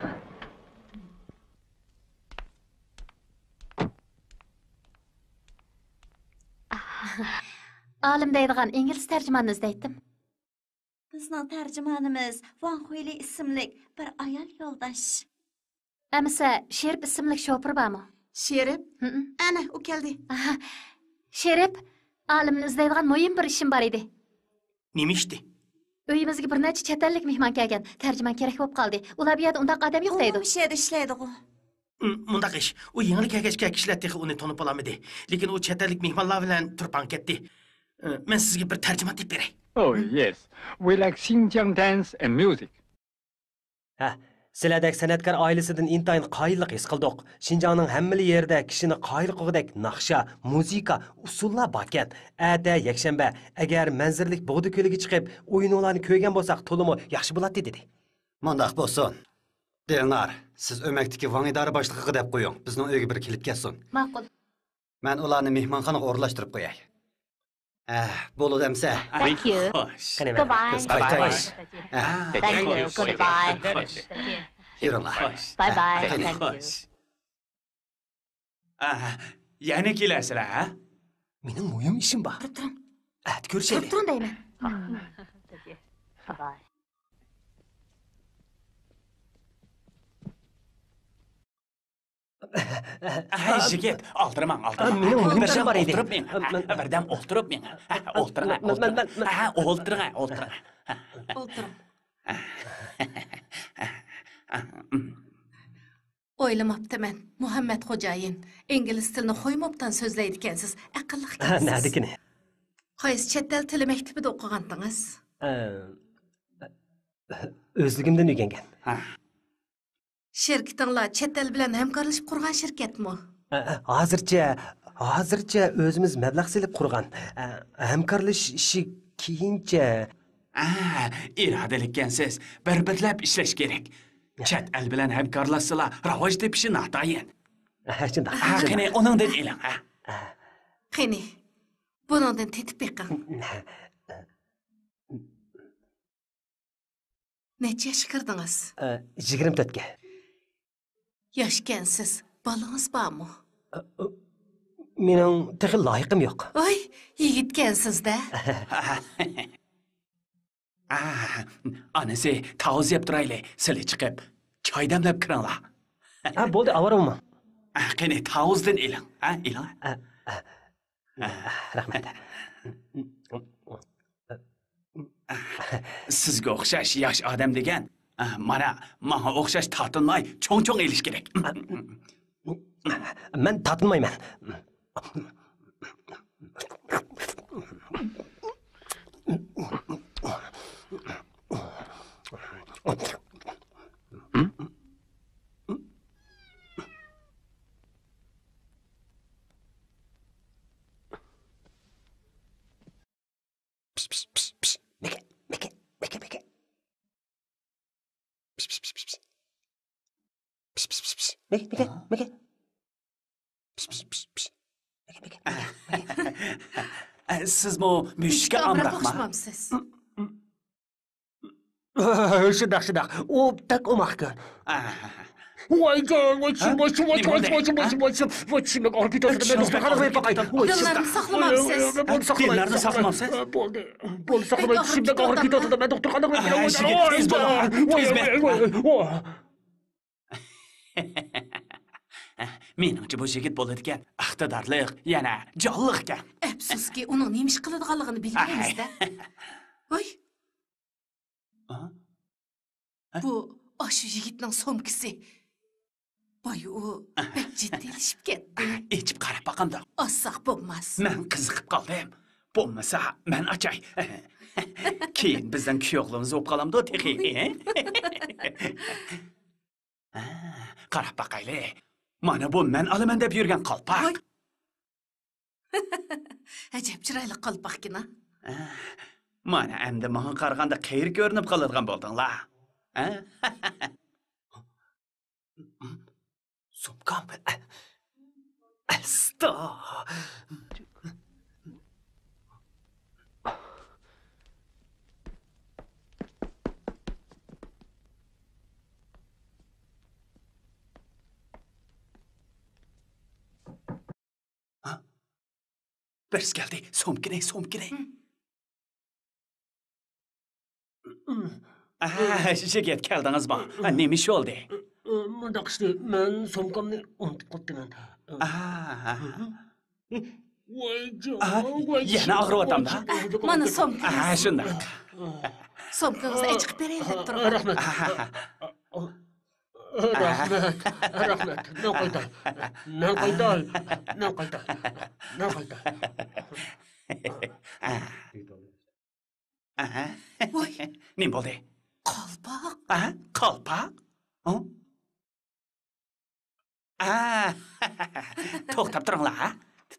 ئالىم دەيدىغان ئىنگلىز تەرجىماننى ئىزدەيتتىم. بىزنىڭ تەرجىمانىمىز ۋاڭ خۇيلى ئىسىملىك بىر ئايال يولداش. ئەمىسە، شېرىپ ئىسىملىك شوپۇر بارمۇ؟ شېرىپ؟ ھىم. ئەنە، ئۇ كەلدى. ئاھا. شېرىپ، ئالىمنى ئىزدەيدىغان مۇھىم بىر ئىشىم بار ئىدى. نېمە ئىشتى؟ ئۆيىمىزگە بىر نەچچە چەت ئەللىك مېھمان كەلگەن. تەرجىمان كېرەك بولۇپ قالدى. ئۇلار بۇ يەردە ئۇنداق ئادەم يوق دەيدۇ. ئۇمۇ مۇشۇ يەردە ئىشلەيدىغۇ؟ م-، مۇنداق ئىش، ئۇ يېڭىلا كەلگەچكە كىشىلەر تېخى ئۇنى تونۇپ بولالمىدى. لېكىن ئۇ چەت ئەللىك مېھمانلار بىلەن تۇرپان كەتتى. ئە، مەن سىزگە بىر تەرجىمان تېپىپ بېرەي. Oh, yes. We like Xinjiang dance and music. ھە، سىلەردەك سەنئەتكار ئائىلىسىدىن ئىنتايىن قايىللىق ھېس قىلدۇق. شىنجاڭنىڭ ھەممىلا يېرىدە كىشىنى قايىل قىلغۇدەك ناخشا، مۇزىكا، ئۇسسۇللار باركەن. ئەتە يەكشەنبە، ئەگەر مەنزىرىلىك بۇغدا كۆلىگە چىقىپ، ئويۇنۇڭلارنى كۆرگەن بولساق تولىمۇ ياخشى بولاتتى، دېدى. مۇنداق بولسۇن. دىلنار، سىز ئۆمەكتىكى ۋاڭ ئىدارە باشلىقىغا دەپ قويۇڭ، بىزنىڭ ئۆيگە بىر كېلىپ كەتسۇن. ماقۇل. مەن ئۇلارنى مېھمانخانىغا ئورۇنلاشتۇرۇپ قوياي. ئە، بولىدۇ ئەمسە. Thank you. خوش. قېنى، goodbye. قايتاي. ئە. Thank you. Goodbye. خوش. يۈرۈڭلار. خوش. Bye bye. قېنى. Thank you. خوش. ئە، يەنە كېلەرسىلەر، ھە؟ مېنىڭ مۇھىم ئىشىم بار. تۇرۇپ تۇرۇڭ. ئەتە كۆرۈشەيلى. تۇرۇپ تۇرۇڭ دەيمەن. Bye. ئەي، يىگىت، ئالدىرىماڭ، ئالدىرىماڭ. مېنىڭ مۇھىم بىردەم ئىشىم بار ئىدى. ئولتۇرۇپ مېڭىڭ. مەن، مەن، بىردەم ئولتۇرۇپ مېڭىڭ. ئولتۇرۇڭ، مەن، مەن، ئولتۇرۇڭ. مەن، مەن، مەن. ئولتۇرۇڭ. ئويلىماپتىمەن، مۇھەممەت خوجايىن، ئىنگلىز تىلىنى خويمۇ ئوبدان سۆزلەيدىكەنسىز، ئەقىللىقكەنسىز. نەدىكىنى؟ قايسى چەت ئەل تىلى مەكتىپىدە ئوقۇغانتىڭىز؟ ئە، ئۆزلۈكۈمدىن ئۆگەنگەن. ھە. شىركىتىڭلار چەت ئەل بىلەن ھەمكارلىشىپ قۇرغان شىركەتمۇ؟ ئە، ھازىرچە، ھازىرچە ئۆزىمىز مەبلەغ سېلىپ قۇرغان. ئە، ھەمكارلىشىش ئىشى كېيىنچە. ئە، ئىرادىلىككەنسىز، بىر-بىرلەپ ئىشلەش كېرەك. چەت ئەل بىلەن ھەمكارلاشسىلا راۋاج تېپىشى ناتايىن. ھە، شۇنداق. ھە، قېنى، ئۇنىڭدىن ئېلىڭ، ھە. قېنى، بۇنىڭدىن تېتىپ بېقىڭ. نەچچە ياشقا كىردىڭىز؟ ئە، يىگىرمە تۆتكە. ياشكەنسىز، بالىڭىز بارمۇ؟ ئە، ئە، مېنىڭ تېخى لايىقىم يوق. ۋاي، يىگىتكەنسىز-دە. ئا، ئانىسى، تاۋۇز يەپ تۇرايلى، سىلى چىقىپ، چاي دەملەپ كىرىڭلار. ھە، بولدى، ئاۋارە بولماڭ. ئا، قېنى، تاۋۇزدىن ئېلىڭ، ھە، ئېلىڭ. ئە، ئە. ئە، رەھمەت. سىزگە ئوخشاش ياش ئادەم دېگەن، ئە، مانا، ماڭا ئوخشاش تارتىنماي، چوڭ-چوڭ ئېلىش كېرەك. مەن تارتىنمايمەن. پىس، پىس، پىس، پىس. مېكە، مېكە، مېكە، مېكە. پىس، پىس، پىس، پىس. پىس، پىس، پىس، پىس. مېكە، مېكە، ھە؟ مېكە. پىس، پىس، پىس، پىس. مېكە، مېكە، مېكە، مېكە. ئە، سىزمۇ مۈشۈككە مۈشۈككە ئامراقما؟ ئامراق ئوخشىمامسىز؟ شۇنداق، شۇنداق. ئۇ بەك ئوماقكەن. ئە. ۋايجان، ۋاي، ھە؟ ۋاي، ۋاي، نېمە بولدى؟ ۋاي، ھە؟ ۋاي، چىشىمنى ئاغرىتىۋاتىدۇ. مەن دوختۇرخانىغا بېرىپ باقاي. ۋاي، دىللارنى ساقلىمامسىز؟ ۋاي، ۋاي، ۋاي، دىللارنى ساقلىمامسىز؟ بولدى، بولدى، ساقلىماي، بەك ئاغرىپ كېتىۋاتىدۇ. مەن دوختۇرخانىغا بېرىپ باقاي. ھە، يىگىت، تېز بول، تېز بول. مېنىڭچە، بۇ يىگىت بولىدىكەن، ئىقتىدارلىق، يەنە جانلىق ئىكەن. ئەپسۇسكى، ئۇنىڭ نېمە ئىش قىلىدىغانلىقىنى بىلمەيمىز-دە. ھە؟ ۋاي. ھە؟ بۇ ئاشۇ يىگىتنىڭ سومكىسى. ۋاي، ئۇ بەك جىددىيلىشىپ كەتتى. ئېچىپ قاراپ باقامدۇق؟ ئاچساق بولماس. مەن قىزىقىپ قالدىم. بولمىسا، مەن ئاچاي. كېيىن بىزنىڭ كۈيئوغلىمىز بولۇپ قالامدۇ تېخى؟ ھە، قاراپ باقايلى. مانا بۇ مەن ئالىمەن دەپ يۈرگەن قالپاق. ۋاي. ئەجەب چىرايلىق قالپاقكىنا. مانا ئەمدى ماڭا قارىغاندا قېرى كۆرۈنۈپ قالىدىغان بولدۇڭلار. ھە؟ سومكام. ئەستا. ھە؟ بىرسى كەلدى. سومكىنى، سومكىنى. ھە. ئاھا، يىگىت، كەلدىڭىزمۇ؟ ھە، نېمە ئىش بولدى؟ مۇنداق ئىشتى، مەن سومكامنى ئۇنتۇپ قاپتىمەن. ئاھا. ۋايجان، ئاھا، ۋايجان، يەنە ئاغرىۋاتامدا؟ ۋايجان. مانا سومكىڭىز. ئاھا، شۇنداق. سومكىڭىزنى ئېچىپ بېرەي دەپ تۇرغان. رەھمەت. ئاھا. رەھمەت، رەھمەت. مەن قايتاي. مەن قايتاي. مەن قايتاي. مەن قايتاي. ئەھە. ۋاي. نېمە بولدى؟ قالپاق. ئەھە، قالپاق؟ ھە؟ ئە، توختاپ تۇرۇڭلار، ھە؟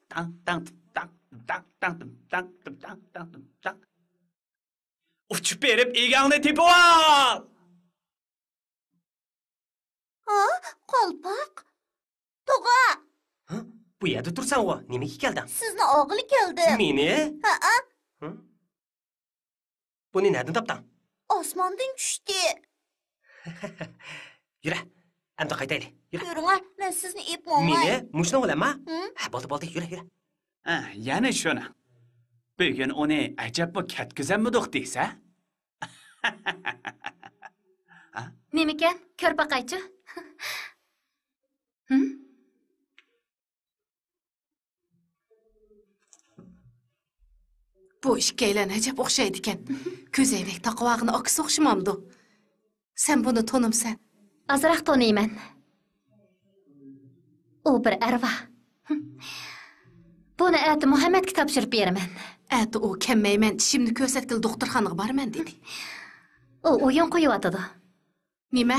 تاڭ، تاڭ، تاڭ، تاڭ، تاڭ، تاڭ، تاڭ، تاڭ، تاڭ، تاڭ. ئۇچۇپ بېرىپ ئىگەڭنى تېپىۋال! ھا؟ قالپاق؟ توغا! ھە؟ بۇ يەردە تۇرساڭغۇ، نېمىگە كەلدىڭ؟ سىزنى ئالغىلى كەلدىم. مېنى؟ ھەئە. ھە؟ بۇنى نەدىن تاپتىڭ؟ ئاسماندىن چۈشتى. يۈرە، ئەمدى قايتايلى. يۈرە. يۈرۈڭە، مەن سىزنى ئېلىپ ماڭاي. مېنى؟ مۇشۇنىڭ بىلەنما؟ ھە؟ ھە، بولدى، بولدى، يۈرە، يۈرە. ھە، يەنە شۇنى. بۈگۈن ئۇنى ئەجەبمۇ كەتكۈزەلمىدۇق دېسە؟ نېمىكەن؟ كۆرۈپ باقايچۇ. ھىم؟ بۇ ئىككىيلەن ئەجەب ئوخشايدىكەن. كۆزەينەك تاقىۋالغىنى ئاكىسى ئوخشىمامدۇ؟ سەن بۇنى تونۇمسەن؟ ئازراق تونۇيمەن. ئۇ بىر ئەرۋاھ. بۇنى ئەتە مۇھەممەدكە تاپشۇرۇپ بېرىمەن. ئەتە ئۇ كەلمەيمەن، ئىشىمنى كۆرسەتكىلى دوختۇرخانىغا بارىمەن دېدى. ئۇ ئويۇن قويۇۋاتىدۇ. نېمە؟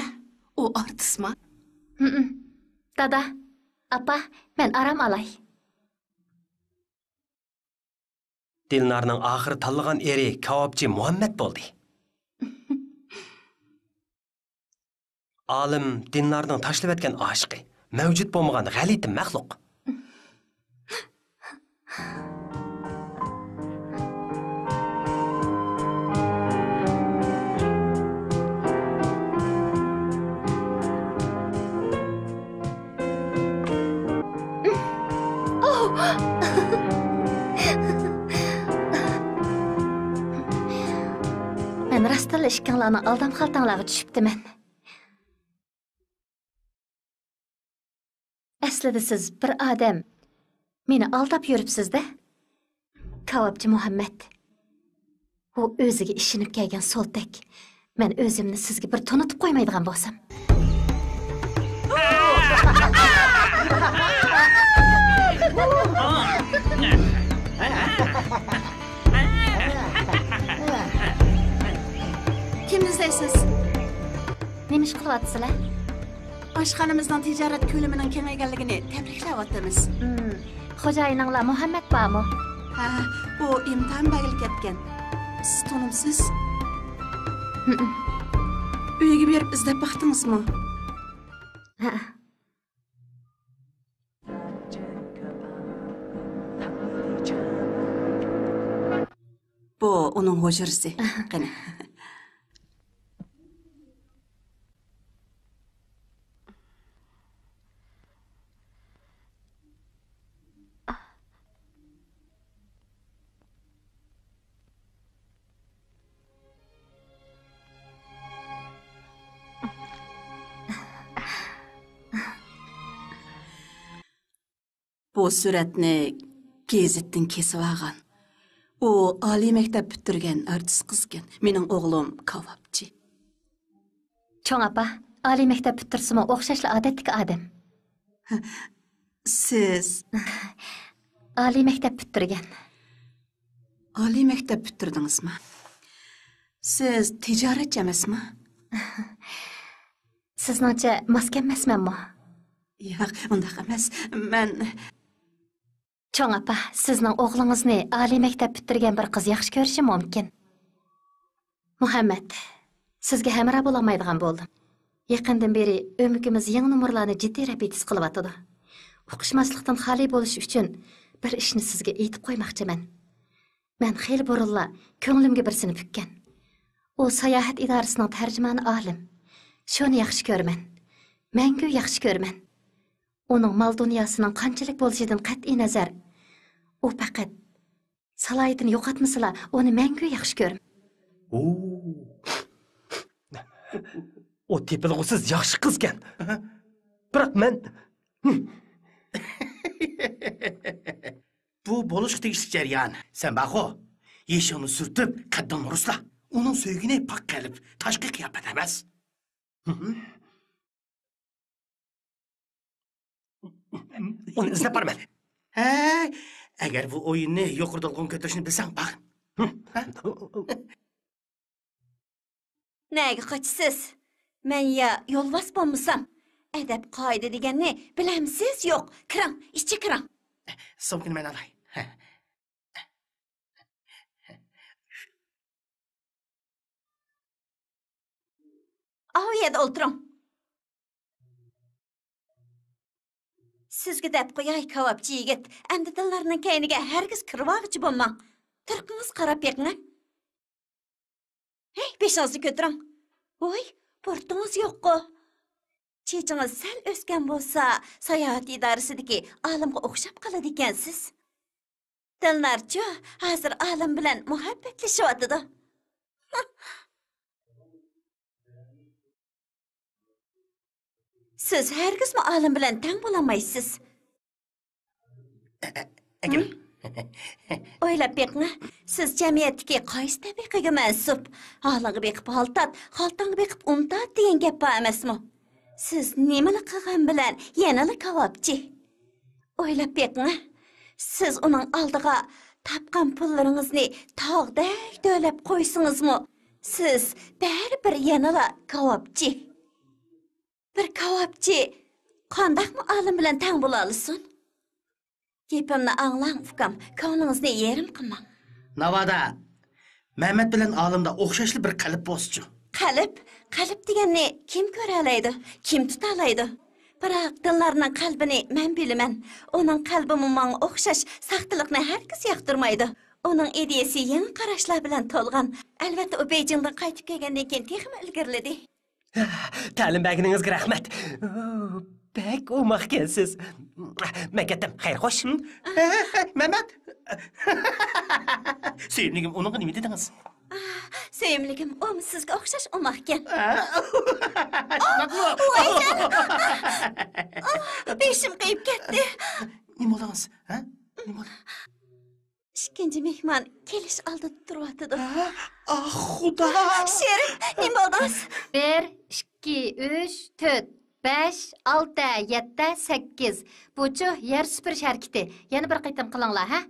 ئۇ ئارتىسما؟ ھىم. دادا، ئاپا، مەن ئارام ئالاي. دىلنارنىڭ ئاخىرى تاللىغان ئېرى كاۋاپچى مۇھەممەد بولدى. ئالىم دىنلارنىڭ تاشلىۋەتكەن ئاشىقى، مەۋجۇت بولمىغان غەلىتە مەخلۇق. مەن راستتىنلا ئىككىڭلارنىڭ ئالدام خالتاڭلارغا چۈشۈپتىمەن. ئەسلىدە سىز بىر ئادەم مېنى ئالداپ يۈرۈپسىز-دە، كاۋاپچى مۇھەممەد. ئۇ ئۆزىگە ئىشىنىپ كەلگەن سولتەك. مەن ئۆزۈمنى سىزگە بىر تونۇتۇپ قويمايدىغان بولسام. كىمنى ئىزدەيسىز؟ نېمە ئىش قىلىۋاتىسىلەر؟ ئاشخانىمىزنىڭ تىجارەت كۆلىمىنىڭ كېڭەيگەنلىكىنى تەبرىكلەۋاتىمىز. ھىم، خوجايىنىڭلار مۇھەممەد بارمۇ؟ ھە، ئۇ ئىمتىھان بەرگىلى كەتكەن. سىز تونۇمسىز؟ ھىم. ئۆيىگە بېرىپ ئىزدەپ باقتىڭىزمۇ؟ ھە. بۇ ئۇنىڭ ھۇجرىسى. قېنى. بۇ سۈرەتنى گېزىتتىن كېسىۋالغان. ئۇ ئالىي مەكتەپ پۈتتۈرگەن ئارتىس قىزكەن. مېنىڭ ئوغلۇم كاۋاپچى. چوڭ ئاپا، ئالىي مەكتەپ پۈتتۈرسىمۇ ئوخشاشلا ئادەتتىكى ئادەم. سىز؟ ئالىي مەكتەپ پۈتتۈرگەن. ئالىي مەكتەپ پۈتتۈردىڭىزمۇ؟ سىز تىجارەتچى ئەمەسمۇ؟ سىزنىڭچە ماس كەلمەسمەنمۇ؟ ياق، ئۇنداق ئەمەس. مەن. چوڭ ئاپا، سىزنىڭ ئوغلىڭىزنى ئالىي مەكتەپ پۈتتۈرگەن بىر قىز ياخشى كۆرۈشى مۇمكىن. مۇھەممەد، سىزگە ھەمراھ بولالمايدىغان بولدۇم. يېقىندىن بېرى ئۆمىكىمىز يېڭى نومۇرلارنى جىددىي رېپېتىس قىلىۋاتىدۇ. ئۇقۇشماسلىقتىن خالىي بولۇش ئۈچۈن بىر ئىشنى سىزگە ئېيتىپ قويماقچىمەن. مەن خېلى بۇرۇنلا كۆڭلۈمگە بىرسىنى پۈككەن. ئۇ ساياھەت ئىدارىسىنىڭ تەرجىمانى ئالىم. شۇنى ياخشى كۆرىمەن. مەڭگۈ ياخشى كۆرىمەن. ئۇنىڭ مال-دۇنياسىنىڭ قانچىلىك بولۇشىدىن قەتئىينەزەر، ئۇ پەقەت سالاھىيىتىنى يوقاتمىسىلا، ئۇنى مەڭگۈ ياخشى كۆرىمەن. ئۇ، ئۇ تېپىلغۇسىز ياخشى قىزكەن. بىراق مەن. بۇ بولۇشقا تېگىشلىك جەريان. سەن بارغۇ، يېشىڭنى سۈرتۈپ، قەددىڭنى رۇسلا. ئۇنىڭ سۆيگىنى پاك قەلب، تاشقى قىياپەت ئەمەس. ئۇنى ئىزدەپ بارىمەن. ھەي، ئەگەر بۇ ئويۇننى يۇقىرى دولقۇن كۆتۈرۈشنى بىلسەڭ، باغ. نەگە قاچىسىز؟ مەن يا يولۋاس بولمىسام، ئەدەپ-قائىدە دېگەننى بىلەمسىز؟ يوق، كىرىڭ، ئىچى كىرىڭ. سومكىنى مەن ئالاي. ئاۋۇ يەردە ئولتۇرۇڭ. سىزگە دەپ قوياي، كاۋاپچى يىگىت، ئەمدى دىللارنىڭ كەينىگە ھەرگىز كىرىۋالغۇچى بولماڭ. تۇرقىڭىزغا قاراپ بېقىڭ. ھەي، بېشىڭىزنى كۆتۈرۈڭ. ۋوي، بۇرۇتىڭىز يوققۇ؟ چېچىڭىز سەل ئۆسكەن بولسا، ساياھەت ئىدارىسىدىكى ئالىمغا ئوخشاپ قالىدىكەنسىز. دىلنارچۇ ھازىر ئالىم بىلەن مۇھەببەتلىشىۋاتىدۇ. سىز ھەرگىزمۇ ئالىم بىلەن تەڭ بولالمايسىز. ئەگىم. ئويلاپ بېقىڭ، سىز جەمئىيەتتىكى قايسى تەبىقىگە مەنسۇپ؟ ھالىڭغا بېقىپ ھال تارت، خالتاڭغا بېقىپ ئۇن تارت دېگەن گەپ بار ئەمەسمۇ؟ سىز نېمىلا قىلغان بىلەن يەنىلا كاۋاپچى. ئويلاپ بېقىڭ، سىز ئۇنىڭ ئالدىغا تاپقان پۇللىرىڭىزنى تاغدەك تۆلەپ قويسىڭىزمۇ، سىز بەرىبىر يەنىلا كاۋاپچى. بىر كاۋاپچى قانداقمۇ ئالىم بىلەن تەڭ بولالىسۇن؟ گېپىمنى ئاڭلاڭ، ئۇكام، كۆڭلىڭىزنى يېرىم قىلماڭ. ناۋادا مەمەت بىلەن ئالىمدا ئوخشاشلا بىر قەلب بولسىچۇ؟ قەلب، قەلب دېگەننى كىم كۆرەلەيدۇ، كىم تۇتالايدۇ؟ بىراق دىلنارنىڭ قەلبىنى مەن بىلىمەن. ئۇنىڭ قەلبىمۇ ماڭا ئوخشاش ساختىلىقنى ھەرگىز ياقتۇرمايدۇ. ئۇنىڭ ئىدىيىسى يېڭى قاراشلار بىلەن تولغان. ئەلۋەتتە، ئۇ بېيجىڭدىن قايتىپ كەلگەندىن كېيىن تېخىمۇ ئىلگىرىلىدى. تەلىم بەرگىنىڭىزگە رەھمەت. بەك ئوماقكەنسىز. مەن كەتتىم. خەير خوش. مەمەت. سۆيۈملۈكۈم، ئۇنىڭغا نېمە دېدىڭىز؟ سۆيۈملۈكۈم، ئۇمۇ سىزگە ئوخشاش ئوماقكەن. شۇنداقمۇ؟ ۋايجان! بېشىم قېيىپ كەتتى. نېمە بولدىڭىز؟ ھە؟ نېمە بولدى؟ ئىككىنچى مېھمان كېلىش ئالدىدا تۇرۇۋاتىدۇ. ھە؟ ئاھ، خۇدا! شېرىن، نېمە بولدىڭىز؟ بىر، ئىككى، ئۈچ، تۆت، بەش، ئالتە، يەتتە، سەككىز. بۇچۇ يەر سۈپۈرۈش ھەرىكىتى. يەنە بىر قېتىم قىلىڭلار، ھە؟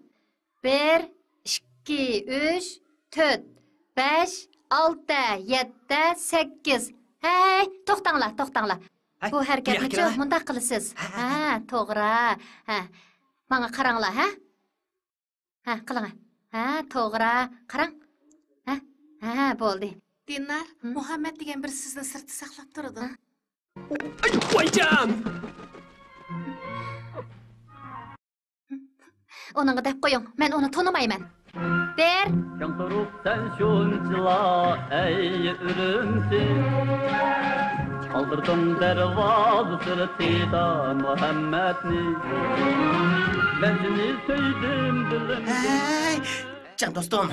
بىر، ئىككى، ئۈچ، تۆت، بەش، ئالتە، يەتتە، سەككىز. ھەي، توختاڭلار، توختاڭلار. ھەي، بۇ ھەرىكەتنىچۇ مۇنداق قىلىسىز. ھە، ھە، ھە. ھە، توغرا. ھە. ماڭا قاراڭلار، ھە؟ ھە، قىلىڭ. ھە، توغرا. قاراڭ. ھە، ھە، بولدى. دىلنار، ھە؟ مۇھەممەد دېگەن بىرى سىزنى سىرتتا ساقلاپ تۇرىدۇ. ھە؟ ئاي، ۋايجان! ئۇنىڭغا دەپ قويۇڭ، مەن ئۇنى تونۇمايمەن. بىر. كەڭ تۇرۇپ سەن شۇنچىلا، ئەي ئۈرۈمچى. قالدۇردۇڭ دەرۋازا سىرتىدا مۇھەممەدنى. مەن سېنى سۆيدۈم دىلىمدىن. ھەي، جان دوستۇم،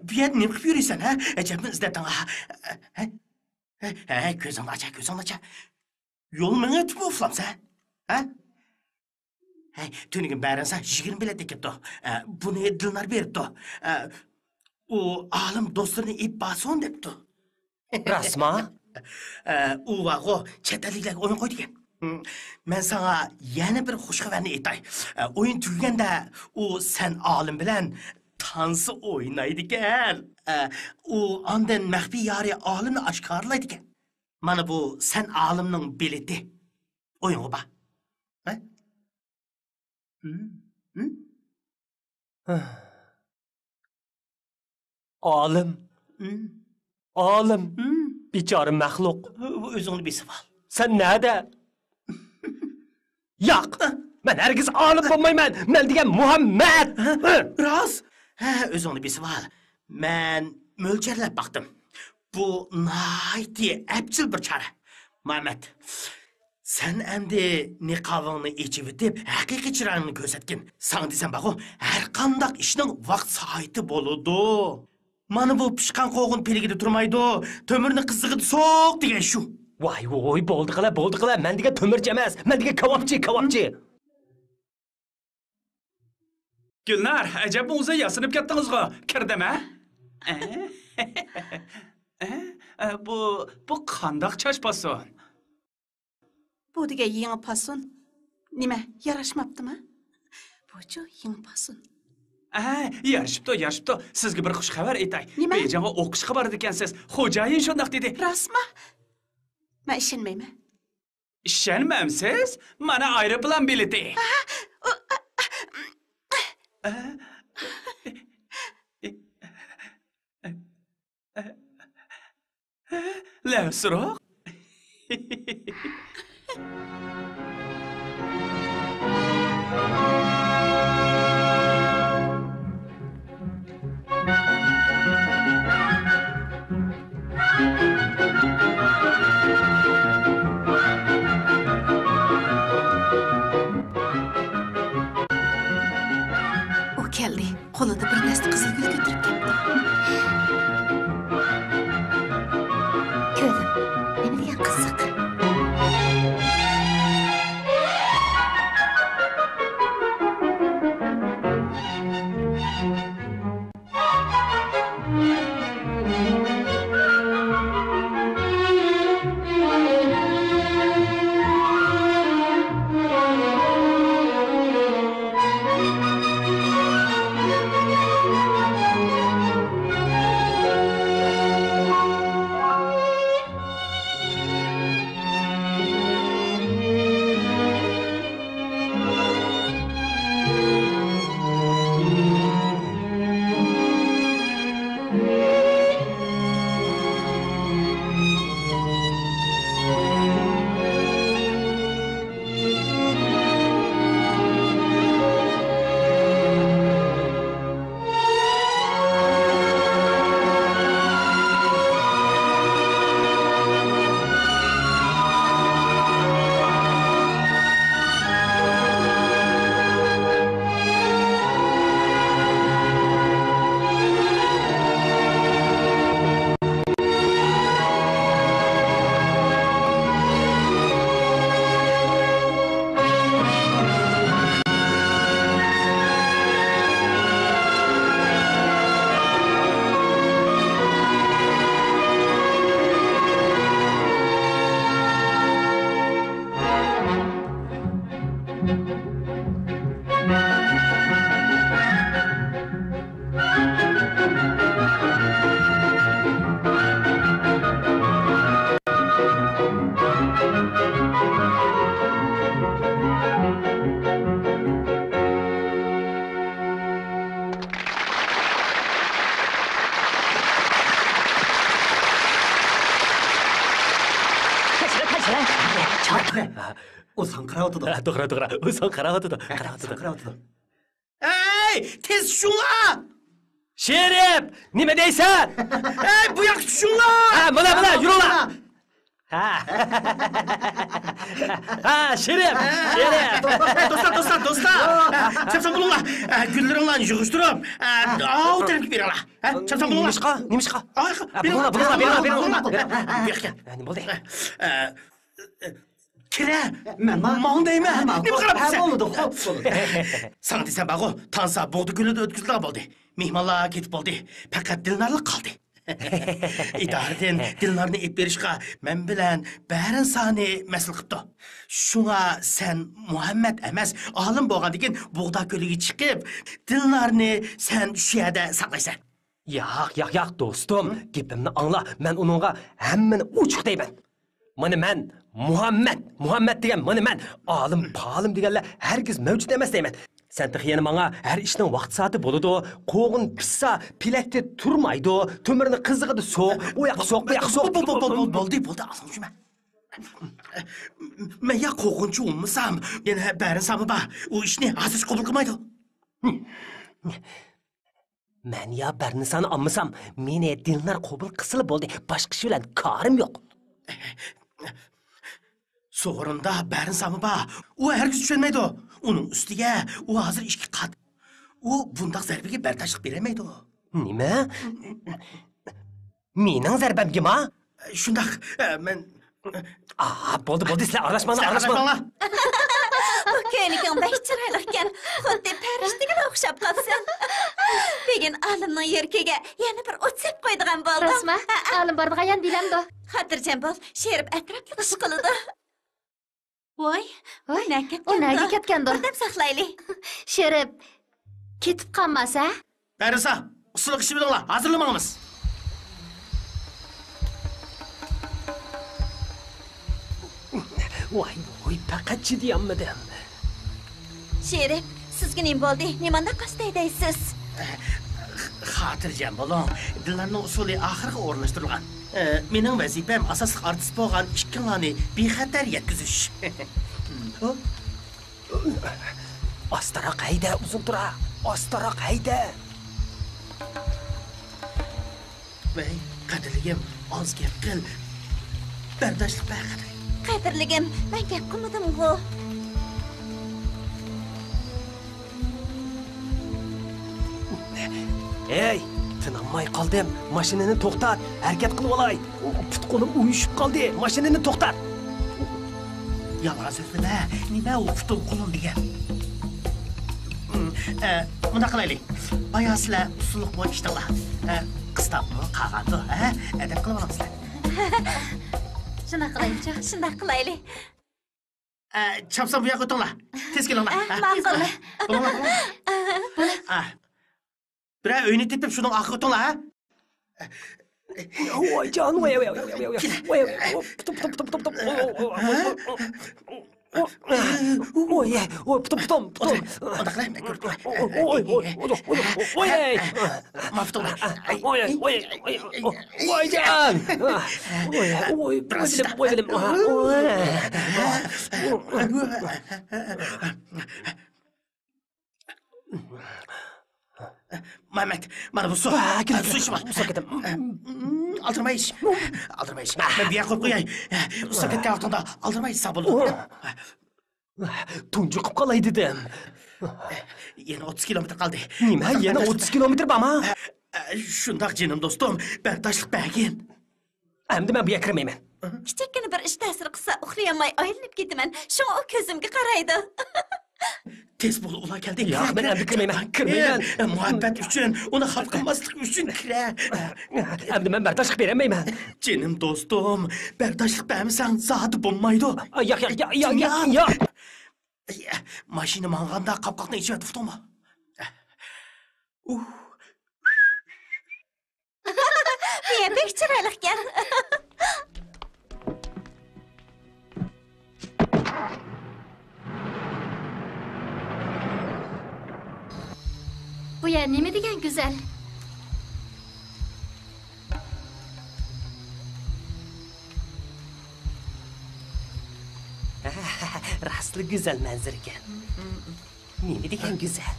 بۇ يەردە نېمە قىلىپ يۈرىسەن، ھە؟ ئەجەبمۇ ئىزدەتتىڭ، ھە؟ ھە؟ ھە، ھە، كۆزۈڭنى ئاچ، كۆزۈڭنى ئاچ. يول مېڭىۋېتىپمۇ ئۇخلامسەن، ھە؟ ھە، تۈنۈگۈن بەرىڭسا يىگىرمە بېلەت ئەكەپتۇ. ئە، بۇنى دىلنار بېرىپتۇ. ئە، ئۇ ئالىم دوستلىرىنى ئېلىپ بارسۇن دەپتۇ. راستما؟ ئە، ئۇ بارغۇ، چەت ئەللىكلەرگە ئويۇن قويىدىكەن. مەن ساڭا يەنە بىر خۇش خەۋەرنى ئېيتاي. ئە، ئويۇن تۈگىگەندە ئۇ سەن ئالىم بىلەن تانسا ئوينايدىكەن. ئە، ئۇ ئاندىن مەخپىي يارى ئالىمنى ئاشكارىلايدىكەن. مانا بۇ سەن ئالىمنىڭ بېلىتى. ئويۇنغا بار. ھە؟ ھىم؟ ھىم؟ ئالىم. ھىم؟ ئالىم. ھىم؟ بىچارە مەخلۇق. ئۆزۈڭنى بېسىۋال. سەن نەدە؟ ياق! مەن ھەرگىز ئالىم بولمايمەن! مەن دېگەن مۇھەممەد! ھە؟ راست! ھە، ئۆزۈڭنى بېسىۋال. مەن مۆلچەرلەپ باقتىم. بۇ ناھايىتى ئەپچىل بىر چارە. مۇھەممەد، سەن ئەمدى نىقابىڭنى ئېچىۋېتىپ، ھەقىقىي چىرايىڭنى كۆرسەتكىن. ساڭا دېسەم بارغۇ، ھەرقانداق ئىشنىڭ ۋاقىت سائىتى بولىدۇ. مانا بۇ پىشقان قوغۇن پىلىكىدە تۇرمايدۇ، تۆمۈرنى قىزىقىدا سوق دېگەن شۇ. ۋاي ۋوي، بولدى قىلە، بولدى قىلە، مەن دېگەن تۆمۈرچى ئەمەس، مەن دېگەن كاۋاپچى، كاۋاپچى. گۈلنار، ئەجەبمۇ ئۇزۇن ياسىنىپ كەتتىڭىزغۇ، كىردىم ھە؟ ئە؟ ئە؟ ئە، بۇ، بۇ قانداق چاچ پاسون؟ بۇ دېگەن يېڭى پاسون. نېمە، ياراشماپتىما؟ بۇچۇ يېڭى پاسون. ئە، يارىشىپتۇ، يارىشىپتۇ. سىزگە بىر خۇش خەۋەر ئېيتاي. نېمە؟ بېيجىڭغا ئوقۇشقا بارىدىكەنسىز. خوجايىن شۇنداق دېدى. راستما؟ مەن ئىشەنمەيمەن. ئىشەنمەمسىز؟ مانا ئايروپىلان بېلىتى. ئە؟ لەۋسىروق. ئۇ كەلدى. قولىدا بىر دەستە قىزىل گۈل كۆتۈرۈپ كەپتۇ. كۆرۈڭ. ئۇ ساڭا قاراۋاتىدۇ. ھە، توغرا، توغرا. ئۇ ساڭا قاراۋاتىدۇ. ھە، قاراۋاتىدۇ. ساڭا قاراۋاتىدۇ. ھەي، تېز چۈشۈڭلار! شېرىپ، نېمە دەيسەن؟ ھەي، بۇ ياققا چۈشۈڭلار! ھە، مانا، مانا، يۈرۈڭلار! ھە. ھە، شېرىپ، شېرىپ. دوستلار، دوستلار، دوستلار. چاپسان بولۇڭلار. ئە، گۈللىرىڭلارنى يىغىشتۇرۇپ، ئە، ئاۋۇ تەرەپكە بېرىڭلار. ھە، چاپسان بولۇڭلار. نېمىشقا؟ نېمىشقا؟ ئاي، ھە، بېرىڭلار، بولۇڭلار، بولۇڭلار، بېرىڭلار، بېرىڭلار. بېرىڭلار. بۇ ياققا. ھە، نېمە بولدى؟ ئە، ئە، كىرە. مەن ما-، ماڭ دەيمەن. ھە، ما-، نېمە قاراپ ھە، تۇرسەن؟ بولدى، خوپ، بولدى. ساڭا دېسەم بارغۇ، تانسا بوغدا كۆلىدە ئۆتكۈزۈلىدىغان بولدى. مېھمانلار كېتىپ بولدى. پەقەت دىلنارلا قالدى. ئىدارىدىن دىلنارنى ئېلىپ بېرىشقا مەن بىلەن بەرىنسانى مەسئۇل قىپتۇ. شۇڭا سەن مۇھەممەد ئەمەس، ئالىم بولغاندىكىن بوغدا كۆلىگە چىقىپ، دىلنارنى سەن شۇ يەردە ساقلايسەن. ياق، ياق، ياق، دوستۇم، ھە؟ گېپىمنى ئاڭلا، مەن ئۇنىڭغا ھەممىنى ئوچۇق دەيمەن. مانا مەن مۇھەممەد، مۇھەممەد دېگەن مانا مەن، ئالىم، پالىم دېگەنلەر ھەرگىز مەۋجۇت ئەمەس دەيمەن. سەن تېخى يەنە ماڭا ھەر ئىشنىڭ ۋاقتى سائىتى بولىدۇ، قوغۇن پىشسا پېلەكتە تۇرمايدۇ، تۆمۈرنى قىزىقىدا سوق، ئۇ ياققا سوق، بۇ ياققا سوق. بولدى، بولدى، بولدى، بولدى، بولدى، ئاڭلىساڭچۇ مەن. مەن يا قوغۇنچى بولمىسام، يەنە بەرىنساممۇ بار، ئۇ ئىشنى ھازىرچە قوبۇل قىلمايدۇ. مەن يا بەرنىسانى ئالمىسام، مېنى دىلنار قوبۇل قىلسىلا بولدى، باشقا ئىش بىلەن كارىم يوق. سورۇندا بەرنىسامۇ بار، ئۇ ھەرگىز چۈشەنمەيدۇ. ئۇنىڭ ئۈستىگە ئۇ ھازىر ئىشكە قات. ئۇ بۇنداق زەربىگە بەرداشلىق بېرەلمەيدۇ. نېمە؟ مېنىڭ زەربەمگىما؟ شۇنداق، مەن. ئا، بولدى، بولدى، سىلەر ئارىلاشماڭلار، سىلەر ئارىلاشماڭلار. ئارىلاشماڭلار. بۇ كۆينىكىڭ بەك چىرايلىقكەن، خۇددى پەرىشتىگىلا ئوخشاپ قاپسەن. بۈگۈن ئالىمنىڭ يۈرىكىگە يەنە بىر ئوت سېلىپ قويىدىغان بولدۇم. راستما؟ ھە، ھە. ئالىم بارىدىغان يەرنى بىلەمدۇ؟ خاتىرجەم بول، شېرىپ ئەتراپلىق ئىش قىلىدۇ. ۋاي، ۋاي، نەگە ئۇ نەگە كەتكەندۇ؟ كەتكەندۇ؟ بىردەم ساقلايلى. شېرىپ، كېتىپ قالماس، ھە؟ بەرىسا، ئۇسسۇلۇق ئىشى بىلىڭلار، ھازىرلا ماڭىمىز. ۋاي، ۋاي، پەقەت چىدىيالمىدىم. شېرىپ، سىزگە نېمە بولدى؟ نېمانداق قاستى ھەيدەيسىز؟ خاتىرجەم بولۇڭ، دىلنارنىڭ ئۇسۇلى ئاخىرغا ئورۇنلاشتۇرۇلغان. ئە، مېنىڭ ۋەزىپەم ئاساسلىق ئارتىس بولغان ئىككىڭلارنى بىخەتەر يەتكۈزۈش. ئاستىراق ھەيدە، ئۇزۇن تۇرا. ئاستىراق ھەيدە. ۋەي، قەدىرلىكىم، ئاز گەپ قىل. بەرداشلىق بەر، قەدىرلىكىم. قەدىرلىكىم، مەن گەپ قىلمىدىمغۇ؟ ھەي، تىنالماي قالدىم. ماشىنىنى توختات، ھەرىكەت قىلىۋالاي. پۇت-قولۇم ئۇيۇشۇپ قالدى. ماشىنىنى توختات. يالغان سۆزلىمە. نېمە ئۇ پۇتۇم-قولۇم دېگەن؟ ئە، مۇنداق قىلايلى. بايا سىلەر ئۇسسۇلۇق بويىچە ئىشلەڭلار. ئە، قىستاپمۇ قالغاندۇ، ھە؟ ئەدەپ قىلىۋالامسىلەر. شۇنداق قىلايلىچۇ؟ شۇنداق قىلايلى. ئە، چاپسان بۇ ياققا ئۆتۈڭلار. تېز كېلىڭلار. ئە، ھە، ماقۇل. بولۇڭلار، بولۇڭلار. ئە، بىرەر ئۆينى تېپىپ، شۇنىڭ ئارقىغا ئۆتۈڭلار، ھە؟ ۋايجان، ۋاي، ۋاي، پۇتۇم، پۇتۇم، پۇتۇم، پۇتۇم. ۋاي، ۋاي، پۇتۇم، پۇتۇم، پۇتۇم. ئۇنداق قىلاي، مەن كۆرۈپ تۇراي. ۋاي، ۋاي، ۋاي، ۋاي. ما پۇتۇم. ۋاي، ۋاي، ۋاي، ۋايجان. ۋاي، ۋاي، بىراز ۋاي، ۋاي. مۇھەممەد، مانا بۇ سۇ. ھە، كېلىڭ، سۇ ئىچىۋال. ئۇزاپ كېتىڭ. ئالدىرىماي ئىچ. ئالدىرىماي ئىچ. مەن بۇ يەرگە قويۇپ قوياي. ئۇزاپ كەتكەن ۋاقتىڭدا ئالدىرىماي ئىچسەڭ بولىدۇ. تۇنجۇقۇپ قالاي دېدىم. يەنە ئوتتۇز كىلومېتىر قالدى. نېمە؟ يەنە ئوتتۇز كىلومېتىر بارما؟ شۇنداق، جېنىم دوستۇم، بەرداشلىق بەرگىن. ئەمدى مەن بۇ يەرگە كىرمەيمەن. كىچىككىنە بىر ئىش تەسىر قىلسا، ئۇخلىيالماي ئايلىنىپ كېتىمەن. شۇڭا ئۇ كۆزۈمگە قارايدۇ. تېز بول، ئۇلار كەلدى. ياق، مەن ئەمدى كىرمەيمەن. كىرمەيمەن. مۇھەببەت ئۈچۈن، ئۇنى خاپا قىلماسلىق ئۈچۈن كىرە. ئەمدى مەن بەرداشلىق بېرەلمەيمەن. جېنىم دوستۇم، بەرداشلىق بەرمىسەڭ زادى بولمايدۇ. ياق، ياق، ياق، ياق، ياق، ياق. ماشىنا ماڭغاندا قاپقاقنى ئېچىۋەت، ئۇقتۇڭمۇ؟ ئۇھ. بۇ يەر بەك چىرايلىقكەن. بۇ يەر نېمە دېگەن گۈزەل. راستلا گۈزەل مەنزىرىكەن. نېمە دېگەن گۈزەل.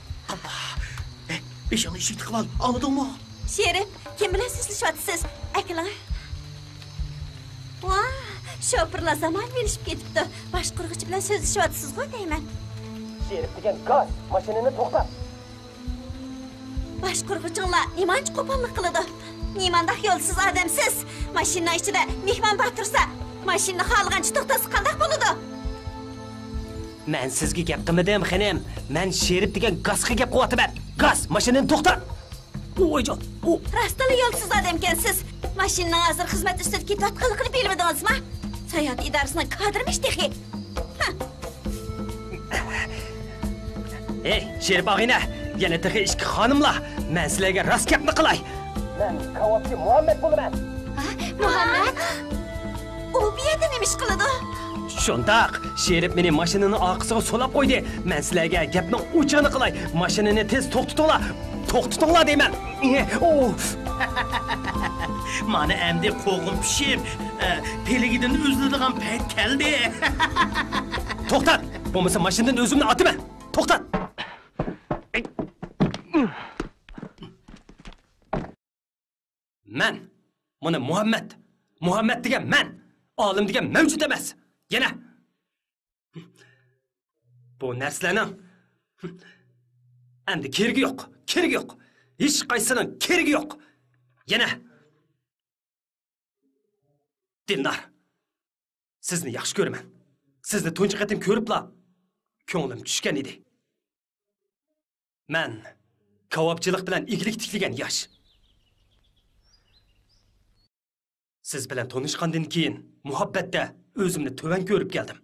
ئەي، ئىشىكنى تىقىۋال، ئاڭلىدىڭمۇ؟ شېرىپ، كىم بىلەن سۆزلىشىۋاتىسىز؟ ئەكېلىڭە. ۋاھ، شوپۇرلار زامان بىلىشىپ كېتىپتۇ. باشقۇرغۇچى بىلەن سۆزلىشىۋاتىسىزغۇ دەيمەن. شېرىپ دېگەن گاس، ماشىنىنى توختات. باشقۇرغۇچىڭلار نېمانچە قوپاللىق قىلىدۇ؟ نېمانداق يولسىز ئادەمسىز؟ ماشىنىنىڭ ئىچىدە مېھمان بار تۇرسا، ماشىنىنى خالىغانچە توختاتسا قانداق بولىدۇ؟ مەن سىزگە گەپ قىلمىدىم، خېنىم. مەن شېرىپ دېگەن گاسقا گەپ قىلىۋاتىمەن. گاس، ماشىنىنى توختات! ئويجان، ئۇ. راستلا يولسىز ئادەمكەنسىز. ماشىنىنىڭ ھازىر خىزمەت ئۈستىدە كېتىۋاتقانلىقىنى بىلمىدىڭىزما؟ ساياھەت ئىدارىسىنىڭ كادىرىمىش تېخى. ھە. ھەي، شېرىپ ئاغىنە، يەنە تېخى ئىككى خانىملار. مەن سىلەرگە راست گەپنى قىلاي. مەن كاۋاپچى مۇھەممەد بولىمەن. ھە؟ مۇھەممەد؟ ئۇ بۇ يەردە نېمە ئىش قىلىدۇ؟ شۇنداق، شېرىپ مېنى ماشىنىنىڭ ئارقىسىغا سولاپ قويدى. مەن سىلەرگە گەپنىڭ ئوچۇقىنى قىلاي. ماشىنىنى تېز توختىتىڭلار. توختىتىڭلار دەيمەن. ئۇف. مانا ئەمدى قوغۇن پىشىپ، ئە، پىلىگىدىن ئۈزۈلىدىغان پەيت كەلدى. توختات! بولمىسا ماشىنىدىن ئۆزۈمنى ئاتىمەن. توختات! مەن. مانا مۇھەممەد. مۇھەممەد دېگەن مەن. ئالىم دېگەن مەۋجۇت ئەمەس. يەنە. بۇ نەرسىلەرنىڭ ئەمدى كېرىكى يوق. كېرىكى يوق. ھېچقايسىنىڭ كېرىكى يوق. يەنە. دىلنار، سىزنى ياخشى كۆرىمەن. سىزنى تۇنجى قېتىم كۆرۈپلا كۆڭلۈم چۈشكەن ئىدى. مەن كاۋاپچىلىق بىلەن ئىگىلىك تىكلىگەن ياش. سىز بىلەن تونۇشقاندىن كېيىن مۇھەببەتتە ئۆزۈمنى تۆۋەن كۆرۈپ كەلدىم.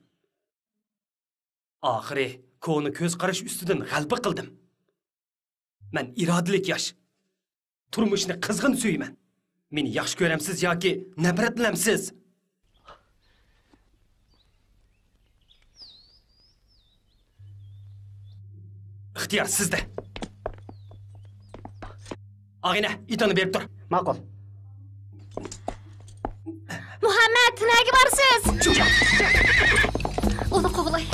ئاخىرى كونا كۆز قاراش ئۈستىدىن غەلىبە قىلدىم. مەن ئىرادىلىك ياش. تۇرمۇشنى قىزغىن سۆيىمەن. مېنى ياخشى كۆرەمسىز ياكى نەپرەتلىنەمسىز؟ ئىختىيار سىزدە. ئاغىنە، ئىتىڭنى بېرىپ تۇر. ماقۇل. مۇھەممەد، نەگە بارىسىز؟ ئۇنى قوغلاي.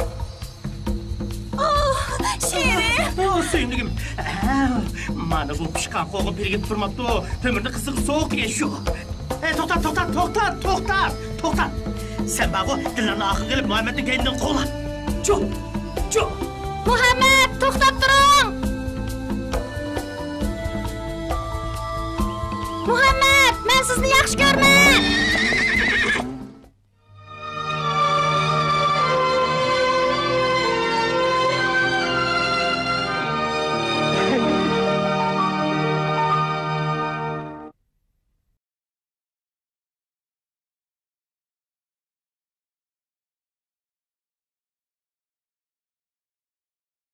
ئوھ، شېرىپ! ئوھ، سۆيۈملۈكۈم. ئەھ، مانا بۇ پىشقان قوغۇن پىلىگىدە تۇرماپتۇ. تۆمۈرنى قىزىق سوغۇق دېگەن شۇ. ئەي، توختات، توختات، توختات، توختات، توختات. سەن بارغۇ، دىللارنى ئارقىغا ئېلىپ، مۇھەممەدنىڭ كەينىدىن قوغلا. چۇ، چۇ. مۇھەممەد، توختاپ تۇرۇڭ! مۇھەممەد، مەن سىزنى ياخشى كۆرىمەن!